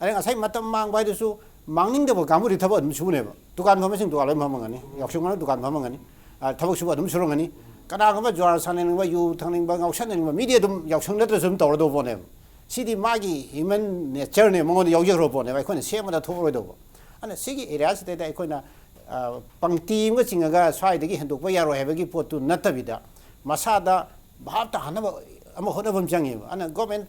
ꯑꯗꯩ ꯉꯁꯥꯏ ꯃꯇꯝ ꯃꯥꯡꯕ ꯍꯥꯏꯗꯨꯁꯨ ꯃꯥꯡꯅꯤꯡꯗꯕ ꯀꯥꯡꯕꯨꯗꯤ ꯊꯕꯛ ꯑꯗꯨꯝ ꯁꯨꯅꯦꯕ꯫ ꯗꯨꯀꯥꯟ ꯐꯝꯕꯁꯤꯡ ꯗꯨꯀꯥꯟ ꯂꯣꯏ ꯐꯝꯃꯝꯒꯅꯤ, ꯌꯥꯎꯁꯪ ꯃꯅꯨꯡ ꯗꯨꯀꯥꯟ ꯐꯝꯃꯝꯒꯅꯤ, ꯑ, ꯊꯕꯛ ꯁꯨꯕ ꯑꯗꯨꯝ ꯁꯨꯔꯝꯒꯅꯤ꯫ ꯀꯅꯥꯒꯨꯝꯕ ꯖꯨꯋꯥꯔ ꯁꯥꯟꯅꯅꯤꯡꯕ, ꯌꯨ ꯊꯛꯅꯤꯡꯕ, ꯉꯥꯎꯁꯟꯅꯅꯤꯡꯕ ꯃꯤꯗꯤ ꯑꯗꯨꯝ ꯌꯥꯎꯁꯪ ꯅꯠꯇ꯭ꯔꯁꯨ ꯑꯗꯨꯝ ꯇꯧꯔꯗꯧꯕ ꯄꯣꯠꯅꯦꯕ꯫ ꯁꯤꯗꯤ ꯃꯥꯒꯤ human nature ꯅꯦ, ꯃꯉꯣꯟꯗ ꯌꯥꯎꯖꯈ꯭ꯔꯕ ꯄꯣꯠꯅꯦꯕ, ꯑꯩꯈꯣꯏꯅ ꯁꯦꯝꯕꯗ ꯊꯣꯛꯑꯔꯣꯏꯗꯧꯕ꯫ ꯑꯗꯨꯅ ꯁꯤꯒꯤ area ꯁꯤꯗꯩꯗ ꯑꯩꯈꯣꯏꯅ, ꯑ, ꯄꯪꯇꯤ ꯑꯃꯒ ꯆꯤꯡꯉꯒ ꯁ꯭ꯋꯥꯏꯗꯒꯤ ꯍꯦꯟꯗꯣꯛꯄ ꯌꯥꯔꯣꯏ ꯍꯥꯏꯕꯒꯤ ꯄꯣꯠꯇꯨ ꯅꯠꯇꯕꯤꯗ, ꯃꯁꯥꯗ ꯚꯥꯞ ꯇꯥꯍꯟꯅꯕ ꯑꯃ ꯍꯣꯠꯅꯕ ꯑꯃ ꯆꯪꯉꯦꯕ꯫ ꯑꯗꯨꯅ government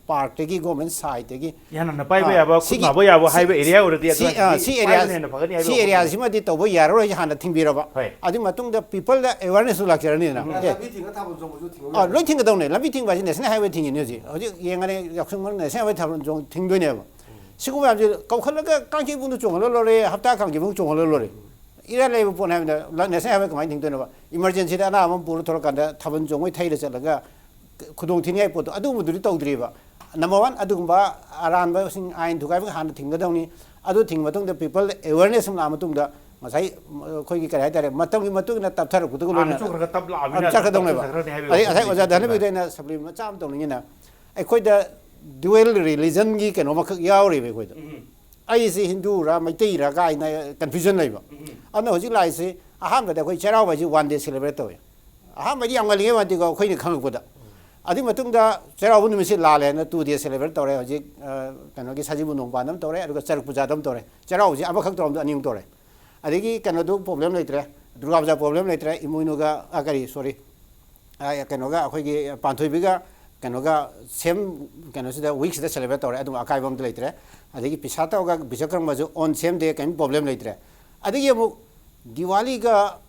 part ꯇꯒꯤ, government side ꯇꯒꯤ, ꯏꯍꯥꯟ ꯍꯥꯟꯅ ꯄꯥꯏꯕ ꯑ, ꯌꯥꯕ, ꯈꯨꯠ ꯁꯤꯒꯤ, ꯅꯥꯕ ꯌꯥꯕ ꯁꯤ, ꯍꯥꯏꯕ area ꯑꯣꯏꯔꯗꯤ ꯁꯤ, ꯑꯗꯨ ꯑ, ꯁꯤ area, ꯄꯥꯏꯕꯅ ꯍꯦꯟꯅ ꯐꯒꯅꯤ ꯍꯥꯏꯕ ꯁꯤ ꯋꯥꯈꯜ area ꯂꯩ꯫ ꯁꯤꯃꯗꯤ ꯇꯧꯕ ꯌꯥꯔꯔꯣꯏ ꯍꯥꯟꯅ ꯊꯤꯡꯕꯤꯔꯕ꯫ ꯍꯣꯏ꯫ ꯑꯗꯨꯒꯤ ꯃꯇꯨꯡꯗ people ꯗ awareness ꯁꯨ ꯂꯥꯛꯆꯔꯅꯤꯗꯅ꯫ ꯎꯝ꯫ ꯑꯦ꯫ ꯂꯝꯕꯤ ꯊꯤꯡꯉ ꯊꯥꯕꯜ ꯆꯣꯡꯕꯁꯨ ꯊꯤꯡꯉꯧ ꯑ, ꯌꯥꯔꯦ꯫ ꯂꯣꯏ ꯊꯤꯡꯒꯗꯧꯅꯦ꯫ ꯂꯝꯕꯤ ꯊꯤꯡꯕ ꯍꯥꯏꯁꯦ national highway ꯊꯤꯡꯉꯤꯅꯦ ꯍꯧꯖꯤꯛ꯫ ꯍꯧꯖꯤꯛ ꯌꯦꯡꯉꯅꯤ, ꯌꯥꯎꯁꯪ ꯃꯅꯨꯡꯗ national highway ꯊꯥꯕꯜ ꯆꯣꯡ-, ꯊꯤꯡꯗꯣꯏꯅꯦꯕ꯫ ꯁꯤꯒꯨꯝꯕ ꯃꯌꯥꯝꯁꯦ ꯀꯧꯈꯠꯂꯒ ꯀꯥꯡꯖꯩꯕꯨꯡꯗ ꯆꯣꯡꯍꯜꯂ ꯂꯣꯏꯔꯦ, ꯍꯞꯇꯥ ꯀꯥꯡꯖꯩꯕꯨꯡ ꯆꯣꯡꯍꯜꯂ ꯂꯣꯏꯔꯦ꯫ ꯏꯔꯥꯏ ꯂꯥꯏꯕ ꯄꯣꯠꯅꯤ ꯍꯥꯏꯕꯗ, ꯂ-, national highway ꯀꯃꯥꯏꯅ ꯊꯤꯡꯗꯣꯏꯅꯣꯕ? Emergency ꯗ ꯑꯅꯥꯕ ꯑꯃ ꯄꯨꯔ ꯊꯣꯛꯂꯛꯀꯥꯟꯗ ꯊꯥꯕꯜ ꯆꯣꯡꯕꯩ ꯊꯩꯔ ꯆꯠꯂꯒ ꯈꯨꯗꯣꯡ ꯊꯤꯅꯤꯡꯉꯥꯏ ꯄꯣꯠꯇꯣ, ꯑꯗꯨꯒꯨꯝꯕꯗꯨꯗꯤ ꯇꯧꯗ꯭ꯔꯤꯕ꯫ Number one, ꯑꯗꯨꯒꯨꯝꯕ ꯑꯔꯥꯟꯕꯁꯤꯡ, ꯑꯥꯏꯟ ꯊꯨꯒꯥꯏꯕ ꯍꯥꯟꯅ ꯊꯤꯡꯒꯗꯧꯅꯤ꯫ ꯑꯗꯨ ꯊꯤꯡꯕ ꯃꯇꯨꯡꯗ people awareness ꯑꯃ ꯂꯥꯛꯑ ꯃꯇꯨꯡꯗ ꯉꯁꯥꯏ ꯑꯩꯈꯣꯏꯒꯤ ꯀꯔꯤ ꯍꯥꯏꯇꯥꯔꯦ, ꯃꯇꯝꯒꯤ ꯃꯇꯨꯡ ꯏꯟꯅ ꯇꯞꯊꯔꯛꯄꯗꯨ ꯂꯣꯏꯅ ꯍꯥꯟꯅꯁꯨ ꯈꯔ ꯈꯔ ꯇꯞ ꯂꯥꯛꯑꯃꯤꯅ ꯑꯗꯨꯝ ꯆꯠꯀꯗꯧꯅꯦꯕ꯫ ꯆꯠꯈ꯭ꯔꯅꯤ ꯍꯥꯏꯕꯒꯤ ꯑꯗꯩ ꯉꯁꯥꯏ ꯋꯥꯈꯜꯗ ꯑꯣꯖꯥ ꯙꯅꯕꯤꯗ ꯑꯩꯅ ꯁꯕ꯭ꯂꯤꯃꯦꯟ ꯃꯆꯥ ꯑꯃ ꯇꯧꯅꯤꯡꯉꯤꯅ, ꯑꯩꯈꯣꯏꯗ dual religion ꯒꯤ ꯀꯩꯅꯣ ꯑꯃꯈꯛ ꯌꯥꯎꯔꯤꯕ ꯑꯩꯈꯣꯏꯗ꯫ ꯑꯩꯁꯤ ꯍꯤꯟꯗꯨꯔꯥ ꯃꯩꯇꯩꯔꯥ ꯀꯥꯏꯅ confusion ꯂꯩꯕ꯫ ꯑꯗꯨꯅ ꯍꯧꯖꯤꯛ ꯂꯥꯛꯏꯁꯤ, ꯑꯍꯥꯟꯕꯗ ꯑꯩꯈꯣꯏ ꯆꯩꯔꯥꯎꯕ ꯍꯥꯏꯁꯤ one day celebrate ꯇꯧꯋꯦ꯫ ꯑꯍꯥꯟꯕꯗꯤ ꯌꯥꯝ ꯉꯜꯂꯤꯉꯩ ꯋꯥꯗꯤꯀꯣ, ꯑꯩꯈꯣꯏꯅ ꯈꯪꯉꯛꯄꯗ꯫ ꯑꯗꯨꯒꯤ ꯃꯇꯨꯡꯗ ꯆꯩꯔꯥꯎꯕ ꯅꯨꯃꯤꯠꯁꯤ ꯂꯥꯜꯂꯦꯅ two day celebrate ꯇꯧꯔꯦ꯫ ꯍꯧꯖꯤꯛ ꯑ, ꯀꯩꯅꯣꯒꯤ ꯁꯖꯤꯕꯨ ꯅꯣꯡꯕꯥꯟꯗ ꯑꯃ ꯇꯧꯔꯦ, ꯑꯗꯨꯒ ꯆꯔꯛ ꯄꯨꯖꯥꯗ ꯑꯃ ꯇꯧꯔꯦ꯫ ꯆꯩꯔꯥꯎꯕꯁꯤ ꯑꯃꯈꯛ ꯇꯧꯔꯝꯗ ꯑꯅꯤ ꯑꯍꯨꯝ ꯇꯧꯔꯦ꯫ ꯑꯗꯒꯤ ꯀꯩꯅꯣꯗꯨ problem ꯂꯩꯇ꯭ꯔꯦ, ꯗꯨꯔꯒꯥ ꯄꯨꯖꯥ problem ꯂꯩꯇ꯭ꯔꯦ, ꯏꯃꯣꯏꯅꯨꯒ, ꯑ, ꯀꯔꯤ, sorry, ꯑ, ꯀꯩꯅꯣꯒ, ꯑꯩꯈꯣꯏꯒꯤ ꯄꯥꯟꯊꯣꯏꯕꯤꯒ ꯀꯩꯅꯣꯒ same ꯀꯩꯅꯣꯁꯤꯗ, week ꯁꯤꯗ celebrate ꯇꯧꯔꯦ, ꯑꯗꯨꯝ ꯑꯀꯥꯏꯕ ꯑꯝꯇ ꯂꯩꯇ꯭ꯔꯦ꯫ ꯑꯗꯒꯤ ꯄꯤꯁꯥ ꯇꯧꯔꯒ ꯕꯤꯁꯀꯔꯃꯁꯨ on same day, ꯀꯔꯤꯝ problem ꯂꯩꯇ꯭ꯔꯦ꯫ ꯑꯗꯒꯤ ꯑꯃꯨꯛ ꯗꯤꯋꯥꯂꯤꯒ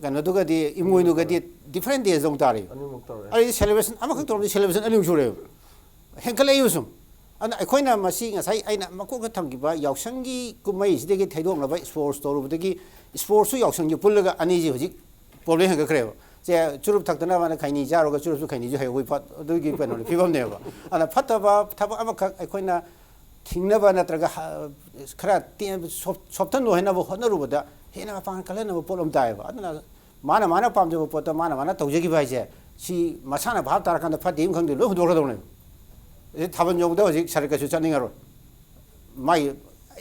ꯀꯩꯅꯣꯗꯨꯒꯗꯤ, ꯏꯃꯣꯏꯅꯨꯒꯗꯤ different days ꯗ ꯑꯃꯨꯛ ꯇꯥꯔꯤ꯫ ꯑꯅꯤꯃꯨꯛ ꯇꯧꯔꯦ꯫ ꯑꯩ celebration ꯑꯃꯈꯛ ꯇꯧꯔꯗꯤ celebration ꯑꯅꯤ ꯑꯃꯨꯛ ꯁꯨꯔꯦꯕ꯫ ꯍꯦꯟꯀꯠꯂꯛꯏꯕ ꯁꯨꯝ꯫ ꯑꯗꯨꯅ ꯑꯩꯈꯣꯏꯅ ꯃꯁꯤ ꯉꯁꯥꯏ ꯑꯩꯅ ꯃꯀꯣꯛꯇ ꯊꯝꯈꯤꯕ ꯌꯥꯎꯁꯪꯒꯤ ꯀꯨꯝꯍꯩꯁꯤꯗꯒꯤ ꯊꯩꯗꯣꯛꯅꯕ sports ꯇꯧꯔꯨꯕꯗꯒꯤ, sports ꯁꯨ ꯌꯥꯎꯁꯪꯁꯨ ꯄꯨꯜꯂꯒ ꯑꯅꯤꯁꯤ ꯍꯧꯖꯤꯛ problem ꯍꯦꯟꯒꯠꯈ꯭ꯔꯦꯕ꯫ ꯁꯦ, ꯆꯨꯔꯨꯞ ꯊꯛꯇꯅꯕꯅ ꯈꯩꯅꯤ ꯆꯥꯔꯨꯔꯒ ꯆꯨꯔꯨꯞꯁꯨ ꯈꯩꯅꯤꯁꯨ ꯍꯩꯍꯧꯕꯒꯤ ꯐꯠ-, ꯑꯗꯨꯒꯤ ꯀꯩꯅꯣꯅꯤ, ꯐꯤꯕꯝꯅꯦꯕ꯫ ꯑꯗꯨꯅ ꯐꯠꯇꯕ ꯊꯕꯛ ꯑꯃꯈꯛ ꯑꯩꯈꯣꯏꯅ ꯊꯤꯡꯅꯕ ꯅꯠꯇ꯭ꯔꯒ ꯍ-, ꯈꯔ ꯇꯦ-, ꯁꯣꯞ-, ꯁꯣꯞꯊꯟ ꯑꯣꯏꯍꯟꯅꯕ ꯍꯣꯠꯅꯔꯨꯕꯗ ꯍꯦꯟꯅ ꯃꯄꯥꯡꯒꯜ ꯀꯜꯍꯟꯅꯕ ꯄꯣꯠ ꯑꯃ ꯇꯥꯏꯌꯦꯕ꯫ ꯑꯗꯨꯅ ꯃꯥꯅ ꯃꯥꯅ ꯄꯥꯝꯖꯕ ꯄꯣꯠꯇ ꯃꯥꯅ ꯃꯥꯅ ꯇꯧꯖꯈꯤꯕ ꯍꯥꯏꯁꯦ, ꯁꯤ ꯃꯁꯥꯅ ꯚꯥꯞ ꯇꯥꯔꯀꯥꯟꯗ ꯐꯠꯇꯦ ꯑꯃ ꯈꯪꯗꯦ ꯂꯣꯏ ꯍꯨꯟꯗꯣꯛꯈ꯭ꯔꯗꯧꯅꯦꯕ꯫ ꯑꯗꯩ ꯊꯥꯕꯜ ꯆꯣꯡꯕꯗ ꯍꯧꯖꯤꯛ ꯁꯔꯀꯁꯁꯨ ꯆꯠꯅꯤꯡꯉꯔꯣꯏ꯫ ꯃꯥꯒꯤ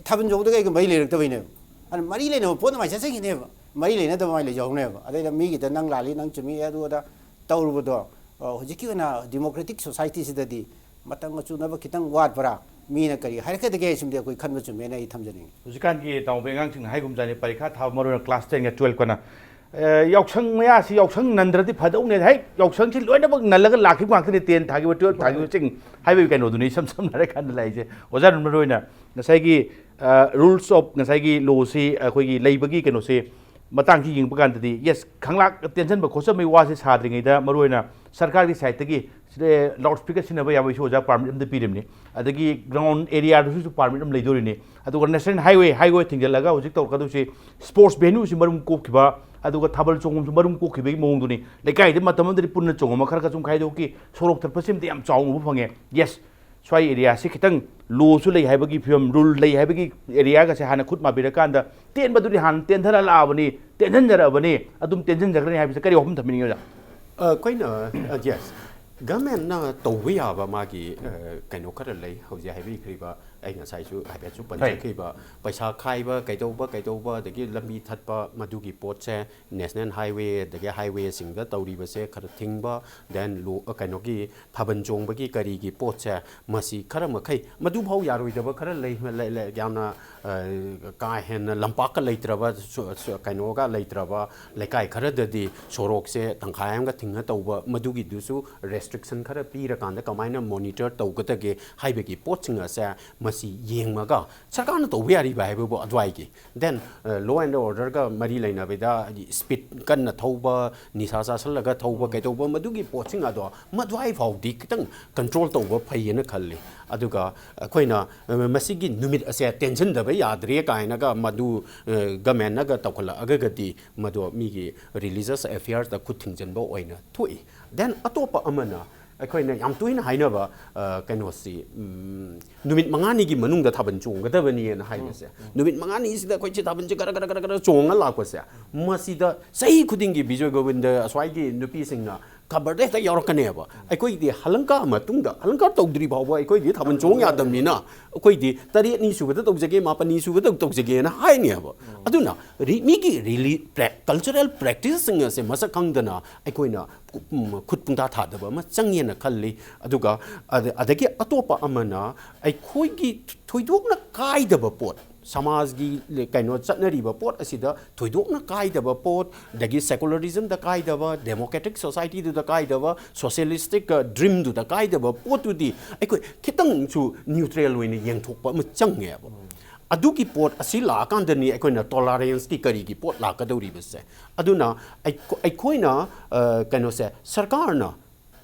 ꯊꯥꯕꯜ ꯆꯣꯡꯕꯗꯒꯤ ꯑꯩꯒ ꯃꯔꯤ ꯂꯩꯔꯛꯇꯕꯩꯅꯦꯕ꯫ ꯑꯗꯨꯅ ꯃꯔꯤ ꯂꯩꯅꯕ ꯄꯣꯠꯅ ꯃꯥꯏ ꯆꯠꯆꯈꯤꯅꯦꯕ꯫ ꯃꯔꯤ ꯂꯩꯅꯗꯕ ꯃꯥꯏ ꯂꯩꯖꯍꯧꯅꯦꯕ꯫ ꯑꯗꯩꯗ ꯃꯤꯒꯤꯗ ꯅꯪ ꯂꯥꯜꯂꯤ, ꯅꯪ ꯆꯨꯝꯃꯤ, ꯑꯗꯨ ꯑꯗ ꯇꯧꯔꯨꯕꯗꯣ, ꯑ, ꯍꯧꯖꯤꯛꯀꯤ ꯑꯣꯏꯅ democratic society ꯁꯤꯗꯗꯤ ꯃꯇꯝꯒ ꯆꯨꯅꯕ ꯈꯤꯇꯪ ꯋꯥꯠꯄ꯭ꯔꯥ, ꯃꯤꯅ ꯀꯔꯤ ꯍꯥꯏꯔꯛꯀꯗꯒꯦ ꯁꯤꯃꯗꯤ ꯑꯩꯈꯣꯏ ꯈꯟꯕ ꯆꯨꯝꯃꯦꯅ ꯑꯩ ꯊꯝꯖꯅꯤꯡꯉꯤ꯫ ꯍꯧꯖꯤꯛꯀꯥꯟꯒꯤ ꯇꯥꯃꯣꯕꯤ ꯑꯉꯥꯡꯁꯤꯡꯅ ꯍꯥꯏꯒꯨꯝꯖꯥꯠꯅꯤ, ꯄꯔꯤꯈꯥ ꯊꯥꯕ, ꯃꯔꯨ ꯑꯣꯏꯅ class ten ꯒ twelve ꯀꯅ, ꯑꯦ, ꯌꯥꯎꯁꯪ ꯃꯌꯥꯁꯤ ꯌꯥꯎꯁꯪ ꯅꯟꯗ꯭ꯔꯗꯤ ꯐꯗꯧꯅꯦ, ꯍꯦꯛ ꯌꯥꯎꯁꯪꯁꯤ ꯂꯣꯏꯅꯃꯛ ꯅꯜꯂꯒ ꯂꯥꯛꯈꯤꯕ ꯉꯥꯛꯇꯅꯤ, ten ꯊꯥꯈꯤꯕ, twelve ꯊꯥꯈꯤꯕꯁꯤꯡ ꯍꯥꯏꯕꯒꯤ ꯀꯩꯅꯣꯗꯨꯅꯤ ꯏꯁꯝ ꯁꯝꯅ ꯍꯥꯏꯔꯀꯥꯟꯗ ꯂꯥꯛꯏꯁꯦ꯫ ꯑꯣꯖꯥ ꯔꯨꯝ ꯃꯔꯨ ꯑꯣꯏꯅ ꯉꯁꯥꯏꯒꯤ, ꯑ, rules of ꯉꯁꯥꯏꯒꯤ law ꯁꯤ ꯑꯩꯈꯣꯏꯒꯤ ꯂꯩꯕꯒꯤ ꯀꯩꯅꯣꯁꯤ ꯃꯇꯥꯡꯁꯤ ꯌꯦꯡꯕ ꯀꯥꯟꯗꯗꯤ, yes, ꯈꯪꯂꯥꯛ ꯇꯦꯟꯁꯤꯟꯕ ꯈꯣꯠꯆꯟꯕꯒꯤ ꯋꯥꯁꯤ ꯁꯥꯗ꯭ꯔꯤꯉꯩꯗ ꯃꯔꯨ ꯑꯣꯏꯅ ꯁꯔꯀꯥꯔꯒꯤ side ꯇꯒꯤ ꯁꯤꯗ loudspeaker ꯁꯤꯖꯤꯟꯅꯕ ꯌꯥꯕꯒꯤꯁꯨ ꯑꯣꯖꯥ permit ꯑꯝꯇ ꯄꯤꯔꯤꯕꯅꯤ꯫ ꯑꯗꯒꯤ ground area ꯗꯨꯁꯨ permit ꯑꯃ ꯂꯩꯗꯣꯔꯤꯅꯤ꯫ ꯑꯗꯨꯒ national highway, highway ꯊꯤꯡꯖꯤꯜꯂꯒ ꯍꯧꯖꯤꯛ ꯇꯧꯔꯛꯀꯗꯣꯏꯁꯤ sports venue ꯁꯤ ꯃꯔꯨꯝ ꯀꯣꯛꯈꯤꯕ, ꯑꯗꯨꯒ ꯊꯥꯕꯜ ꯆꯣꯡꯐꯝꯁꯨ ꯃꯔꯨꯝ ꯀꯣꯛꯈꯤꯕꯒꯤ ꯃꯑꯣꯡꯗꯨꯅꯤ꯫ ꯂꯩꯀꯥꯏꯗ ꯃꯇꯝ ꯑꯃꯗꯗꯤ ꯄꯨꯟꯅ ꯆꯣꯡꯉꯝꯕ ꯈꯔ ꯈꯔ ꯁꯨꯝ ꯈꯥꯏꯗꯣꯛꯈꯤ, ꯁꯣꯔꯣꯛ ꯊꯠꯄꯁꯤ ꯑꯝꯇ ꯌꯥꯝ ꯆꯥꯎꯅ ꯎꯕ ꯐꯪꯉꯦ꯫ Yes, ꯁ꯭ꯋꯥꯏ ꯑꯦꯔꯤꯌꯥꯁꯤ ꯈꯤꯇꯪ ꯂꯣꯁꯨ ꯂꯩ ꯍꯥꯏꯕꯒꯤ ꯐꯤꯕꯝ, ꯔꯨꯜ ꯂꯩ ꯍꯥꯏꯕꯒꯤ ꯑꯦꯔꯤꯌꯥꯒꯁꯦ ꯍꯥꯟꯅ ꯈꯨꯠ ꯃꯥꯕꯤꯔꯀꯥꯟꯗ ꯇꯦꯟꯕꯗꯨꯗꯤ ꯍꯥꯟꯅ ꯇꯦꯟꯊꯔꯛꯂꯛꯑꯕꯅꯤ, ꯇꯦꯟꯁꯤꯟꯖꯔꯛꯑꯕꯅꯤ, ꯑꯗꯨꯝ ꯇꯦꯟꯁꯤꯟꯖꯈ꯭ꯔꯅꯤ ꯍꯥꯏꯕꯁꯦ ꯀꯔꯤ ꯋꯥꯐꯝ ꯊꯝꯕꯤꯅꯤꯡꯉꯤ, ꯑꯣꯖꯥ? ꯑꯩꯈꯣꯏꯅ ꯌꯦꯁ, ꯒꯃꯦꯟꯅ ꯇꯧꯕ ꯌꯥꯕ ꯃꯥꯒꯤ ꯑ, ꯀꯩꯅꯣ ꯈꯔ ꯂꯩ꯫ ꯍꯧꯖꯤꯛ ꯍꯥꯏꯕꯤꯈ꯭ꯔꯤꯕ, ꯑꯩ ꯉꯁꯥꯏꯁꯨ ꯍꯥꯏꯐꯦꯠꯁꯨ ꯄꯟꯖꯈ꯭ꯔꯤꯕ, ꯄꯩꯁꯥ ꯈꯥꯏꯕ ꯀꯩꯗꯧꯕ ꯀꯩꯗꯧꯕ, ꯑꯗꯒꯤ ꯂꯝꯕꯤ ꯊꯠꯄ, ꯃꯗꯨꯒꯤ ꯄꯣꯠꯁꯦ ꯅꯦꯁꯅꯦꯜ ꯍꯥꯏꯋꯦ ꯑꯗꯒꯤ ꯍꯥꯏꯋꯦꯁꯤꯡꯗ ꯇꯧꯔꯤꯕꯁꯦ ꯈꯔ ꯊꯤꯡꯕ, ꯗꯦꯟ ꯂꯣ ꯀꯩꯅꯣꯒꯤ ꯊꯥꯕꯜ ꯆꯣꯡꯕꯒꯤ ꯀꯔꯤꯒꯤ ꯄꯣꯠꯁꯦ, ꯃꯁꯤ ꯈꯔ ꯃꯈꯩ, ꯃꯗꯨꯐꯥꯎ ꯌꯥꯔꯣꯏꯗꯕ ꯈꯔ ꯂꯩ, ꯂꯩ- ꯂꯩ- ꯌꯥꯝꯅ ꯑ, ꯀꯥ ꯍꯦꯟꯅ ꯂꯝꯄꯥꯛꯀ ꯂꯩꯇ꯭ꯔꯕ, ꯁꯨ- ꯁꯨ- ꯀꯩꯅꯣꯒ ꯂꯩꯇ꯭ꯔꯕ ꯂꯩꯀꯥꯏ ꯈꯔꯗꯗꯤ ꯁꯣꯔꯣꯛꯁꯦ ꯇꯪꯈꯥꯏ ꯑꯃꯒ ꯊꯤꯡꯉ ꯇꯧꯕ, ꯃꯗꯨꯒꯤꯗꯨꯁꯨ ꯔꯦꯁꯇ꯭ꯔꯤꯛꯁꯟ ꯈꯔ ꯄꯤꯔꯀꯥꯟꯗ ꯀꯃꯥꯏꯅ ꯃꯣꯅꯤꯇꯔ ꯇꯧꯒꯗꯒꯦ ꯍꯥꯏꯕꯒꯤ ꯄꯣꯠꯁꯤꯡ ꯑꯁꯦ ꯃꯁꯤ ꯌꯦꯡꯉꯒ ꯁꯔꯀꯥꯔꯅ ꯇꯧꯕ ꯌꯥꯔꯤꯕ ꯍꯥꯏꯕꯕꯨ ꯑꯗꯨꯋꯥꯏꯒꯤ, ꯗꯦꯟ ꯂꯣ ꯑꯦꯟ ꯑꯣꯔꯗꯔꯒ ꯃꯔꯤ ꯂꯩꯅꯕꯗ ꯍꯥꯏꯗꯤ ꯁ꯭ꯄꯤꯠ ꯀꯟꯅ ꯊꯧꯕ, ꯅꯤꯁꯥ ꯆꯥꯁꯤꯜꯂꯒ ꯊꯧꯕ ꯀꯩꯗꯧꯕ, ꯃꯗꯨꯒꯤ ꯄꯣꯠꯁꯤꯡ ꯑꯗꯣ ꯃꯗꯨꯋꯥꯏ ꯐꯥꯎꯗꯤ ꯈꯤꯇꯪ ꯀꯟꯇ꯭ꯔꯣꯜ ꯇꯧꯕ ꯐꯩꯌꯦꯅ ꯈꯜꯂꯤ꯫ ꯑꯗꯨꯒ ꯑꯩꯈꯣꯏꯅ ꯑ, ꯃꯁꯤꯒꯤ ꯅꯨꯃꯤꯠ ꯑꯁꯦ ꯇꯦꯟꯁꯤꯟꯗꯕ ꯌꯥꯗ꯭ꯔꯦ ꯀꯥꯏꯅꯒ ꯃꯗꯨ ꯒꯃꯦꯟꯅꯒ ꯇꯧꯈꯠꯂꯛꯑꯒꯗꯤ ꯃꯗꯣ ꯃꯤꯒꯤ ꯔꯤꯂꯤꯖꯁ ꯑꯦꯐꯤꯌꯔꯁꯇ ꯈꯨꯠ ꯊꯤꯡꯖꯤꯟꯕ ꯑꯣꯏꯅ ꯊꯣꯛꯏ꯫ ꯗꯦꯟ ꯑꯇꯣꯞꯄ ꯑꯃꯅ ꯑꯩꯈꯣꯏꯅ ꯌꯥꯝ ꯇꯣꯏꯅ ꯍꯥꯏꯅꯕ ꯑ, ꯀꯩꯅꯣꯁꯤ, ꯎꯝ, ꯅꯨꯃꯤꯠ ꯃꯉꯥꯅꯤꯒꯤ ꯃꯅꯨꯡꯗ ꯊꯥꯕꯜ ꯆꯣꯡꯒꯗꯕꯅꯤꯅ ꯍꯥꯏꯕꯁꯦ, ꯅꯨꯃꯤꯠ ꯃꯉꯥꯅꯤꯁꯤꯗ ꯑꯩꯈꯣꯏꯁꯦ ꯊꯥꯕꯜꯁꯦ ꯈꯔ ꯈꯔ ꯈꯔ ꯈꯔ ꯆꯣꯡꯉ ꯂꯥꯛꯄꯁꯦ, ꯃꯁꯤꯗ ꯆꯍꯤ ꯈꯨꯗꯤꯡꯒꯤ ꯕꯤꯖꯣꯏ ꯒꯣꯕꯤꯟꯗ ꯑꯁ꯭ꯋꯥꯏꯒꯤ ꯅꯨꯄꯤꯁꯤꯡꯅ ꯈꯕꯔꯗ ꯍꯦꯛꯇ ꯌꯥꯎꯔꯛꯀꯅꯦꯕ꯫ ꯑꯩꯈꯣꯏꯒꯤꯗꯤ ꯍꯂꯪꯀꯥ ꯃꯇꯨꯡꯗ, ꯍꯂꯪꯀꯥ ꯇꯧꯗ꯭ꯔꯤ ꯐꯥꯎꯕ ꯑꯩꯈꯣꯏꯗꯤ ꯊꯥꯕꯜ ꯆꯣꯡ ꯌꯥꯗꯕꯅꯤꯅ ꯑꯩꯈꯣꯏꯗꯤ ꯇꯔꯦꯠꯅꯤ ꯁꯨꯕꯗ ꯇꯧꯖꯒꯦ, ꯃꯥꯄꯟꯅꯤ ꯁꯨꯕꯗ ꯇꯧꯖꯒꯦꯅ ꯍꯥꯏꯅꯦꯕ꯫ ꯑꯗꯨꯅ ꯔꯤ- ꯃꯤꯒꯤ ꯔꯤꯂꯤ ꯄ꯭ꯔꯦ- ꯀꯜꯆꯔꯦꯜ ꯄ꯭ꯔꯦꯛꯇꯤꯁꯁꯤꯡ ꯑꯁꯦ ꯃꯁꯛ ꯈꯪꯗꯅ ꯑꯩꯈꯣꯏꯅ ꯎꯝ, ꯈꯨꯠ ꯄꯨꯡꯊꯥ ꯊꯥꯗꯕ ꯑꯃ ꯆꯪꯉꯦꯅ ꯈꯜꯂꯤ꯫ ꯑꯗꯨꯒ ꯑꯗ- ꯑꯗꯒꯤ ꯑꯇꯣꯞꯄ ꯑꯃꯅ ꯑꯩꯈꯣꯏꯒꯤ ꯊꯣꯏꯗꯣꯛꯅ ꯀꯥꯏꯗꯕ ꯄꯣꯠ, ꯁꯃꯥꯖꯒꯤ ꯀꯩꯅꯣ ꯆꯠꯅꯔꯤꯕ ꯄꯣꯠ ꯑꯁꯤꯗ ꯊꯣꯏꯗꯣꯛꯅ ꯀꯥꯏꯗꯕ ꯄꯣꯠ, ꯑꯗꯒꯤ ꯁꯦꯀꯨꯂꯔꯤꯖꯝꯗ ꯀꯥꯏꯗꯕ, ꯗꯦꯃꯣꯀ꯭ꯔꯦꯇꯤꯛ ꯁꯣꯁꯥꯏꯇꯤꯗꯨꯗ ꯀꯥꯏꯗꯕ, ꯁꯣꯁꯤꯌꯦꯂꯤꯁꯇꯤꯛ ꯗ꯭ꯔꯤꯝꯗꯨꯗ ꯀꯥꯏꯗꯕ ꯄꯣꯠꯇꯨꯗꯤ ꯑꯩꯈꯣꯏ ꯈꯤꯇꯪꯁꯨ ꯅ꯭ꯌꯨꯇ꯭ꯔꯦꯜ ꯑꯣꯏꯅ ꯌꯦꯡꯊꯣꯛꯄ ꯑꯃ ꯆꯪꯉꯦꯕ꯫ ꯑꯗꯨꯒꯤ ꯄꯣꯠ ꯑꯁꯤ ꯂꯥꯛꯑꯀꯥꯟꯗꯅꯤ ꯑꯩꯈꯣꯏꯅ ꯇꯣꯂꯔꯦꯟꯁꯀꯤ ꯀꯔꯤꯒꯤ ꯄꯣꯠ ꯂꯥꯛꯀꯗꯧꯔꯤꯕꯁꯦ꯫ ꯑꯗꯨꯅ ꯑꯩꯈꯣ- ꯑꯩꯈꯣꯏꯅ ꯑ, ꯀꯩꯅꯣꯁꯦ, ꯁꯔꯀꯥꯔꯅ,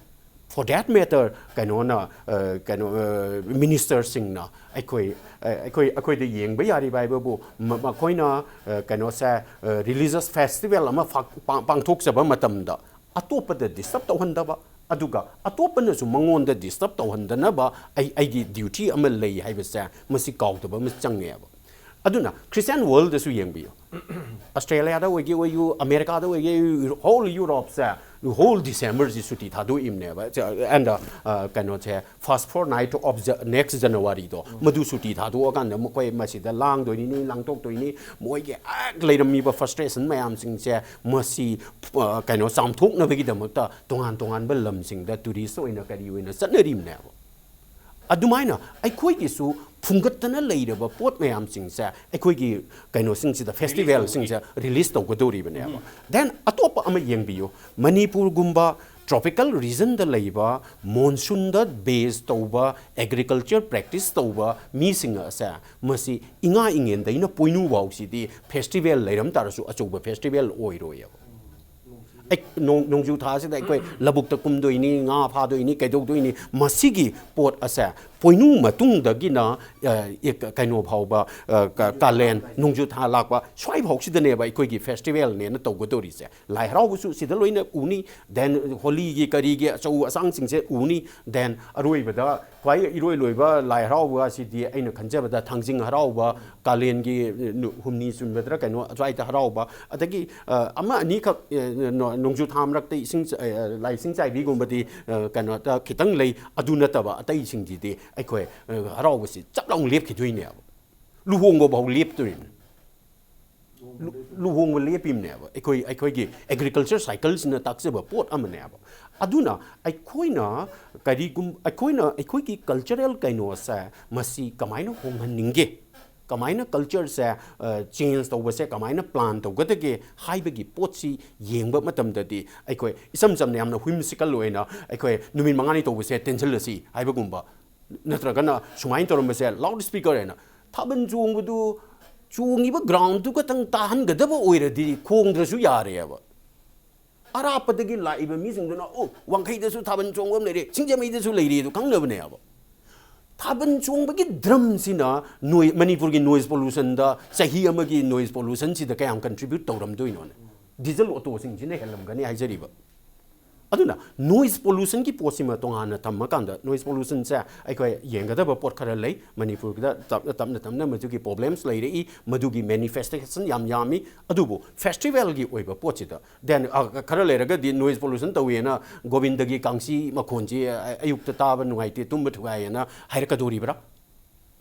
for that matter, ꯀꯩꯅꯣꯅ ꯑ, ꯀꯩꯅꯣ ꯃꯤꯅꯤꯁꯇꯔꯁꯤꯡꯅ ꯑꯩꯈꯣꯏ ꯑ, ꯑꯩꯈꯣꯏ ꯑꯩꯈꯣꯏꯗ ꯌꯦꯡꯕ ꯌꯥꯔꯤꯕ ꯍꯥꯏꯕꯕꯨ ꯃ- ꯃꯈꯣꯏꯅ ꯑ, ꯀꯩꯅꯣꯁꯦ, ꯔꯤꯂꯤꯖꯁ ꯐꯦꯁꯇꯤꯚꯦꯜ ꯑꯃ ꯐꯥꯛ- ꯄꯥꯡ- ꯄꯥꯡꯊꯣꯛꯆꯕ ꯃꯇꯝꯗ ꯑꯇꯣꯞꯄꯗ ꯗꯤꯁꯇꯔꯕ ꯇꯧꯍꯟꯗꯕ, ꯑꯗꯨꯒ ꯑꯇꯣꯞꯄꯅꯁꯨ ꯃꯉꯣꯟꯗ ꯗꯤꯁꯇꯔꯕ ꯇꯧꯍꯟꯗꯅꯕ ꯑꯩ ꯑꯩꯒꯤ ꯗ꯭ꯌꯨꯇꯤ ꯑꯃ ꯂꯩ ꯍꯥꯏꯕꯁꯦ ꯃꯁꯤ ꯀꯥꯎꯗꯕ ꯑꯃ ꯆꯪꯉꯦꯕ꯫ ꯑꯗꯨꯅ ꯈ꯭ꯔꯤꯁꯇꯤꯌꯥꯟ ꯋꯥꯔꯜꯗꯁꯨ ꯌꯦꯡꯕꯤꯌꯨ, ꯑꯁꯇ꯭ꯔꯦꯂꯤꯌꯥꯗ ꯑꯣꯏꯒꯦ ꯑꯣꯏꯌꯨ, ꯑꯃꯦꯔꯤꯀꯥꯗ ꯑꯣꯏꯒꯦ, ꯍꯣꯜ ꯌꯨꯔꯣꯞꯁꯦ ꯍꯣꯜ ꯗꯤꯁꯦꯝꯕꯔꯁꯤ ꯁꯨꯇꯤ ꯊꯥꯗꯣꯛꯏꯕꯅꯦꯕ꯫ ꯑꯦꯟ ꯀꯩꯅꯣꯁꯦ, ꯐꯥꯁ ꯐꯣꯔ ꯅꯥꯏꯠ ꯑꯣꯐ ꯅꯦꯛꯁ ꯖꯅꯋꯥꯔꯤꯗꯣ ꯃꯗꯨ ꯁꯨꯇꯤ ꯊꯥꯗꯣꯛꯑꯀꯥꯟꯗ ꯃꯈꯣꯏ ꯃꯁꯤꯗ ꯂꯥꯡꯗꯣꯏꯅꯤ, ꯂꯥꯡꯊꯣꯛꯇꯣꯏꯅꯤ, ꯃꯣꯏꯒꯤ ꯍꯦꯛ ꯂꯩꯔꯝꯃꯤꯕ ꯐ꯭ꯔꯁꯇ꯭ꯔꯦꯁꯟ ꯃꯌꯥꯝꯁꯤꯡꯁꯦ ꯃꯁꯤ ꯑ, ꯀꯩꯅꯣ ꯆꯥꯝꯊꯣꯛꯅꯕꯒꯤꯗꯃꯛꯇ ꯇꯣꯉꯥꯟ ꯇꯣꯉꯥꯟꯕ ꯂꯝꯁꯤꯡꯗ ꯇꯨꯔꯤꯁ ꯑꯣꯏꯅ ꯀꯔꯤ ꯑꯣꯏꯅ ꯆꯠꯅꯔꯤꯕꯅꯦꯕ꯫ ꯑꯗꯨꯃꯥꯏꯅ ꯑꯩꯈꯣꯏꯒꯤꯁꯨ ꯐꯨꯡꯒꯠꯇꯅ ꯂꯩꯔꯕ ꯄꯣꯠ ꯃꯌꯥꯝꯁꯤꯡꯁꯦ ꯑꯩꯈꯣꯏꯒꯤ ꯀꯩꯅꯣꯁꯤꯡꯁꯤꯗ, ꯐꯦꯁꯇꯤꯚꯦꯜꯁꯤꯡꯁꯦ ꯔꯤꯂꯤꯁ ꯇꯧꯒꯗꯧꯔꯤꯕꯅꯦꯕ꯫ ꯗꯦꯟ ꯑꯇꯣꯞꯄ ꯑꯃ ꯌꯦꯡꯕꯤꯌꯨ, ꯃꯅꯤꯄꯨꯔꯒꯨꯝꯕ ꯇ꯭ꯔꯣꯄꯤꯀꯦꯜ ꯔꯤꯖꯟꯗ ꯂꯩꯕ, ꯃꯣꯟꯁꯨꯟꯗ ꯕꯦꯁ ꯇꯧꯕ, ꯑꯦꯒ꯭ꯔꯤꯀꯜꯆꯔ ꯄ꯭ꯔꯦꯛꯇꯤꯁ ꯇꯧꯕ ꯃꯤꯁꯤꯡ ꯑꯁꯦ ꯃꯁꯤ ꯏꯉꯥ ꯏꯉꯦꯟꯗꯩꯅ ꯄꯣꯏꯅꯨ ꯐꯥꯎꯁꯤꯗꯤ ꯐꯦꯁꯇꯤꯚꯦꯜ ꯂꯩꯔꯝ ꯇꯥꯔꯁꯨ ꯑꯆꯧꯕ ꯐꯦꯁꯇꯤꯚꯦꯜ ꯑꯣꯏꯔꯣꯏꯌꯦꯕ꯫ ꯑꯩ-, ꯅꯣꯡ-, ꯅꯣꯡꯖꯨ ꯊꯥꯁꯤꯗ ꯑꯩꯈꯣꯏ ꯂꯧꯕꯨꯛꯇ ꯀꯨꯝꯗꯣꯏꯅꯤ, ꯉꯥ ꯐꯥꯗꯣꯏꯅꯤ, ꯀꯩꯗꯧꯗꯣꯏꯅꯤ, ꯃꯁꯤꯒꯤ ꯄꯣꯠ ꯑꯁꯦ ꯄꯣꯏꯅꯨ ꯃꯇꯨꯡꯗꯒꯤꯅ, ꯑ, ꯑꯦ, ꯀ-, ꯀꯩꯅꯣ ꯐꯥꯎꯕ, ꯑ, ꯀ-, ꯀꯥꯂꯦꯟ, ꯅꯣꯡꯖꯨ ꯊꯥ ꯂꯥꯛꯄ ꯁ꯭ꯋꯥꯏ ꯐꯥꯎꯁꯤꯗꯅꯦꯕ ꯑꯩꯈꯣꯏꯒꯤ ꯐꯦꯁꯇꯤꯚꯦꯜꯅꯦꯅ ꯇꯧꯒꯗꯧꯔꯤꯁꯦ꯫ ꯂꯥꯏ ꯍꯔꯥꯎꯕꯁꯨ ꯁꯤꯗ ꯂꯣꯏꯅ ꯎꯅꯤ, ꯗꯦꯟ ꯍꯣꯂꯤꯒꯤ ꯀꯔꯤꯒꯤ ꯑꯆꯧ ꯑꯁꯥꯡꯁꯤꯡꯁꯦ ꯎꯅꯤ, ꯗꯦꯟ ꯑꯔꯣꯏꯕꯗ ꯈ꯭ꯋꯥꯏ ꯏꯔꯣꯏ ꯂꯣꯏꯕ ꯂꯥꯏ ꯍꯔꯥꯎꯕ ꯑꯁꯤꯗꯤ ꯑꯩꯅ ꯈꯟꯖꯕꯗ ꯊꯥꯡꯖꯤꯡ ꯍꯔꯥꯎꯕ, ꯀꯥꯂꯦꯟꯒꯤ, ꯑ, ꯅꯨ-, ꯍꯨꯝꯅꯤ ꯆꯨꯟꯕꯗ꯭ꯔ ꯀꯩꯅꯣ ꯑꯗꯨꯋꯥꯏꯗ ꯍꯔꯥꯎꯕ, ꯑꯗꯒꯤ, ꯑ, ꯑꯃ ꯑꯅꯤꯈꯛ, ꯑ, ꯅꯣ-, ꯅꯣꯡꯖꯨ ꯊꯥ ꯃꯔꯛꯇ ꯏꯁꯤꯡ ꯆ-, ꯑ, ꯂꯥꯏꯁꯤꯡ ꯆꯥꯏꯕꯤꯒꯨꯝꯕꯗꯤ, ꯑ, ꯀꯩꯅꯣꯗ ꯈꯤꯇꯪ ꯂꯩ꯫ ꯑꯗꯨ ꯅꯠꯇꯕ ꯑꯇꯩꯁꯤꯡꯁꯤꯗꯤ ꯑꯩꯈꯣꯏ, ꯑ, ꯍꯔꯥꯎꯕꯁꯤ ꯆꯞ ꯂꯥꯎꯅ ꯂꯦꯞꯈꯤꯗꯣꯏꯅꯦꯕ꯫ ꯂꯨꯍꯣꯡꯕ ꯐꯥꯎ ꯂꯦꯞꯇꯣꯔꯤꯅꯤ꯫ ꯂꯨ-, ꯂꯨꯍꯣꯡꯕ ꯂꯦꯞꯄꯤꯕꯅꯦꯕ꯫ ꯑꯩꯈꯣꯏ, ꯑꯩꯈꯣꯏꯒꯤ ꯑꯦꯒ꯭ꯔꯤꯀꯜꯆꯔ ꯁꯥꯏꯀꯜꯁꯤꯅ ꯇꯥꯛꯆꯕ ꯄꯣꯠ ꯑꯃꯅꯦꯕ꯫ ꯑꯗꯨꯅ ꯑꯩꯈꯣꯏꯅ ꯀꯔꯤꯒꯨꯝ-, ꯑꯩꯈꯣꯏꯅ ꯑꯩꯈꯣꯏꯒꯤ ꯀꯜꯆꯔꯦꯜ ꯀꯩꯅꯣꯁꯦ ꯃꯁꯤ ꯀꯃꯥꯏꯅ ꯍꯣꯡꯍꯟꯅꯤꯡꯒꯦ, ꯀꯃꯥꯏꯅ ꯀꯜꯆꯔꯁꯦ, ꯑ, ꯆꯦꯟꯖ ꯇꯧꯕꯁꯦ ꯀꯃꯥꯏꯅ ꯄ꯭ꯂꯥꯟ ꯇꯧꯒꯗꯒꯦ ꯍꯥꯏꯕꯒꯤ ꯄꯣꯠꯁꯤ ꯌꯦꯡꯕ ꯃꯇꯝꯗꯗꯤ ꯑꯩꯈꯣꯏ ꯏꯁꯝ ꯁꯝꯅ ꯌꯥꯝꯅ ꯋꯤꯝꯁꯤꯀꯜ ꯑꯣꯏꯅ ꯑꯩꯈꯣꯏ ꯅꯨꯃꯤꯠ ꯃꯉꯥꯅꯤ ꯇꯧꯕꯁꯦ ꯇꯦꯟꯁꯤꯜꯂꯁꯤ ꯍꯥꯏꯕꯒꯨꯝꯕ, ꯅꯠꯇ꯭ꯔꯒꯅ ꯁꯨꯃꯥꯏꯅ ꯇꯧꯔꯝꯕꯁꯦ, ꯂꯥꯎꯠ ꯁ꯭ꯄꯤꯀꯔ ꯍꯥꯏꯅ ꯊꯥꯕꯜ ꯆꯣꯡꯕꯗꯨ ꯆꯣꯡꯉꯤꯕ ꯒ꯭ꯔꯥꯎꯟꯗꯨ ꯈꯛꯇꯪ ꯇꯥꯍꯟꯒꯗꯕ ꯑꯣꯏꯔꯗꯤ ꯈꯣꯡꯗ꯭ꯔꯁꯨ ꯌꯥꯔꯦꯕ꯫ ꯑꯔꯥꯞꯄꯗꯒꯤ ꯂꯥꯛꯏꯕ ꯃꯤꯁꯤꯡꯗꯨꯅ, "ꯑꯣ, ꯋꯥꯡꯈꯩꯗꯁꯨ ꯊꯥꯕꯜ ꯆꯣꯡꯕ ꯑꯃ ꯂꯩꯔꯦ, ꯁꯤꯡꯖꯃꯩꯗꯁꯨ ꯂꯩꯔꯦ" ꯑꯗꯨ ꯈꯪꯅꯕꯅꯦꯕ꯫ ꯊꯥꯕꯜ ꯆꯣꯡꯕꯒꯤ ꯗ꯭ꯔꯝꯁꯤꯅ ꯅꯣꯏ-, ꯃꯅꯤꯄꯨꯔꯒꯤ ꯅꯣꯏꯁ ꯄꯣꯂꯨꯁꯟꯗ, ꯆꯍꯤ ꯑꯃꯒꯤ ꯅꯣꯏꯁ ꯄꯣꯂꯨꯁꯟꯁꯤꯗ ꯀꯌꯥꯝ ꯀꯟꯇ꯭ꯔꯤꯕ꯭ꯌꯨꯠ ꯇꯧꯔꯝꯗꯣꯏꯅꯣꯅꯦ? ꯗꯤꯖꯜ ꯑꯣꯇꯣꯁꯤꯡꯁꯤꯅ ꯍꯦꯜꯂꯝꯒꯅꯤ ꯍꯥꯏꯖꯔꯤꯕ꯫ ꯑꯗꯨꯅ ꯅꯣꯏꯁ ꯄꯣꯂꯨꯁꯟꯒꯤ ꯄꯣꯠꯁꯤꯃ ꯇꯣꯉꯥꯟꯅ ꯊꯝꯃꯀꯥꯟꯗ, ꯅꯣꯏꯁ ꯄꯣꯂꯨꯁꯟꯁꯦ ꯑꯩꯈꯣꯏ ꯌꯦꯡꯒꯗꯕ ꯄꯣꯠ ꯈꯔ ꯂꯩ꯫ ꯃꯅꯤꯄꯨꯔꯗ ꯇꯞꯅ ꯇꯞꯅ ꯇꯞꯅ ꯃꯗꯨꯒꯤ ꯄ꯭ꯔꯣꯕ꯭ꯂꯦꯝꯁ ꯂꯩꯔꯛꯏ, ꯃꯗꯨꯒꯤ ꯃꯦꯅꯤꯐꯦꯁꯇꯦꯁꯟ ꯌꯥꯝ ꯌꯥꯝꯃꯤ꯫ ꯑꯗꯨꯕꯨ ꯐꯦꯁꯇꯤꯚꯦꯜꯒꯤ ꯑꯣꯏꯕ ꯄꯣꯠꯁꯤꯗ, ꯗꯦꯟ ꯈꯔ ꯂꯩꯔꯒꯗꯤ ꯅꯣꯏꯁ ꯄꯣꯂꯨꯁꯟ ꯇꯧꯏꯅ ꯒꯣꯕꯤꯟꯗꯒꯤ ꯀꯥꯡꯁꯤ ꯃꯈꯣꯟꯁꯤ ꯑ, ꯑꯌꯨꯛꯇ ꯇꯥꯕ ꯅꯨꯡꯉꯥꯏꯇꯦ, ꯇꯨꯝꯕ ꯊꯨꯒꯥꯏꯌꯦꯅ ꯍꯥꯏꯔꯛꯀꯗꯧꯔꯤꯕ꯭ꯔꯥ?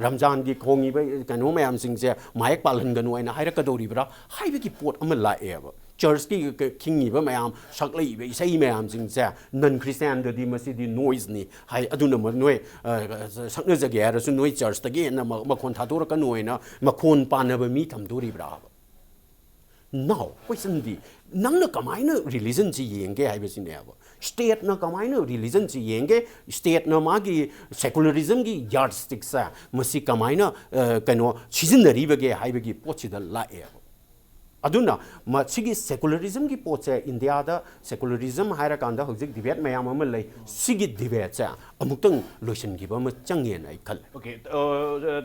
ꯔꯝꯖꯥꯟꯒꯤ ꯈꯣꯡꯉꯤꯕ ꯀꯩꯅꯣ ꯃꯌꯥꯝꯁꯤꯡꯁꯦ ꯃꯥꯌꯦꯛ ꯄꯥꯜꯍꯟꯒꯅꯨ ꯍꯥꯏꯅ ꯍꯥꯏꯔꯛꯀꯗꯧꯔꯤꯕ꯭ꯔꯥ ꯍꯥꯏꯕꯒꯤ ꯄꯣꯠ ꯑꯃ ꯂꯥꯛꯑꯦꯕ꯫ ꯆꯔꯆꯀꯤ ꯈꯤꯡꯉꯤꯕ ꯃꯌꯥꯝ, ꯁꯛꯂꯛꯏꯕ ꯏꯁꯩ ꯃꯌꯥꯝꯁꯤꯡꯁꯦ ꯅꯟ ꯈ꯭ꯔꯤꯁꯇꯤꯌꯥꯟꯗꯗꯤ ꯃꯁꯤꯗꯤ ꯅꯣꯏꯁꯅꯤ ꯍꯥꯏ꯫ ꯑꯗꯨꯅ ꯃ-, ꯅꯣꯏ ꯑ, ꯁꯛꯅꯖꯒꯦ ꯍꯥꯏꯔꯁꯨ ꯅꯣꯏ ꯆꯔꯆꯇꯒꯤ ꯍꯦꯟꯅ ꯃ-, ꯃꯈꯣꯟ ꯊꯥꯗꯣꯔꯛꯀꯅꯨ ꯍꯥꯏꯅ ꯃꯈꯣꯟ ꯄꯥꯟꯅꯕ ꯃꯤ ꯊꯝꯗꯣꯔꯤꯕ꯭ꯔꯥꯕ? ꯅꯥꯎ ꯀꯣꯏꯁꯟꯗꯤ, ꯅꯪꯅ ꯀꯃꯥꯏꯅ ꯔꯤꯂꯤꯖꯟꯁꯤ ꯌꯦꯡꯒꯦ ꯍꯥꯏꯕꯁꯤꯅꯦꯕ꯫ ꯁ꯭ꯇꯦꯠꯅ ꯀꯃꯥꯏꯅ ꯔꯤꯂꯤꯖꯟꯁꯤ ꯌꯦꯡꯒꯦ? ꯁ꯭ꯇꯦꯠꯅ ꯃꯥꯒꯤ ꯁꯦꯀꯨꯂꯔꯤꯖꯝꯒꯤ ꯌꯥꯔꯗꯁ꯭ꯇꯤꯛꯁꯦ ꯃꯁꯤ ꯀꯃꯥꯏꯅ ꯑ, ꯀꯩꯅꯣ ꯁꯤꯖꯤꯟꯅꯔꯤꯕꯒꯦ ꯍꯥꯏꯕꯒꯤ ꯄꯣꯠꯁꯤꯗ ꯂꯥꯛꯑꯦꯕ꯫ ꯑꯗꯨꯅ ꯃꯁꯤꯒꯤ ꯁꯦꯀꯨꯂꯔꯤꯖꯝꯒꯤ ꯄꯣꯠꯁꯦ, ꯏꯟꯗꯤꯌꯥꯗ ꯁꯦꯀꯨꯂꯔꯤꯖꯝ ꯍꯥꯏꯔꯀꯥꯟꯗ ꯍꯧꯖꯤꯛ ꯗꯤꯕꯦꯠ ꯃꯌꯥꯝ ꯑꯃ ꯂꯩ꯫ ꯁꯤꯒꯤ ꯗꯤꯕꯦꯠꯁꯦ ꯑꯃꯨꯛꯇꯪ ꯂꯣꯏꯁꯤꯟꯈꯤꯕ ꯑꯃ ꯆꯪꯉꯦꯅ ꯑꯩ ꯈꯜꯂꯦ꯫ ꯑꯣꯀꯦ,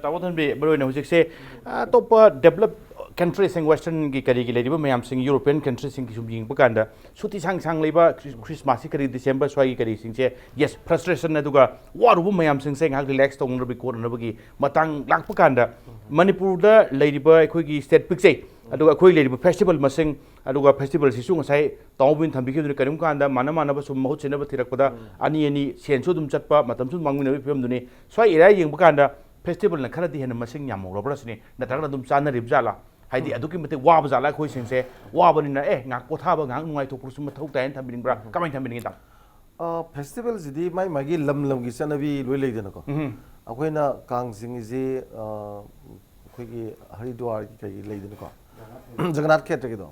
ꯇꯥꯃꯣ ꯊꯟꯕꯤ, ꯃꯔꯨꯑꯣꯏꯅ ꯍꯧꯖꯤꯛꯁꯦ ꯑꯇꯣꯞꯄ ꯗꯦꯕꯂꯞ ꯀꯟꯇ꯭ꯔꯤꯁꯤꯡ, ꯋꯦꯁꯇꯔꯟꯒꯤ ꯀꯔꯤꯒꯤ ꯂꯩꯔꯤꯕ ꯃꯌꯥꯝꯁꯤꯡ, ꯌꯨꯔꯣꯄꯤꯌꯟ ꯀꯟꯇ꯭ꯔꯤꯁꯤꯡꯒꯤ ꯁꯨꯝ ꯌꯦꯡꯕ ꯀꯥꯟꯗ ꯁꯨꯇꯤ ꯁꯥꯡ ꯁꯥꯡ ꯂꯩꯕ, ꯈ꯭ꯔꯤꯁꯃꯥꯁꯁꯤ ꯀꯔꯤ, ꯗꯤꯁꯦꯝꯕꯔ ꯁ꯭ꯋꯥꯏꯒꯤ ꯀꯔꯤꯁꯤꯡꯁꯦ, ꯌꯦꯁ, ꯐ꯭ꯔꯁꯇ꯭ꯔꯦꯁꯟ ꯑꯗꯨꯒ ꯋꯥꯔꯨꯕ ꯃꯌꯥꯝꯁꯤꯡꯁꯦ ꯉꯥꯏꯍꯥꯛ ꯔꯤꯂꯦꯛꯁ ꯇꯧꯅꯅꯕꯒꯤ, ꯀꯣꯠꯅꯅꯕꯒꯤ ꯃꯇꯥꯡ ꯂꯥꯛꯄ ꯀꯥꯟꯗ, ꯃꯅꯤꯄꯨꯔꯗ ꯂꯩꯔꯤꯕ ꯑꯩꯈꯣꯏꯒꯤ ꯁ꯭ꯇꯦꯠ ꯄꯤꯛꯆꯩ, ꯑꯗꯨꯒ ꯑꯩꯈꯣꯏ ꯂꯩꯔꯤꯕ ꯐꯦꯁꯇꯤꯚꯦꯜ ꯃꯁꯤꯡ, ꯑꯗꯨꯒ ꯐꯦꯁꯇꯤꯚꯦꯜꯁꯤꯁꯨ ꯉꯁꯥꯏ ꯇꯥꯃꯣꯕꯤꯅ ꯊꯝꯕꯤꯈꯤꯕꯗꯨꯅ ꯀꯔꯤꯒꯨꯝꯕ ꯀꯥꯟꯗ ꯃꯥꯟꯅ ꯃꯥꯟꯅꯕ ꯁꯨꯝ ꯃꯍꯨꯠ ꯁꯤꯟꯅꯕ ꯊꯤꯔꯛꯄꯗ ꯑꯅꯤ ꯑꯅꯤ ꯁꯦꯟꯁꯨ ꯑꯗꯨꯝ ꯆꯠꯄ, ꯃꯇꯝꯁꯨ ꯑꯗꯨꯝ ꯃꯥꯡꯃꯤꯟꯅꯕꯒꯤ ꯐꯤꯕꯝꯗꯨꯅꯤ꯫ ꯁ꯭ꯋꯥꯏ ꯑꯦꯔꯤꯌꯥ ꯌꯦꯡꯕ ꯀꯥꯟꯗ ꯐꯦꯁꯇꯤꯚꯦꯜꯅ ꯈꯔꯗꯤ ꯍꯦꯟꯅ ꯃꯁꯤꯡ ꯌꯥꯝꯍꯧꯔꯕ꯭ꯔꯥ ꯁꯤꯅꯤ, ꯅꯠꯇ꯭ꯔꯒꯅ ꯑꯗꯨꯝ ꯆꯥꯟꯅꯔꯤꯕ ꯖꯥꯠꯂꯥ? ꯍꯥꯏꯗꯤ ꯑꯗꯨꯛꯀꯤ ꯃꯇꯤꯛ ꯋꯥꯕ ꯖꯥꯠꯂꯥ ꯑꯩꯈꯣꯏꯁꯤꯡꯁꯦ? ꯋꯥꯕꯅꯤꯅ ꯑꯦ ꯉꯥꯏꯍꯥꯛ ꯄꯣꯊꯥꯕ, ꯉꯥꯏꯍꯥꯛ ꯅꯨꯡꯉꯥꯏꯊꯣꯛꯄꯁꯨ ꯃꯊꯧ ꯇꯥꯏꯅ ꯊꯝꯕꯤꯅꯤꯡꯕ꯭ꯔꯥ? ꯀꯃꯥꯏꯅ ꯊꯝꯕꯤꯅꯤꯡꯉꯤ ꯇꯥꯃꯣ? ꯐꯦꯁꯇꯤꯚꯦꯜꯁꯤꯗꯤ ꯃꯥꯏ ꯃꯥꯒꯤ ꯂꯝ ꯂꯝꯒꯤ ꯆꯠꯅꯕꯤ ꯂꯣꯏ ꯂꯩꯗꯅꯀꯣ꯫ ꯑꯩꯈꯣꯏꯅ ꯀꯥꯡ ꯆꯤꯡꯉꯤꯁꯤ ꯑ, ꯑꯩꯈꯣꯏꯒꯤ ꯍꯔꯤꯗ꯭ꯋꯥꯔꯒꯤ ꯀꯩꯒꯤ ꯂꯩꯗꯅꯀꯣ, ꯖꯒꯅꯥꯊ ꯈꯦꯇ꯭ꯔꯒꯤꯗꯣ꯫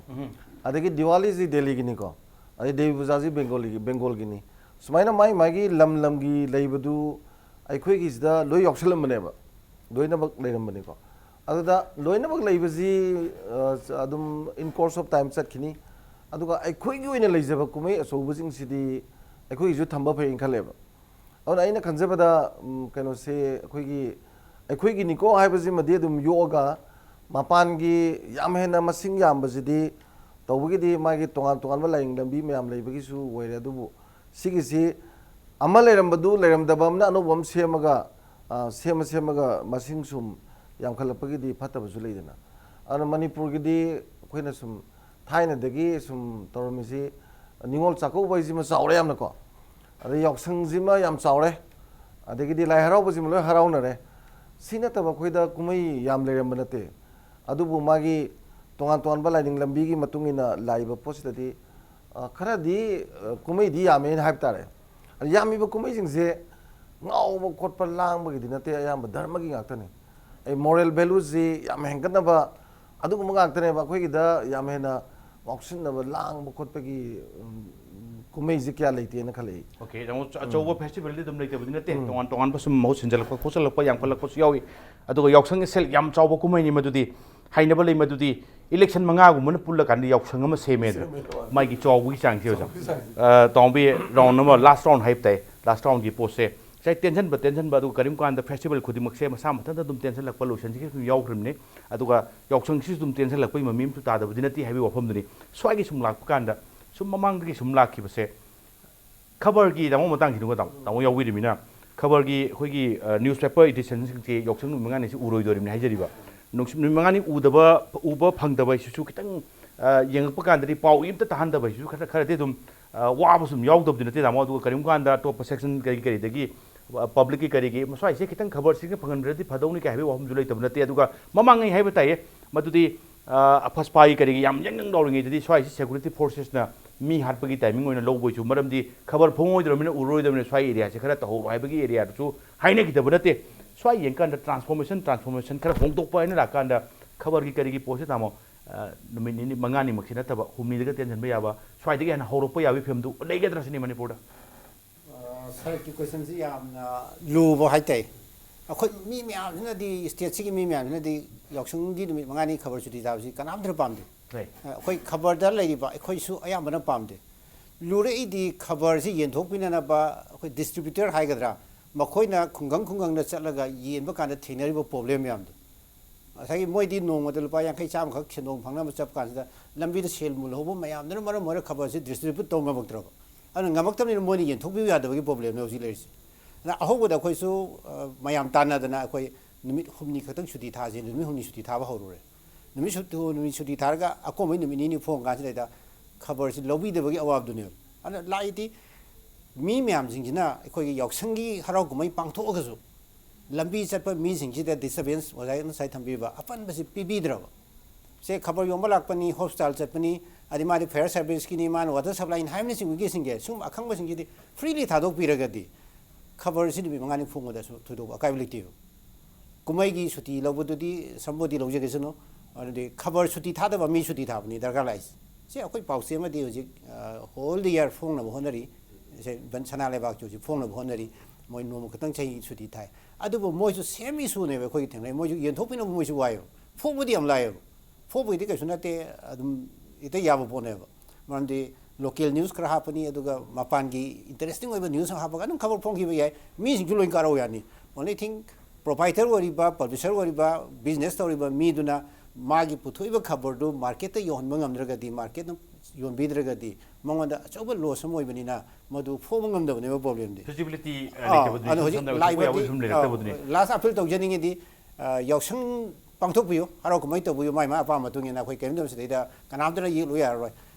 ꯑꯗꯒꯤ ꯗꯤꯋꯥꯂꯤꯁꯤ ꯗꯦꯜꯂꯤꯒꯤꯅꯤꯀꯣ, ꯑꯗꯩ ꯗꯦꯕꯤ ꯄꯨꯖꯥꯁꯤ ꯕꯦꯡꯒꯣꯂꯤꯒꯤ, ꯕꯦꯡꯒꯣꯜꯒꯤꯅꯤ꯫ ꯁꯨꯃꯥꯏꯅ ꯃꯥꯏ ꯃꯥꯒꯤ ꯂꯝ ꯂꯝꯒꯤ ꯂꯩꯕꯗꯨ ꯑꯩꯈꯣꯏꯒꯤꯁꯤꯗ ꯂꯣꯏ ꯌꯥꯎꯁꯜꯂꯝꯕꯅꯦꯕ, ꯂꯣꯏꯅꯃꯛ ꯂꯩꯔꯝꯕꯅꯤꯀꯣ꯫ ꯑꯗꯨꯗ ꯂꯣꯏꯅꯃꯛ ꯂꯩꯕꯁꯤ ꯑ, ꯑꯗꯨꯝ in course of time ꯆꯠꯈꯤꯅꯤ꯫ ꯑꯗꯨꯒ ꯑꯩꯈꯣꯏꯒꯤ ꯑꯣꯏꯅ ꯂꯩꯖꯕ ꯀꯨꯝꯍꯩ ꯑꯆꯧꯕꯁꯤꯡꯁꯤꯗꯤ ꯑꯩꯈꯣꯏꯒꯤꯁꯨ ꯊꯝꯕ ꯐꯩꯅ ꯈꯜꯂꯦꯕ꯫ ꯑꯗꯨꯅ ꯑꯩꯅ ꯈꯟꯖꯕꯗ ꯎꯝ, ꯀꯩꯅꯣꯁꯦ, ꯑꯩꯈꯣꯏꯒꯤ, ꯑꯩꯈꯣꯏꯒꯤꯅꯤꯀꯣ ꯍꯥꯏꯕꯁꯤꯃꯗꯤ ꯑꯗꯨꯝ ꯌꯣꯛꯑꯒ, ꯃꯄꯥꯟꯒꯤ ꯌꯥꯝ ꯍꯦꯟꯅ ꯃꯁꯤꯡ ꯌꯥꯝꯕꯁꯤꯗꯤ ꯇꯧꯕꯒꯤꯗꯤ ꯃꯥꯒꯤ ꯇꯣꯉꯥꯟ ꯇꯣꯉꯥꯟꯕ ꯂꯥꯏꯅꯤꯡ ꯂꯝꯕꯤ ꯃꯌꯥꯝ ꯂꯩꯕꯒꯤꯁꯨ ꯑꯣꯏꯔꯦ꯫ ꯑꯗꯨꯕꯨ ꯁꯤꯒꯤꯁꯤ ꯑꯃ ꯂꯩꯔꯝꯕꯗꯨ ꯂꯩꯔꯝꯗꯕ ꯑꯃꯅ ꯑꯅꯧꯕ ꯑꯃ ꯁꯦꯝꯃꯒ, ꯑ, ꯁꯦꯝꯃ ꯁꯦꯝꯃꯒ ꯃꯁꯤꯡ ꯁꯨꯝ ꯌꯥꯝꯈꯠꯂꯛꯄꯒꯤꯗꯤ ꯐꯠꯇꯕꯁꯨ ꯂꯩꯗꯅ꯫ ꯑꯗꯨꯅ ꯃꯅꯤꯄꯨꯔꯒꯤꯗꯤ ꯑꯩꯈꯣꯏꯅ ꯁꯨꯝ ꯊꯥꯏꯅꯗꯒꯤ ꯁꯨꯝ ꯇꯧꯔꯝꯃꯤꯁꯤ, ꯅꯤꯉꯣꯜ ꯆꯥꯛꯀꯧꯕ ꯍꯥꯏꯁꯤꯃ ꯆꯥꯎꯔꯦ ꯌꯥꯝꯅꯀꯣ꯫ ꯑꯗꯩ ꯌꯥꯎꯁꯪꯁꯤꯃ ꯌꯥꯝ ꯆꯥꯎꯔꯦ꯫ ꯑꯗꯒꯤꯗꯤ ꯂꯥꯏ ꯍꯔꯥꯎꯕꯁꯤꯃ ꯂꯣꯏ ꯍꯔꯥꯎꯅꯔꯦ꯫ ꯁꯤ ꯅꯠꯇꯕ ꯑꯩꯈꯣꯏꯗ ꯀꯨꯝꯍꯩ ꯌꯥꯝ ꯂꯩꯔꯝꯕ ꯅꯠꯇꯦ꯫ ꯑꯗꯨꯕꯨ ꯃꯥꯒꯤ ꯇꯣꯉꯥꯟ ꯇꯣꯉꯥꯟꯕ ꯂꯥꯏꯅꯤꯡ ꯂꯝꯕꯤꯒꯤ ꯃꯇꯨꯡ ꯏꯟꯅ ꯂꯥꯛꯏꯕ ꯄꯣꯠꯁꯤꯗꯗꯤ, ꯑ, ꯈꯔꯗꯤ, ꯑ, ꯀꯨꯝꯍꯩꯗꯤ ꯌꯥꯝꯃꯦꯅ ꯍꯥꯏꯕ ꯇꯥꯔꯦ꯫ ꯑꯗ ꯌꯥꯝꯃꯤꯕ ꯀꯨꯝꯍꯩꯁꯤꯡꯁꯦ ꯉꯥꯎꯕ ꯈꯣꯠꯄ ꯂꯥꯡꯕꯒꯤꯗꯤ ꯅꯠꯇꯦ, ꯑꯌꯥꯝꯕ ꯙꯔꯃꯒꯤ ꯉꯥꯛꯇꯅꯤ꯫ ꯑꯩ moral valueꯁꯤ ꯌꯥꯝ ꯍꯦꯟꯒꯠꯅꯕ ꯑꯗꯨꯒꯨꯝꯕ ꯉꯥꯛꯇꯅꯦꯕ꯫ ꯑꯩꯈꯣꯏꯒꯤꯗ ꯌꯥꯝ ꯍꯦꯟꯅ ꯉꯥꯎꯁꯤꯟꯅꯕ, ꯂꯥꯡꯕ ꯈꯣꯠꯄꯒꯤ, ꯎꯝ, ꯀꯨꯝꯍꯩꯁꯤ ꯀꯌꯥ ꯂꯩꯇꯦꯅ ꯈꯜꯂꯛꯏ꯫ OK, ꯇꯥꯃꯣ, ꯑꯆꯧꯕ festivalꯗꯤ ꯑꯗꯨꯝ ꯂꯩꯇꯕꯗꯤ ꯅꯠꯇꯦ, ꯇꯣꯉꯥꯟ ꯇꯣꯉꯥꯟꯕ ꯁꯨꯝ ꯃꯍꯨꯠ ꯁꯤꯟꯖꯜꯂꯛꯄ ꯈꯣꯠꯆꯜꯂꯛꯄ ꯌꯥꯝꯈꯠꯂꯛꯄꯁꯨ ꯌꯥꯎꯏ꯫ ꯑꯗꯨꯒ ꯌꯥꯎꯁꯪ ꯏꯁꯦꯜ ꯌꯥꯝ ꯆꯥꯎꯕ ꯀꯨꯝꯍꯩꯅꯤ ꯃꯗꯨꯗꯤ꯫ ꯍꯥꯏꯅꯕ ꯂꯩ ꯃꯗꯨꯗꯤ, election ꯃꯉꯥꯒꯨꯝꯕꯅ ꯄꯨꯜꯂꯀꯥꯟꯗ ꯌꯥꯎꯁꯪ ꯑꯃ ꯁꯦꯝꯃꯦ ꯑꯗꯣ꯫ ꯃꯥꯒꯤ ꯆꯥꯎꯕꯒꯤ ꯆꯥꯡꯁꯦ ꯑꯣꯖꯥ꯫ ꯑ, ꯇꯥꯎꯕꯤ round ꯑꯃ, last round ꯍꯥꯏꯕ ꯇꯥꯏ, last roundꯒꯤ ꯄꯣꯠꯁꯦ ꯉꯁꯥꯏ ꯇꯦꯟꯁꯤꯟꯕ ꯇꯦꯟꯁꯤꯟꯕ꯫ ꯑꯗꯨꯒ ꯀꯔꯤꯒꯨꯝꯕ ꯀꯥꯟꯗ festival ꯈꯨꯗꯤꯡꯃꯛꯁꯦ ꯃꯁꯥ ꯃꯊꯟꯇ ꯑꯗꯨꯝ ꯇꯦꯟꯁꯤꯜꯂꯛꯄ, ꯂꯣꯏꯁꯤꯟꯁꯤꯒꯤ ꯑꯗꯨꯝ ꯌꯥꯎꯈ꯭ꯔꯤꯕꯅꯤ꯫ ꯑꯗꯨꯒ ꯌꯥꯎꯁꯪꯁꯤꯁꯨ ꯑꯗꯨꯝ ꯇꯦꯟꯁꯤꯜꯂꯛꯄꯒꯤ ꯃꯃꯤ ꯑꯃꯁꯨ ꯇꯥꯗꯕꯗꯤ ꯅꯠꯇꯦ ꯍꯥꯏꯕꯒꯤ ꯋꯥꯐꯝꯗꯨꯅꯤ꯫ ꯁ꯭ꯋꯥꯏꯒꯤ ꯁꯨꯝ ꯂꯥꯛꯄ ꯀꯥꯟꯗ, ꯁꯨꯝ ꯃꯃꯥꯡꯗꯒꯤ ꯁꯨꯝ ꯂꯥꯛꯈꯤꯕꯁꯦ, ꯈꯕꯔꯒꯤ, ꯇꯥꯃꯣ, ꯃꯇꯥꯡꯁꯤꯅꯤꯀꯣ, ꯇꯥꯃꯣ, ꯇꯥꯃꯣ ꯌꯥꯎꯕꯤꯔꯤꯃꯤꯅ, ꯈꯕꯔꯒꯤ ꯑꯩꯈꯣꯏꯒꯤ, ꯑ, newspaper editionꯁꯤꯡꯁꯦ ꯌꯥꯎꯁꯪ ꯅꯨꯃꯤꯠ ꯃꯉꯥꯅꯤꯁꯤ ꯎꯔꯣꯏꯗꯣꯔꯤꯕꯅꯤ ꯍꯥꯏꯖꯔꯤꯕ꯫ ꯅꯨꯡꯁ-, ꯅꯨꯃꯤꯠ ꯃꯉꯥꯅꯤ ꯎꯗꯕ, ꯎꯕ ꯐꯪꯗꯕ ꯍꯥꯏꯁꯤꯁꯨ ꯈꯤꯇꯪ, ꯑ, ꯌꯦꯡꯉꯛꯄ ꯀꯥꯟꯗꯗꯤ ꯄꯥꯎ ꯏ ꯑꯝꯇ ꯇꯥꯍꯟꯗꯕ ꯍꯥꯏꯁꯤꯁꯨ ꯈꯔ, ꯈꯔꯗꯤ ꯑꯗꯨꯝ, ꯑ, ꯋꯥꯕ ꯁꯨꯝ ꯌꯥꯎꯗꯕꯗꯤ ꯅꯠꯇꯦ, ꯇꯥꯃꯣ꯫ ꯑꯗꯨꯒ ꯀꯔꯤꯒꯨꯝꯕ ꯀꯥꯟꯗ ꯑꯇꯣꯞꯄ section ꯀꯔꯤ ꯀꯔꯤꯗꯒꯤ, ꯑ, publicꯀꯤ ꯀꯔꯤꯒꯤ ꯃꯁ꯭ꯋꯥꯏꯁꯦ ꯈꯤꯇꯪ ꯈꯕꯔꯁꯤꯡꯁꯦ ꯐꯪꯍꯟꯕꯤꯔꯗꯤ ꯐꯗꯧꯅꯤ ꯀꯥꯏ ꯍꯥꯏꯕꯒꯤ ꯋꯥꯐꯝꯁꯨ ꯂꯩꯇꯕ ꯅꯠꯇꯦ꯫ ꯑꯗꯨꯒ ꯃꯃꯥꯡꯉꯩ ꯍꯥꯏꯕ ꯇꯥꯏꯌꯦ, ꯃꯗꯨꯗꯤ, ꯑ, ꯐꯁꯄꯥꯒꯤ ꯀꯔꯤꯒꯤ ꯌꯥꯝ ꯌꯪ ꯌꯪ ꯂꯥꯎꯔꯤꯉꯩꯗꯗꯤ ꯁ꯭ꯋꯥꯏꯁꯤ security forcesꯅ ꯃꯤ ꯍꯥꯠꯄꯒꯤ timing ꯑꯣꯏꯅ ꯂꯧꯕ ꯑꯣꯏꯁꯨ, ꯃꯔꯝꯗꯤ ꯈꯕꯔ ꯐꯣꯡꯉꯣꯏꯗ꯭ꯔꯕꯅꯤꯅ ꯎꯔꯔꯣꯏꯗꯕꯅꯤꯅ ꯁ꯭ꯋꯥꯏ areaꯁꯦ ꯈꯔ ꯇꯧꯍꯧꯔꯣ ꯍꯥꯏꯕꯒꯤ areaꯗꯨꯁꯨ ꯍꯥꯏꯅꯈꯤꯗꯕ ꯅꯠꯇꯦ꯫ ꯁ꯭ꯋꯥꯏ ꯌꯦꯡꯀꯥꯟꯗ transformation, transformation ꯈꯔ ꯍꯣꯡꯗꯣꯛꯄ ꯍꯥꯏꯅ ꯂꯥꯛꯀꯥꯟꯗ ꯈꯕꯔꯒꯤ ꯀꯔꯤꯒꯤ ꯄꯣꯠꯁꯦ, ꯇꯥꯃꯣ, ꯑ, ꯅꯨꯃꯤꯠ ꯅꯤꯅꯤ ꯃꯉꯥꯅꯤꯃꯛꯁꯤ ꯅꯠꯇꯕ ꯍꯨꯝꯅꯤꯗꯒ ꯇꯦꯟꯁꯤꯟꯕ ꯌꯥꯕ, ꯁ꯭ꯋꯥꯏꯗꯒꯤ ꯍꯦꯟꯅ ꯍꯧꯔꯛꯄ ꯌꯥꯕꯒꯤ ꯐꯤꯕꯝꯗꯨ ꯂꯩꯒꯗ꯭ꯔꯥ ꯁꯤꯅꯤ ꯃꯅꯤꯄꯨꯔꯗ꯫ ꯑ, ꯁꯥꯔꯒꯤ questionꯁꯤ ꯌꯥꯝꯅ ꯂꯨꯕ ꯍꯥꯏꯇꯥꯏ꯫ ꯑꯩꯈꯣꯏ ꯃꯤ ꯃꯌꯥꯝꯁꯤꯅꯗꯤ, stateꯁꯤꯒꯤ ꯃꯤ ꯃꯌꯥꯝꯁꯤꯅꯗꯤ ꯌꯥꯎꯁꯪꯒꯤ ꯅꯨꯃꯤꯠ ꯃꯉꯥꯅꯤ ꯈꯕꯔ ꯁꯨꯇꯤ ꯊꯥꯕꯁꯤ ꯀꯅꯥꯝꯇꯅ ꯄꯥꯝꯗꯦ꯫ ꯂꯩ꯫ ꯑ, ꯑꯩꯈꯣꯏ ꯈꯕꯔꯗ ꯂꯩꯔꯤꯕ ꯑꯩꯈꯣꯏꯁꯨ ꯑꯌꯥꯝꯕꯅ ꯄꯥꯝꯗꯦ꯫ ꯂꯨꯔꯛꯏꯗꯤ ꯈꯕꯔꯁꯤ ꯌꯦꯟꯊꯣꯛꯄꯤꯅꯅꯕ ꯑꯩꯈꯣꯏ distributor ꯍꯥꯏꯒꯗ꯭ꯔꯥ, ꯃꯈꯣꯏꯅ ꯈꯨꯡꯒꯪ ꯈꯨꯡꯒꯪꯗ ꯆꯠꯂꯒ ꯌꯦꯟꯕ ꯀꯥꯟꯗ ꯊꯦꯡꯅꯔꯤꯕ problem ꯃꯌꯥꯝꯗꯣ꯫ ꯉꯁꯥꯏꯒꯤ ꯃꯣꯏꯗꯤ ꯅꯣꯡꯃꯗ ꯂꯨꯄꯥ ꯌꯥꯡꯈꯩ ꯆꯥꯝꯃꯈꯛ ꯁꯦꯟꯗꯣꯡ ꯐꯪꯅꯕ ꯆꯠꯄ ꯀꯥꯟꯁꯤꯗ ꯂꯝꯕꯤꯗ ꯁꯦꯜ ꯃꯨꯜꯍꯧꯕ ꯃꯌꯥꯝꯗꯨꯅ ꯃꯔꯝ ꯑꯣꯏꯔꯒ ꯈꯕꯔꯁꯤ ꯗꯤꯁꯇ꯭ꯔꯤꯕ꯭ꯌꯨꯠ ꯇꯧ ꯉꯝꯃꯛꯇ꯭ꯔꯕ꯫ ꯑꯗꯨꯅ ꯉꯝꯃꯛꯇꯕꯅꯤꯅ ꯃꯣꯏꯅ ꯌꯦꯟꯊꯣꯛꯄꯤꯌꯨ ꯌꯥꯗꯕꯒꯤ ꯄ꯭ꯔꯣꯕ꯭ꯂꯦꯝꯅꯦ ꯍꯧꯖꯤꯛ ꯂꯩꯔꯤꯁꯦ꯫ ꯑꯗꯨꯅ ꯑꯍꯧꯕꯗ ꯑꯩꯈꯣꯏꯁꯨ ꯃꯌꯥꯝ ꯇꯥꯟꯅꯗꯅ ꯑꯩꯈꯣꯏ ꯅꯨꯃꯤꯠ ꯍꯨꯝꯅꯤ ꯈꯛꯇꯪ ꯁꯨꯇꯤ ꯊꯥꯁꯦ, ꯅꯨꯃꯤꯠ ꯍꯨꯝꯅꯤ ꯁꯨꯇꯤ ꯊꯥꯕ ꯍꯧꯔꯨꯔꯦ꯫ ꯅꯨꯃꯤꯠ ꯁꯨꯇꯤ ꯅꯨꯃꯤꯠ ꯁꯨꯇꯤ ꯊꯥꯔꯒ ꯑꯀꯣꯟꯕꯩ ꯅꯨꯃꯤꯠ ꯅꯤꯅꯤ ꯐꯣꯡ ꯀꯥꯟꯁꯤꯗꯩꯗ ꯈꯕꯔꯁꯤ ꯂꯧꯕꯤꯗꯕꯒꯤ ꯑꯋꯥꯕꯗꯨꯅꯦꯕ꯫ ꯑꯗꯨꯅ ꯂꯥꯛꯏꯗꯤ ꯃꯤ ꯃꯌꯥꯝꯁꯤꯡꯁꯤꯅ ꯑꯩꯈꯣꯏꯒꯤ ꯌꯥꯎꯁꯪꯒꯤ ꯍꯔꯥꯎ ꯀꯨꯝꯍꯩ ꯄꯥꯡꯊꯣꯛꯑꯒꯁꯨ ꯂꯝꯕꯤ ꯆꯠꯄ ꯃꯤꯁꯤꯡꯁꯤꯗ ꯗꯤꯁꯇꯔꯕꯦꯟꯁ ꯑꯣꯖꯥꯅ ꯉꯁꯥꯏ ꯊꯝꯕꯤꯕ ꯑꯄꯟꯕꯁꯤ ꯄꯤꯕꯤꯗ꯭ꯔꯕ꯫ ꯁꯦ ꯈꯕꯔ ꯌꯣꯟꯕ ꯂꯥꯛꯄꯅꯤ, ꯍꯣꯁꯄꯤꯇꯥꯜ ꯆꯠꯄꯅꯤ, ꯑꯗꯩ ꯃꯥꯗꯤ ꯐꯥꯌꯔ ꯁꯥꯔꯚꯤꯁꯀꯤꯅꯤ, ꯃꯥꯅ ꯋꯥꯇꯔ ꯁꯄ꯭ꯂꯥꯏꯅꯤ ꯍꯥꯏꯕꯅꯆꯤꯡꯕꯒꯤꯁꯤꯡꯁꯦ, ꯁꯨꯝ ꯑꯈꯪꯕꯁꯤꯡꯁꯤꯗꯤ ꯐ꯭ꯔꯤꯂꯤ ꯊꯥꯗꯣꯛꯄꯤꯔꯒꯗꯤ ꯈꯕꯔꯁꯤ ꯅꯨꯃꯤꯠ ꯃꯉꯥꯅꯤ ꯐꯣꯡꯕꯗꯁꯨ ꯊꯣꯏꯗꯣꯛꯄ ꯑꯀꯥꯏꯕ ꯂꯩꯇꯦꯕ꯫ ꯀꯨꯝꯍꯩꯒꯤ ꯁꯨꯇꯤ ꯂꯧꯕꯗꯨꯗꯤ ꯁꯝꯕꯨꯗꯤ ꯂꯧꯖꯒꯁꯅꯨ꯫ ꯑꯗꯨꯗꯤ ꯈꯕꯔ ꯁꯨꯇꯤ ꯊꯥꯗꯕ ꯃꯤ ꯁꯨꯇꯤ ꯊꯥꯕꯅꯤ ꯗꯔꯀꯥꯔ ꯂꯥꯛꯏꯁꯦ꯫ ꯁꯤ ꯑꯩꯈꯣꯏ ꯄꯥꯎꯆꯦ ꯑꯃꯗꯤ ꯍꯧꯖꯤꯛ ꯍꯣꯜ ꯗꯤ ꯌꯥꯔ ꯐꯣꯡꯅꯕ ꯍꯣꯠꯅꯔꯤ꯫ ꯁꯦ ꯏꯚꯟ ꯁꯅꯥ ꯂꯩꯕꯥꯛꯁꯨ ꯍꯧꯖꯤꯛ ꯐꯣꯡꯅꯕ ꯍꯣꯠꯅꯔꯤ꯫ ꯃꯣꯏ ꯅꯣꯡꯃ ꯈꯛꯇꯪ ꯆꯍꯤ ꯁꯨꯇꯤ ꯊꯥꯏ꯫ ꯑꯗꯨꯕꯨ ꯃꯣꯏꯁꯨ ꯁꯦꯝ ꯏꯁꯨꯅꯦꯕ ꯑꯩꯈꯣꯏꯒꯤ ꯊꯦꯡꯅꯩ꯫ ꯃꯣꯏꯁꯨ ꯌꯦꯟꯊꯣꯛꯄꯤꯅꯕ ꯃꯣꯏꯁꯨ ꯋꯥꯏꯑꯦꯕ꯫ ꯐꯣꯡꯕꯗꯤ ꯌꯥꯝ ꯂꯥꯏꯑꯦꯕ꯫ ꯐꯣꯡꯕꯒꯤꯗꯤ ꯀꯩꯁꯨ ꯅꯠꯇꯦ, ꯑꯗꯨꯝ ꯍꯦꯛꯇ ꯌꯥꯕ ꯄꯣꯠꯅꯦꯕ꯫ ꯃꯔꯝꯗꯤ ꯂꯣꯀꯦꯜ ꯅ꯭ꯌꯨꯁ ꯈꯔ ꯍꯥꯞꯄꯅꯤ, ꯑꯗꯨꯒ ꯃꯄꯥꯟꯒꯤ ꯏꯟꯇꯔꯦꯁꯇꯤꯡ ꯑꯣꯏꯕ ꯅ꯭ꯌꯨꯁ ꯑꯃ ꯍꯥꯞꯄꯒ ꯑꯗꯨꯝ ꯈꯕꯔ ꯐꯣꯡꯈꯤꯕ ꯌꯥꯏ꯫ ꯃꯤꯁꯤꯡꯁꯨ ꯂꯣꯏ ꯀꯥꯔꯛꯎ ꯌꯥꯅꯤ꯫ Only thing, ꯄ꯭ꯔꯣꯄꯥꯏꯇꯔ ꯑꯣꯏꯔꯤꯕ, ꯄꯕ꯭ꯂꯤꯁꯔ ꯑꯣꯏꯔꯤꯕ, ꯕꯤꯖꯤꯅꯦꯁ ꯇꯧꯔꯤꯕ ꯃꯤꯗꯨꯅ ꯃꯥꯒꯤ ꯄꯨꯊꯣꯛꯏꯕ ꯈꯕꯔꯗꯨ ꯃꯥꯔꯀꯦꯠꯇ ꯌꯧꯍꯟꯕ ꯉꯝꯗ꯭ꯔꯒꯗꯤ, ꯃꯥꯔꯀꯦꯠꯅ ꯌꯣꯟꯕꯤꯗ꯭ꯔꯒꯗꯤ ꯃꯉꯣꯟꯗ ꯑꯆꯧꯕ ꯂꯣꯁ ꯑꯃ ꯑꯣꯏꯕꯅꯤꯅ ꯃꯗꯨ ꯐꯣꯡꯕ ꯉꯝꯗꯕꯅꯦꯕ ꯄ꯭ꯔꯣꯕ꯭ꯂꯦꯝꯗꯤ꯫ ꯐꯤꯖꯤꯕꯤꯂꯤꯇꯤ ꯑꯥ, ꯂꯩꯇꯕꯗꯨꯅꯤ, ꯑꯗꯣ ꯁꯝ ꯍꯧꯖꯤꯛ ꯁꯝꯅ ꯂꯥꯛꯏꯕꯗꯤ, ꯌꯥꯎꯕ ꯁꯨꯝ ꯑꯥ, ꯂꯩꯔꯛꯇꯕꯗꯨꯅꯤ꯫ ꯂꯥꯁ ꯑꯄꯤꯜ ꯇꯧꯖꯅꯤꯡꯉꯤꯗꯤ, ꯑꯥ, ꯌꯥꯎꯁꯪ ꯄꯥꯡꯊꯣꯛꯄꯤꯌꯨ, ꯍꯔꯥꯎ ꯀꯨꯝꯍꯩ ꯇꯧꯕꯤꯌꯨ, ꯃꯥꯏ ꯃꯥꯏ ꯑꯄꯥꯝꯕ ꯃꯇꯨꯡ ꯏꯟꯅ ꯑꯩꯈꯣꯏ ꯀꯔꯤꯝꯇ ꯁꯤꯗꯩꯗ ꯀꯅꯥꯝꯇꯅ ꯌꯦꯛꯂꯨ ꯌꯥꯔꯔꯣꯏ꯫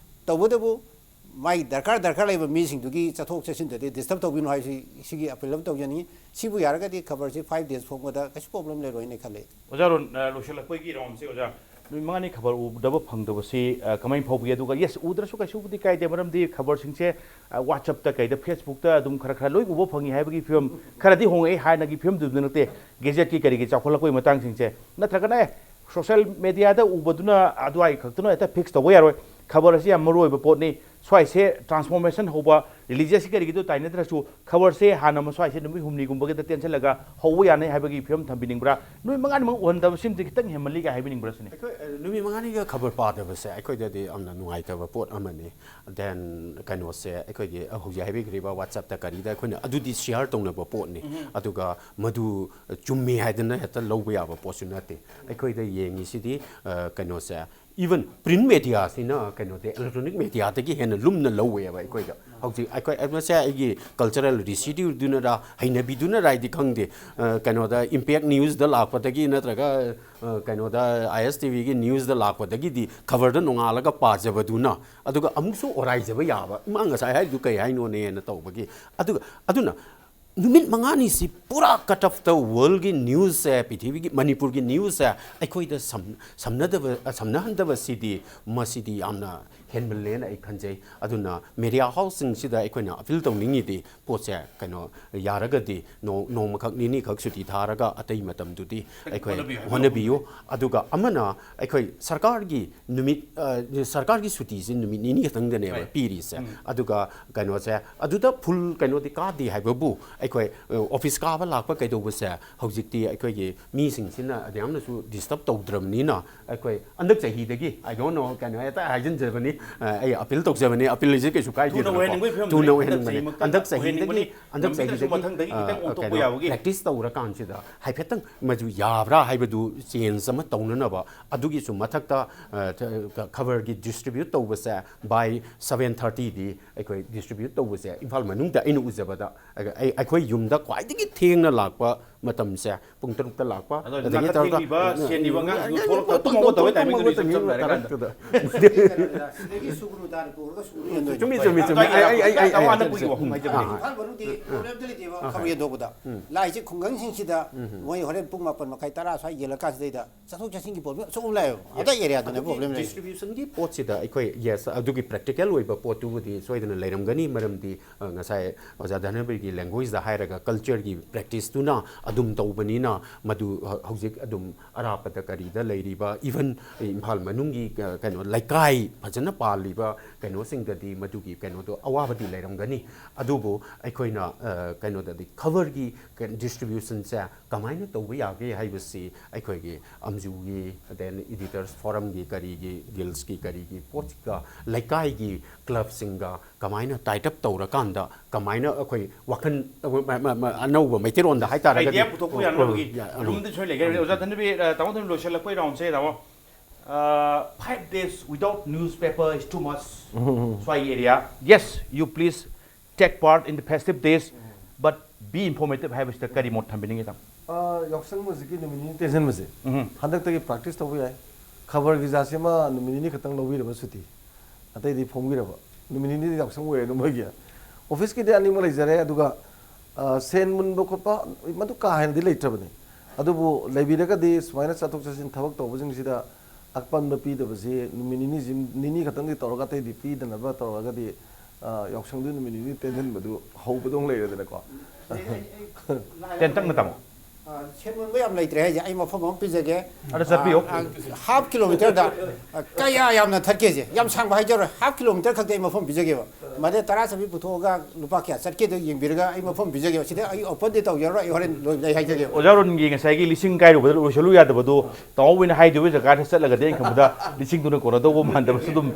ꯇꯧꯕꯇꯕꯨ ꯃꯥꯏ ꯗꯔꯀꯥꯔ, ꯗꯔꯀꯥꯔ ꯂꯩꯕ ꯃꯤꯁꯤꯡꯗꯨꯒꯤ ꯆꯠꯊꯣꯛ ꯆꯠꯁꯤꯟꯗꯗꯤ ꯗꯤꯁꯇꯔꯕ ꯇꯧꯕꯤꯅꯨ ꯍꯥꯏꯕꯁꯤ, ꯁꯤꯒꯤ ꯑꯄꯤꯜ ꯑꯃ ꯇꯧꯖꯅꯤꯡꯉꯤ꯫ ꯁꯤꯕꯨ ꯌꯥꯔꯒꯗꯤ ꯈꯕꯔꯁꯤ ꯐꯥꯏꯚ ꯗꯦꯖ ꯐꯣꯡꯕꯗ ꯀꯩꯁꯨ ꯄ꯭ꯔꯣꯕ꯭ꯂꯦꯝ ꯂꯩꯔꯣꯏꯅ ꯈꯜꯂꯤ꯫ ꯑꯣꯖꯥ ꯔꯣꯟ, ꯑ, ꯂꯣꯏꯁꯤꯜꯂꯛꯄꯒꯤ ꯔꯥꯎꯟꯁꯦ, ꯑꯣꯖꯥ, ꯅꯨꯃꯤꯠ ꯃꯉꯥꯅꯤ ꯈꯕꯔ ꯎꯗꯕ ꯐꯪꯗꯕꯁꯤ, ꯑ, ꯀꯃꯥꯏꯅ ꯐꯥꯎꯕꯤ? ꯑꯗꯨꯒ, ꯌꯦꯁ, ꯎꯗ꯭ꯔꯁꯨ ꯀꯩꯁꯨꯕꯨꯗꯤ ꯀꯥꯏꯗꯦ, ꯃꯔꯝꯗꯤ ꯈꯕꯔꯁꯤꯡꯁꯦ, ꯑ, WhatsApp-ꯇ ꯀꯩꯗ, Facebook-ꯇ ꯑꯗꯨꯝ ꯈꯔ ꯈꯔ ꯂꯣꯏ ꯎꯕ ꯐꯪꯉꯤ ꯍꯥꯏꯕꯒꯤ ꯐꯤꯕꯝ ꯈꯔꯗꯤ ꯍꯣꯡꯉꯛꯑꯦ, ꯍꯥꯟꯅꯒꯤ ꯐꯤꯕꯝꯗꯨꯗ ꯅꯠꯇꯦ꯫ ꯒꯦꯖꯦꯠꯀꯤ ꯀꯔꯤꯒꯤ ꯆꯥꯎꯈꯠꯂꯛꯄꯒꯤ ꯃꯇꯥꯡꯁꯤꯡꯁꯦ, ꯅꯠꯇ꯭ꯔꯒꯅ, ꯑꯦ, ꯁꯣꯁꯦꯜ ꯃꯦꯗꯤꯌꯥꯗ ꯎꯕꯗꯨꯅ ꯑꯗꯨꯋꯥꯏ ꯈꯛꯇꯅ ꯍꯦꯛꯇ ꯐꯤꯛꯁ ꯇꯧꯕ ꯌꯥꯔꯣꯏ꯫ ꯈꯕꯔ ꯑꯁꯤ ꯌꯥꯝ ꯃꯔꯨ ꯑꯣꯏꯕ ꯄꯣꯠꯅꯤ꯫ ꯁ꯭ꯋꯥꯏꯁꯦ ꯇ꯭ꯔꯥꯟꯁꯐꯣꯔꯃꯦꯁꯟ ꯍꯧꯕ, ꯔꯤꯂꯤꯖꯤꯌꯁꯀꯤ ꯀꯔꯤꯒꯤꯗꯣ ꯇꯥꯏꯅꯗ꯭ꯔꯁꯨ, ꯈꯕꯔꯁꯦ ꯍꯥꯟꯅ ꯃꯁ꯭ꯋꯥꯏꯁꯦ ꯅꯨꯃꯤꯠ ꯍꯨꯝꯅꯤꯒꯨꯝꯕꯒꯤꯗ ꯇꯦꯟꯁꯤꯜꯂꯒ ꯍꯧꯕ ꯌꯥꯅꯤ ꯍꯥꯏꯕꯒꯤ ꯐꯤꯕꯝ ꯊꯝꯕꯤꯅꯤꯡꯕ꯭ꯔꯥ? ꯅꯨꯃꯤꯠ ꯃꯉꯥꯅꯤꯃꯛ ꯎꯍꯟꯗꯕꯁꯤꯃꯗꯤ ꯈꯤꯇꯪ ꯍꯦꯟꯃꯜꯂꯤꯒ ꯍꯥꯏꯕꯤꯅꯤꯡꯕ꯭ꯔꯥ ꯁꯤꯅꯤ? ꯑꯩꯈꯣꯏ ꯑ, ꯅꯨꯃꯤꯠ ꯃꯉꯥꯅꯤꯒ ꯈꯕꯔ ꯄꯥꯗꯕꯁꯦ ꯑꯩꯈꯣꯏꯗꯗꯤ ꯌꯥꯝꯅ ꯅꯨꯡꯉꯥꯏꯇꯕ ꯄꯣꯠ ꯑꯃꯅꯤ꯫ ꯗꯦꯟ ꯀꯩꯅꯣꯁꯦ, ꯑꯩꯈꯣꯏꯒꯤ ꯍꯧꯖꯤꯛ ꯍꯥꯏꯕꯤꯈ꯭ꯔꯤꯕ ꯋꯥꯆꯞꯇ ꯀꯔꯤꯗ ꯑꯩꯈꯣꯏꯅ ꯑꯗꯨꯗꯤ ꯁꯤꯌꯥꯔ ꯇꯧꯅꯕ ꯄꯣꯠꯅꯤ꯫ ꯑꯗꯨꯒ ꯃꯗꯨ ꯆꯨꯝꯃꯤ ꯍꯥꯏꯗꯅ ꯍꯦꯛꯇ ꯂꯧꯕ ꯌꯥꯕ ꯄꯣꯠꯁꯨ ꯅꯠꯇꯦ꯫ ꯑꯩꯈꯣꯏꯗ ꯌꯦꯡꯉꯤꯁꯤꯗꯤ ꯑ, ꯀꯩꯅꯣꯁꯦ, ꯏꯚꯟ ꯄ꯭ꯔꯤꯟ ꯃꯦꯗꯤꯌꯥꯁꯤꯅ ꯀꯩꯅꯣꯗ, ꯏꯂꯦꯛꯇ꯭ꯔꯣꯅꯤꯛ ꯃꯦꯗꯤꯌꯥꯗꯒꯤ ꯍꯦꯟꯅ ꯂꯨꯝꯅ ꯂꯧꯋꯦꯕ ꯑꯩꯈꯣꯏꯗ꯫ ꯍꯧꯖꯤꯛ ꯑꯩꯈꯣꯏ, ꯃꯁꯦ ꯑꯩꯒꯤ ꯀꯜꯆꯔꯦꯜ ꯔꯤꯁꯤꯗ꯭ꯌꯨꯗꯨꯅꯔ, ꯍꯩꯅꯕꯤꯗꯨꯅꯔ ꯍꯥꯏꯗꯤ ꯈꯪꯗꯦ꯫ ꯑ, ꯀꯩꯅꯣꯗ, ꯏꯝꯄꯦꯛ ꯅ꯭ꯌꯨꯁꯇ ꯂꯥꯛꯄꯗꯒꯤ ꯅꯠꯇ꯭ꯔꯒ ꯑ, ꯀꯩꯅꯣꯗ, ꯑꯥꯏ ꯑꯦꯁ ꯇꯤ ꯚꯤꯒꯤ ꯅ꯭ꯌꯨꯁꯇ ꯂꯥꯛꯄꯗꯒꯤꯗꯤ ꯈꯕꯔꯗ ꯅꯣꯡꯉꯥꯜꯂꯒ ꯄꯥꯖꯕꯗꯨꯅ, ꯑꯗꯨꯒ ꯑꯃꯨꯛꯁꯨ ꯑꯣꯔꯥꯏꯖꯕ ꯌꯥꯕ, ꯃꯥ ꯉꯁꯥꯏ ꯍꯥꯏꯔꯤꯗꯨ ꯀꯩ ꯍꯥꯏꯅꯣꯅꯦꯅ ꯇꯧꯕꯒꯤ꯫ ꯑꯗꯨꯒ, ꯑꯗꯨꯅ ꯅꯨꯃꯤꯠ ꯃꯉꯥꯅꯤꯁꯤ ꯄꯨꯔꯥ ꯀꯠ ꯑꯣꯐꯇ ꯋꯥꯔꯜꯒꯤ ꯅ꯭ꯌꯨꯁꯁꯦ, ꯄ꯭ꯔꯤꯊꯤꯕꯤꯒꯤ, ꯃꯅꯤꯄꯨꯔꯒꯤ ꯅ꯭ꯌꯨꯁꯁꯦ ꯑꯩꯈꯣꯏꯗ ꯁꯝ-, ꯁꯝꯅꯗꯕ, ꯁꯝꯅꯍꯟꯗꯕꯁꯤꯗꯤ, ꯃꯁꯤꯗꯤ ꯌꯥꯝꯅ ꯍꯦꯟꯃꯜꯂꯦꯅ ꯑꯩ ꯈꯟꯖꯩ꯫ ꯑꯗꯨꯅ ꯃꯦꯗꯤꯌꯥ ꯍꯥꯎꯁꯁꯤꯡꯁꯤꯗ ꯑꯩꯈꯣꯏꯅ ꯑꯄꯤꯜ ꯇꯧꯅꯤꯡꯉꯤꯗꯤ, ꯄꯣꯠꯁꯦ ꯀꯩꯅꯣ, ꯌꯥꯔꯒꯗꯤ ꯅꯣ-, ꯅꯣꯡꯃꯈꯛ ꯅꯤꯅꯤꯈꯛ ꯁꯨꯇꯤ ꯊꯥꯔꯒ ꯑꯇꯩ ꯃꯇꯝꯗꯨꯗꯤ ꯑꯩꯈꯣꯏ ꯍꯣꯠꯅꯕꯤꯌꯨ ꯍꯥꯏꯕ ꯍꯣꯠꯅꯕꯤꯌꯨ꯫ ꯑꯗꯨꯒ ꯑꯃꯅ, ꯑꯩꯈꯣꯏ ꯁꯔꯀꯥꯔꯒꯤ ꯅꯨꯃꯤꯠ, ꯑ, ꯁꯔꯀꯥꯔꯒꯤ ꯁꯨꯇꯤꯁꯤ ꯅꯨꯃꯤꯠ ꯅꯤꯅꯤ ꯈꯛꯇꯪꯗꯅꯦꯕ Right. ꯄꯤꯔꯤꯁꯦ꯫ ꯎꯝ. ꯑꯗꯨꯒ ꯀꯩꯅꯣꯁꯦ, ꯑꯗꯨꯗ ꯐꯨꯜ ꯀꯩꯅꯣꯗꯤ ꯀꯥꯗꯦ ꯍꯥꯏꯕꯕꯨ, ꯑꯩꯈꯣꯏ, ꯑ, ꯑꯣꯐꯤꯁ ꯀꯥꯕ ꯂꯥꯛꯄ ꯀꯩꯗꯧꯕꯁꯦ ꯍꯧꯖꯤꯛꯇꯤ ꯑꯩꯈꯣꯏꯒꯤ ꯃꯤꯁꯤꯡꯁꯤꯅ ꯑꯗꯨ ꯌꯥꯝꯅꯁꯨ ꯗꯤꯁꯇꯔꯕ ꯇꯧꯗ꯭ꯔꯕꯅꯤꯅ, ꯑꯩꯈꯣꯏ ꯍꯟꯗꯛ ꯆꯍꯤꯗꯒꯤ, I don't know, ꯀꯩꯅꯣ, ꯍꯦꯛꯇ ꯍꯥꯏꯖꯤꯟꯖꯕꯅꯤ, ꯑ, ꯑꯩ ꯑꯄꯤꯜ ꯇꯧꯖꯕꯅꯤ, ꯑꯄꯤꯜ ꯍꯥꯏꯁꯦ ꯀꯩꯁꯨ ꯀꯥꯏꯗꯦꯗꯅꯀꯣ꯫ ꯊꯨꯅ ꯑꯣꯏꯍꯟꯅꯤꯡꯕꯒꯤ ꯐꯤꯕꯝꯗ ꯊꯨꯅ ꯂꯩ꯫ ꯑꯣꯏꯍꯟꯅꯤꯡꯕꯅꯤ꯫ ꯍꯟꯗꯛ ꯍꯟꯗꯛ ꯆꯍꯤꯃꯛꯇ ꯆꯍꯤꯗꯒꯤ, ꯑꯣꯏꯍꯟꯅꯤꯡꯕꯅꯤ꯫ ꯍꯟꯗꯛ ꯉꯝꯕꯤꯗ꯭ꯔꯁꯨ ꯆꯍꯤꯗꯒꯤ, ꯃꯊꯪꯗꯒꯤ ꯑ, ꯈꯤꯇꯪ ꯑꯣꯟꯊꯣꯛꯄ ꯀꯩꯅꯣ, ꯌꯥꯕꯒꯤ꯫ ꯄ꯭ꯔꯦꯛꯇꯤꯁ ꯇꯧꯔꯀꯥꯟꯁꯤꯗ ꯍꯥꯏꯐꯦꯠꯇꯪ ꯃꯗꯨ ꯌꯥꯕ꯭ꯔꯥ ꯍꯥꯏꯕꯗꯨ ꯆꯦꯟꯖ ꯑꯃ ꯇꯧꯅꯅꯕ꯫ ꯑꯗꯨꯒꯤꯁꯨ ꯃꯊꯛꯇ, ꯑ, ꯊ-, ꯈꯕꯔꯒꯤ ꯗꯤꯁꯇ꯭ꯔꯤꯕ꯭ꯌꯨꯠ ꯇꯧꯕꯁꯦ by seven thirty ꯗꯤ ꯑꯩꯈꯣꯏ ꯗꯤꯁꯇ꯭ꯔꯤꯕ꯭ꯌꯨꯠ ꯇꯧꯕꯁꯦ ꯏꯝꯐꯥꯜ ꯃꯅꯨꯡꯗ ꯑꯩꯅ ꯎꯖꯕꯗ, ꯑꯩ, ꯑꯩꯈꯣꯏ ꯌꯨꯝꯗ ꯈ꯭ꯋꯥꯏꯗꯒꯤ ꯊꯦꯡꯅ ꯂꯥꯛꯄ ꯃꯇꯝꯁꯦ ꯄꯨꯡ ꯇꯔꯨꯛꯇ ꯂꯥꯛꯄ, ꯑꯗꯣ ꯑꯗꯒꯤ ꯅꯥꯀ ꯇꯔꯨꯛꯇ ꯊꯦꯡꯂꯤꯕ, ꯁꯦꯟ ꯅꯤꯕ ꯑꯉꯥꯡꯁꯤꯡꯗꯨ ꯇꯨꯝ-, ꯊꯣꯛꯂꯛꯇ-, ꯇꯨꯝ-, ꯇꯨꯝꯃꯒ ꯇꯧꯕ ꯇꯨꯝ-, ꯇꯥꯏꯃꯤꯡꯗꯨꯅꯤ ꯇꯨꯝ-, ꯆꯞ ꯆꯥꯔꯦ ꯇꯥꯔꯛꯄꯗ꯫ ꯁꯤꯗꯒꯤ ꯁꯨꯒꯅꯨ ꯇꯥꯔꯦ ꯄꯨꯔꯒ ꯁꯨꯒꯅꯨ ꯆꯨꯝꯃꯤ, ꯆꯨꯝꯃꯤ, ꯆꯨꯝꯃꯤ꯫ ꯑꯩ, ꯑꯩ, ꯑꯩ, ꯑꯩ, ꯑꯋꯥ ꯑꯩ, ꯑꯅꯛꯄꯒꯤ ꯋꯥꯐꯝ ꯍꯥꯏꯖꯕꯅꯤ꯫ ꯑꯥ, ꯏꯝꯐꯥꯜ ꯃꯅꯨꯡꯗꯤ ꯄ꯭ꯔꯣꯕ꯭ꯂꯦꯝꯗ ꯂꯩꯇꯦꯕ꯫ ꯑꯥ, ꯈꯕꯔ ꯌꯦꯟꯊꯣꯛꯄꯗ ꯂꯥꯏꯁꯦ ꯈꯨꯡꯒꯪꯁꯤꯡꯁꯤꯗ ꯃꯣꯏ ꯍꯣꯔꯦꯟ ꯄꯨꯡ ꯃꯥꯄꯟ ꯃꯈꯥꯏ ꯇꯔꯥ ꯁ꯭ꯋꯥꯏ ꯌꯦꯜꯂꯀꯥꯟꯁꯤꯗꯩꯗ ꯆꯠꯊꯣꯛ ꯆꯠꯁꯤꯟꯒꯤ ꯄ꯭ꯔꯣꯕ꯭ꯂꯦꯝ ꯑꯆꯧꯕ ꯂꯥꯛꯑꯦꯕ꯫ ꯑꯇꯩ ꯑꯦꯔꯤꯌꯥꯗꯅ ꯄ꯭ꯔꯣꯕ꯭ꯂꯦꯝ ꯂꯩ꯫ ꯗꯤꯁꯇ꯭ꯔꯤꯕ꯭ꯌꯨꯁꯟꯒꯤ ꯄꯣꯠꯁꯤꯗ ꯑꯩꯈꯣꯏ, ꯌꯦꯁ, ꯑꯗꯨꯒꯤ ꯄ꯭ꯔꯦꯛꯇꯤꯀꯦꯜ ꯑꯣꯏꯕ ꯄꯣꯠꯇꯨꯕꯨꯗꯤ ꯁꯣꯏꯗꯅ ꯂꯩꯔꯝꯒꯅꯤ꯫ ꯃꯔꯝꯗꯤ, ꯑ, ꯉꯁꯥꯏ ꯑꯣꯖꯥ ꯙꯅꯕꯤꯔꯒꯤ ꯂꯦꯡꯒ꯭ꯋꯦꯖꯇ ꯍꯥꯏꯔꯒ ꯀꯜꯆꯔꯒꯤ ꯄ꯭ꯔꯦꯛꯇꯤꯁꯇꯨꯅ ꯑꯗꯨꯝ ꯇꯧꯕꯅꯤꯅ, ꯃꯗꯨ ꯍ- ꯍꯧꯖꯤꯛ ꯑꯗꯨꯝ ꯑꯔꯥꯞꯄꯗ ꯀꯔꯤꯗ ꯂꯩꯔꯤꯕ, even ꯏꯝꯐꯥꯜ ꯃꯅꯨꯡꯒꯤ, ꯑ, ꯀꯩꯅꯣ, ꯂꯩꯀꯥꯏ ꯐꯖꯅ ꯄꯥꯜꯂꯤꯕ ꯀꯩꯅꯣꯁꯤꯡꯗꯗꯤ ꯃꯗꯨꯒꯤ ꯀꯩꯅꯣꯗꯣ ꯑꯋꯥꯕꯗꯤ ꯂꯩꯔꯝꯒꯅꯤ꯫ ꯑꯗꯨꯕꯨ ꯑꯩꯈꯣꯏꯅ, ꯑ, ꯀꯩꯅꯣꯗꯗꯤ ꯈꯕꯔꯒꯤ ꯀ- distributionꯁꯦ ꯀꯃꯥꯏꯅ ꯇꯧꯕ ꯌꯥꯒꯦ ꯍꯥꯏꯕꯁꯤ ꯑꯩꯈꯣꯏꯒꯤ ꯑꯝꯖꯨꯒꯤ, then Editors Forumꯒꯤ, ꯀꯔꯤꯒꯤ, Guildsꯀꯤ, ꯀꯔꯤꯒꯤ ꯄꯣꯠꯀ, ꯂꯩꯀꯥꯏꯒꯤ clubꯁꯤꯡꯒ ꯀꯃꯥꯏꯅ tie up ꯇꯧꯔꯀꯥꯟꯗ ꯀꯃꯥꯏꯅ ꯑꯩꯈꯣꯏ ꯋꯥꯈꯜ, ꯑ, ꯃ- ꯃ- ꯃ- ꯑꯅꯧꯕ ꯃꯩꯇꯩꯔꯣꯟꯗ ꯍꯥꯏꯇꯥꯔꯒꯗꯤ, idea ꯄꯨꯊꯣꯛꯄ ꯑ, ꯌꯥꯅꯕꯒꯤ ꯑ, ꯑ, roomꯗꯤ ꯁꯣꯏ ꯂꯩꯒꯦ꯫ ꯑ, ꯑꯣꯖꯥ ꯙꯅꯕꯤꯔ, ꯑ, ꯇꯥꯃꯣ ꯙꯅꯕꯤꯔ, ꯂꯣꯏꯁꯤꯜꯂꯛꯄꯒꯤ roundꯁꯦ, ꯇꯥꯃꯣ꯫ Uh, five days without newspaper is too much. ꯁ꯭ꯋꯥꯏꯒꯤ area. Yes, you please take part in the festive days, but be informative ꯍꯥꯏꯕꯁꯤꯗ ꯀꯔꯤ ꯃꯣꯠ ꯊꯝꯕꯤꯅꯤꯡꯉꯤ, ꯇꯥꯃꯣ? ꯑꯥ, ꯌꯥꯎꯁꯪ ꯍꯧꯖꯤꯛꯀꯤ ꯅꯨꯃꯤꯠ ꯅꯤꯅꯤ ꯇꯦꯟꯁꯤꯟꯕꯁꯦ, ꯎꯝ꯫ ꯍꯟꯗꯛꯇꯒꯤ practice ꯇꯧꯕ ꯌꯥꯏ꯫ ꯈꯕꯔꯒꯤ ꯖꯥꯠꯁꯤꯃ ꯅꯨꯃꯤꯠ ꯅꯤꯅꯤ ꯈꯛꯇꯪ ꯂꯧꯕꯤꯔꯕ ꯁꯨꯇꯤ, ꯑꯇꯩꯗꯤ ꯐꯣꯡꯕꯤꯔꯕ꯫ ꯅꯨꯃꯤꯠ ꯅꯤꯅꯤꯗꯤ ꯌꯥꯎꯁꯪ ꯑꯣꯏꯔꯦ ꯑꯗꯨꯝ ꯃꯣꯏꯒꯤ꯫ ꯑꯣꯐꯤꯁꯀꯤꯗꯤ ꯑꯅꯤꯃꯛ ꯂꯩꯖꯔꯦ, ꯑꯗꯨꯒ, ꯑꯥ, ꯁꯦꯟ ꯃꯨꯟꯕ ꯈꯣꯠꯄ ꯃꯗꯨ ꯀꯥ ꯍꯦꯟꯅꯗꯤ ꯂꯩꯇ꯭ꯔꯕꯅꯤ꯫ ꯑꯗꯨꯕꯨ ꯂꯩꯕꯤꯔꯒꯗꯤ ꯁꯨꯃꯥꯏꯅ ꯆꯠꯊꯣꯛ ꯆꯠꯁꯤꯟ ꯊꯕꯛ ꯇꯧꯕꯁꯤꯡꯁꯤꯗ ꯑꯄꯟꯕ ꯄꯤꯗꯕꯁꯤ ꯅꯨꯃꯤꯠ ꯅꯤꯅꯤꯁꯤ, ꯅꯤꯅꯤ ꯈꯛꯇꯪꯗꯤ ꯇꯧꯔꯒ ꯑꯇꯩꯗꯤ ꯄꯤꯗꯅꯕ ꯇꯧꯔꯒꯗꯤ, ꯑ, ꯌꯥꯎꯁꯪꯗꯨ ꯅꯨꯃꯤꯠ ꯅꯤꯅꯤ ꯇꯦꯟꯁꯤꯟꯕꯗꯨ ꯍꯧꯕꯗꯧ ꯂꯩꯔꯦꯗꯅꯀꯣ꯫ ꯇꯦꯟꯇꯛꯅ ꯇꯥꯃꯣ꯫ ꯑ, ꯁꯦꯟ ꯃꯨꯟꯕ ꯌꯥꯝ ꯂꯩꯇ꯭ꯔꯦ ꯍꯥꯏꯁꯦ, ꯑꯩ ꯃꯐꯝ ꯑꯃ ꯄꯤꯖꯒꯦ꯫ ꯑꯗ ꯆꯠꯄꯤꯌꯨ꯫ ꯑ, ꯑ, half kilometerꯗ, ꯑ, ꯀꯌꯥ ꯌꯥꯝꯅ ꯊꯠꯀꯦꯁꯦ, ꯌꯥꯝ ꯁꯥꯡꯕ ꯍꯥꯏꯖꯔꯣꯏ, half kilometer ꯈꯛꯇ ꯑꯩ ꯃꯐꯝ ꯄꯤꯖꯒꯦꯕ꯫ ꯃꯗꯩ ꯇꯔꯥ ꯆꯠꯄꯤ ꯄꯨꯊꯣꯛꯑꯒ ꯂꯨꯄꯥ ꯀꯌꯥ ꯆꯠꯀꯦꯗꯣ ꯌꯦꯡꯕꯤꯔꯒ ꯑꯩ ꯃꯐꯝ ꯄꯤꯖꯒꯦꯕ꯫ ꯁꯤꯗ ꯑꯩ openꯗꯤ ꯇꯧꯖꯔꯔꯣꯏ, ꯑꯩ ꯍꯣꯔꯦꯟ ꯂꯣꯏꯕꯗ ꯑꯩ ꯍꯥꯏꯖꯒꯦꯕ꯫ ꯑꯣꯖꯥ ꯔꯣꯟꯒꯤ ꯉꯁꯥꯏꯒꯤ ꯂꯤꯁꯤꯡ ꯀꯥꯏꯔꯨꯕꯗ ꯂꯣꯏꯁꯜꯂꯨ ꯌꯥꯗꯕꯗꯣ, ꯇꯥꯃꯣ ꯍꯣꯏꯅ ꯍꯥꯏꯗꯣꯏꯕ ꯖꯒꯥꯗ ꯆꯠꯂꯒꯗꯤ ꯑꯩꯅ ꯈꯟꯕꯗ ꯂꯤꯁꯤꯡꯗꯨꯅ ꯀꯣꯟꯅꯗꯧꯕ ꯃꯥꯟꯗꯕꯁꯨ ꯑꯗꯨꯝ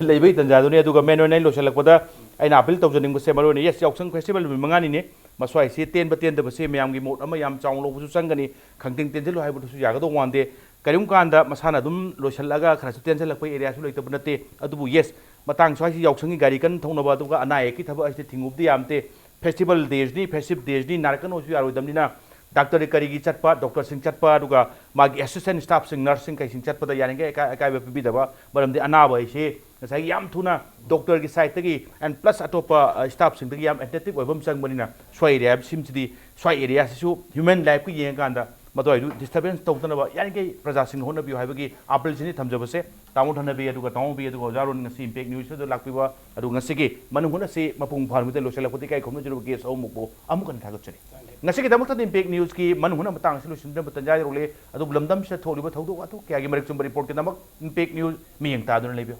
ꯂꯩꯕꯒꯤ ꯇꯥꯟꯖꯥꯗꯨꯅꯤ꯫ ꯑꯗꯨꯒ ꯃꯦꯟ ꯑꯣꯏꯅ ꯑꯩ ꯂꯣꯏꯁꯤꯜꯂꯛꯄꯗ ꯑꯩꯅ appeal ꯇꯧꯖꯅꯤꯡꯕꯁꯦ, ꯃꯔꯨ ꯑꯣꯏꯅ, yes, ꯌꯥꯎꯁꯪ festival ꯅꯨꯃꯤꯠ ꯃꯉꯥꯅꯤꯅꯦ, ꯃꯁ꯭ꯋꯥꯏꯁꯤ ꯇꯦꯟꯕ ꯇꯦꯟꯗꯕꯁꯦ ꯃꯌꯥꯝꯒꯤ ꯃꯣꯠ ꯑꯃ ꯌꯥꯝ ꯆꯥꯎꯅ ꯂꯧꯕꯁꯨ ꯆꯪꯒꯅꯤ꯫ ꯈꯪꯇꯦꯟ ꯇꯦꯟꯁꯤꯜꯂꯨ ꯍꯥꯏꯕꯗꯨꯁꯨ ꯌꯥꯒꯗꯧ ꯃꯥꯟꯗꯦ꯫ ꯀꯔꯤꯒꯨꯝꯕ ꯀꯥꯟꯗ ꯃꯁꯥꯅ ꯑꯗꯨꯝ ꯂꯣꯏꯁꯤꯜꯂꯒ ꯈꯔꯁꯨ ꯇꯦꯟꯁꯤꯜꯂꯛꯄꯒꯤ areaꯁꯨ ꯂꯩꯇꯕ ꯅꯠꯇꯦ꯫ ꯑꯗꯨꯕꯨ, yes, ꯃꯇꯥꯡ ꯁ꯭ꯋꯥꯏꯁꯤ ꯌꯥꯎꯁꯪꯒꯤ ꯒꯥꯔꯤ ꯀꯟꯅ ꯊꯧꯅꯕ, ꯑꯗꯨꯒ ꯑꯅꯥ ꯑꯌꯦꯛꯀꯤ ꯊꯕꯛ ꯑꯁꯤꯗꯤ ꯊꯤꯡꯉꯨꯕꯗꯤ ꯌꯥꯝꯗꯦ꯫ Festival daysꯅꯤ, festive daysꯅꯤ, ꯅꯥꯔꯛꯀꯅꯨꯁꯨ ꯌꯥꯔꯣꯏꯗꯕꯅꯤꯅ, doctorꯗ ꯀꯔꯤꯒꯤ ꯆꯠꯄ, doctorꯁꯤꯡ ꯆꯠꯄ, ꯑꯗꯨꯒ ꯃꯥꯒꯤ assistant staffꯁꯤꯡ, nurseꯁꯤꯡ ꯀꯩꯁꯤꯡ ꯆꯠꯄꯗ ꯌꯥꯔꯤꯈꯩ ꯑꯀꯥꯏ-, ꯑꯀꯥꯏꯕ ꯄꯤꯕꯤꯗꯕ꯫ ꯃꯔꯝꯗꯤ ꯑꯅꯥꯕ ꯍꯥꯏꯁꯤ ꯉꯁꯥꯏꯒꯤ ꯌꯥꯝ ꯊꯨꯅ doctorꯒꯤ sideꯇꯒꯤ and plus ꯑꯇꯣꯞꯄ, ꯑ, staffꯁꯤꯡꯗꯒꯤ ꯌꯥꯝ attentive ꯑꯣꯏꯕ ꯑꯃ ꯆꯪꯕꯅꯤꯅ, ꯁ꯭ꯋꯥꯏ areaꯁꯤꯝꯁꯤꯗꯤ, ꯁ꯭ꯋꯥꯏ areaꯁꯤꯁꯨ human lifeꯀ ꯌꯦꯡꯉꯀꯥꯟꯗ ꯃꯗꯨꯋꯥꯏꯗꯨ disturbance ꯇꯧꯗꯅꯕ ꯌꯥꯔꯤꯈꯩ ꯄ꯭ꯔꯖꯥꯁꯤꯡꯅ ꯍꯣꯠꯅꯕꯤꯌꯨ ꯍꯥꯏꯕꯒꯤ appealꯁꯤꯅꯤ ꯊꯝꯖꯕꯁꯦ꯫ ꯇꯥꯃꯣ ꯙꯅꯕꯤ, ꯑꯗꯨꯒ ꯇꯥꯃꯣ ꯕꯤ, ꯑꯗꯨꯒ ꯑꯣꯖꯥ ꯔꯣꯟ ꯉꯁꯤ Impact Newsꯇ ꯂꯥꯛꯄꯤꯕ, ꯑꯗꯨꯒ ꯉꯁꯤꯒꯤ ꯃꯅꯨꯡ ꯍꯨꯠꯅ ꯑꯁꯤ ꯃꯄꯨꯡ ꯐꯥꯍꯟꯕꯗ ꯂꯣꯏꯁꯤꯜꯂꯛꯄꯗ ꯏꯀꯥꯏ ꯈꯨꯝꯅꯖꯔꯨꯕ guest ꯑꯍꯨꯝꯃꯛꯄꯨ ꯑꯃꯨꯛ ꯍꯟꯅ ꯊꯥꯒꯠꯆꯔꯤ꯫ ꯉꯁꯤꯒꯤꯗꯃꯛꯇꯗꯤ ꯏꯝꯄꯦꯛ ꯅ꯭ꯌꯨꯁꯀꯤ ꯃꯅꯨꯡ ꯍꯨꯠꯅ ꯃꯇꯥꯡ ꯑꯁꯤ ꯂꯣꯏꯁꯤꯟꯖꯅꯕ ꯇꯟꯖꯥ ꯌꯧꯔꯛꯂꯦ꯫ ꯑꯗꯨꯕꯨ ꯂꯝꯗꯝꯁꯤꯗ ꯊꯣꯛꯂꯤꯕ ꯊꯧꯗꯣꯛ ꯋꯥꯊꯣꯛ ꯀꯌꯥꯒꯤ ꯃꯔꯤꯛ ꯆꯨꯝꯕ ꯔꯤꯄꯣꯔꯠꯀꯤꯗꯃꯛ ꯏꯝꯄꯦꯛ ꯅ꯭ꯌꯨꯁ ꯃꯤꯠꯌꯦꯡ ꯇꯥꯗꯨꯅ ꯂꯩꯕꯤꯌꯨ꯫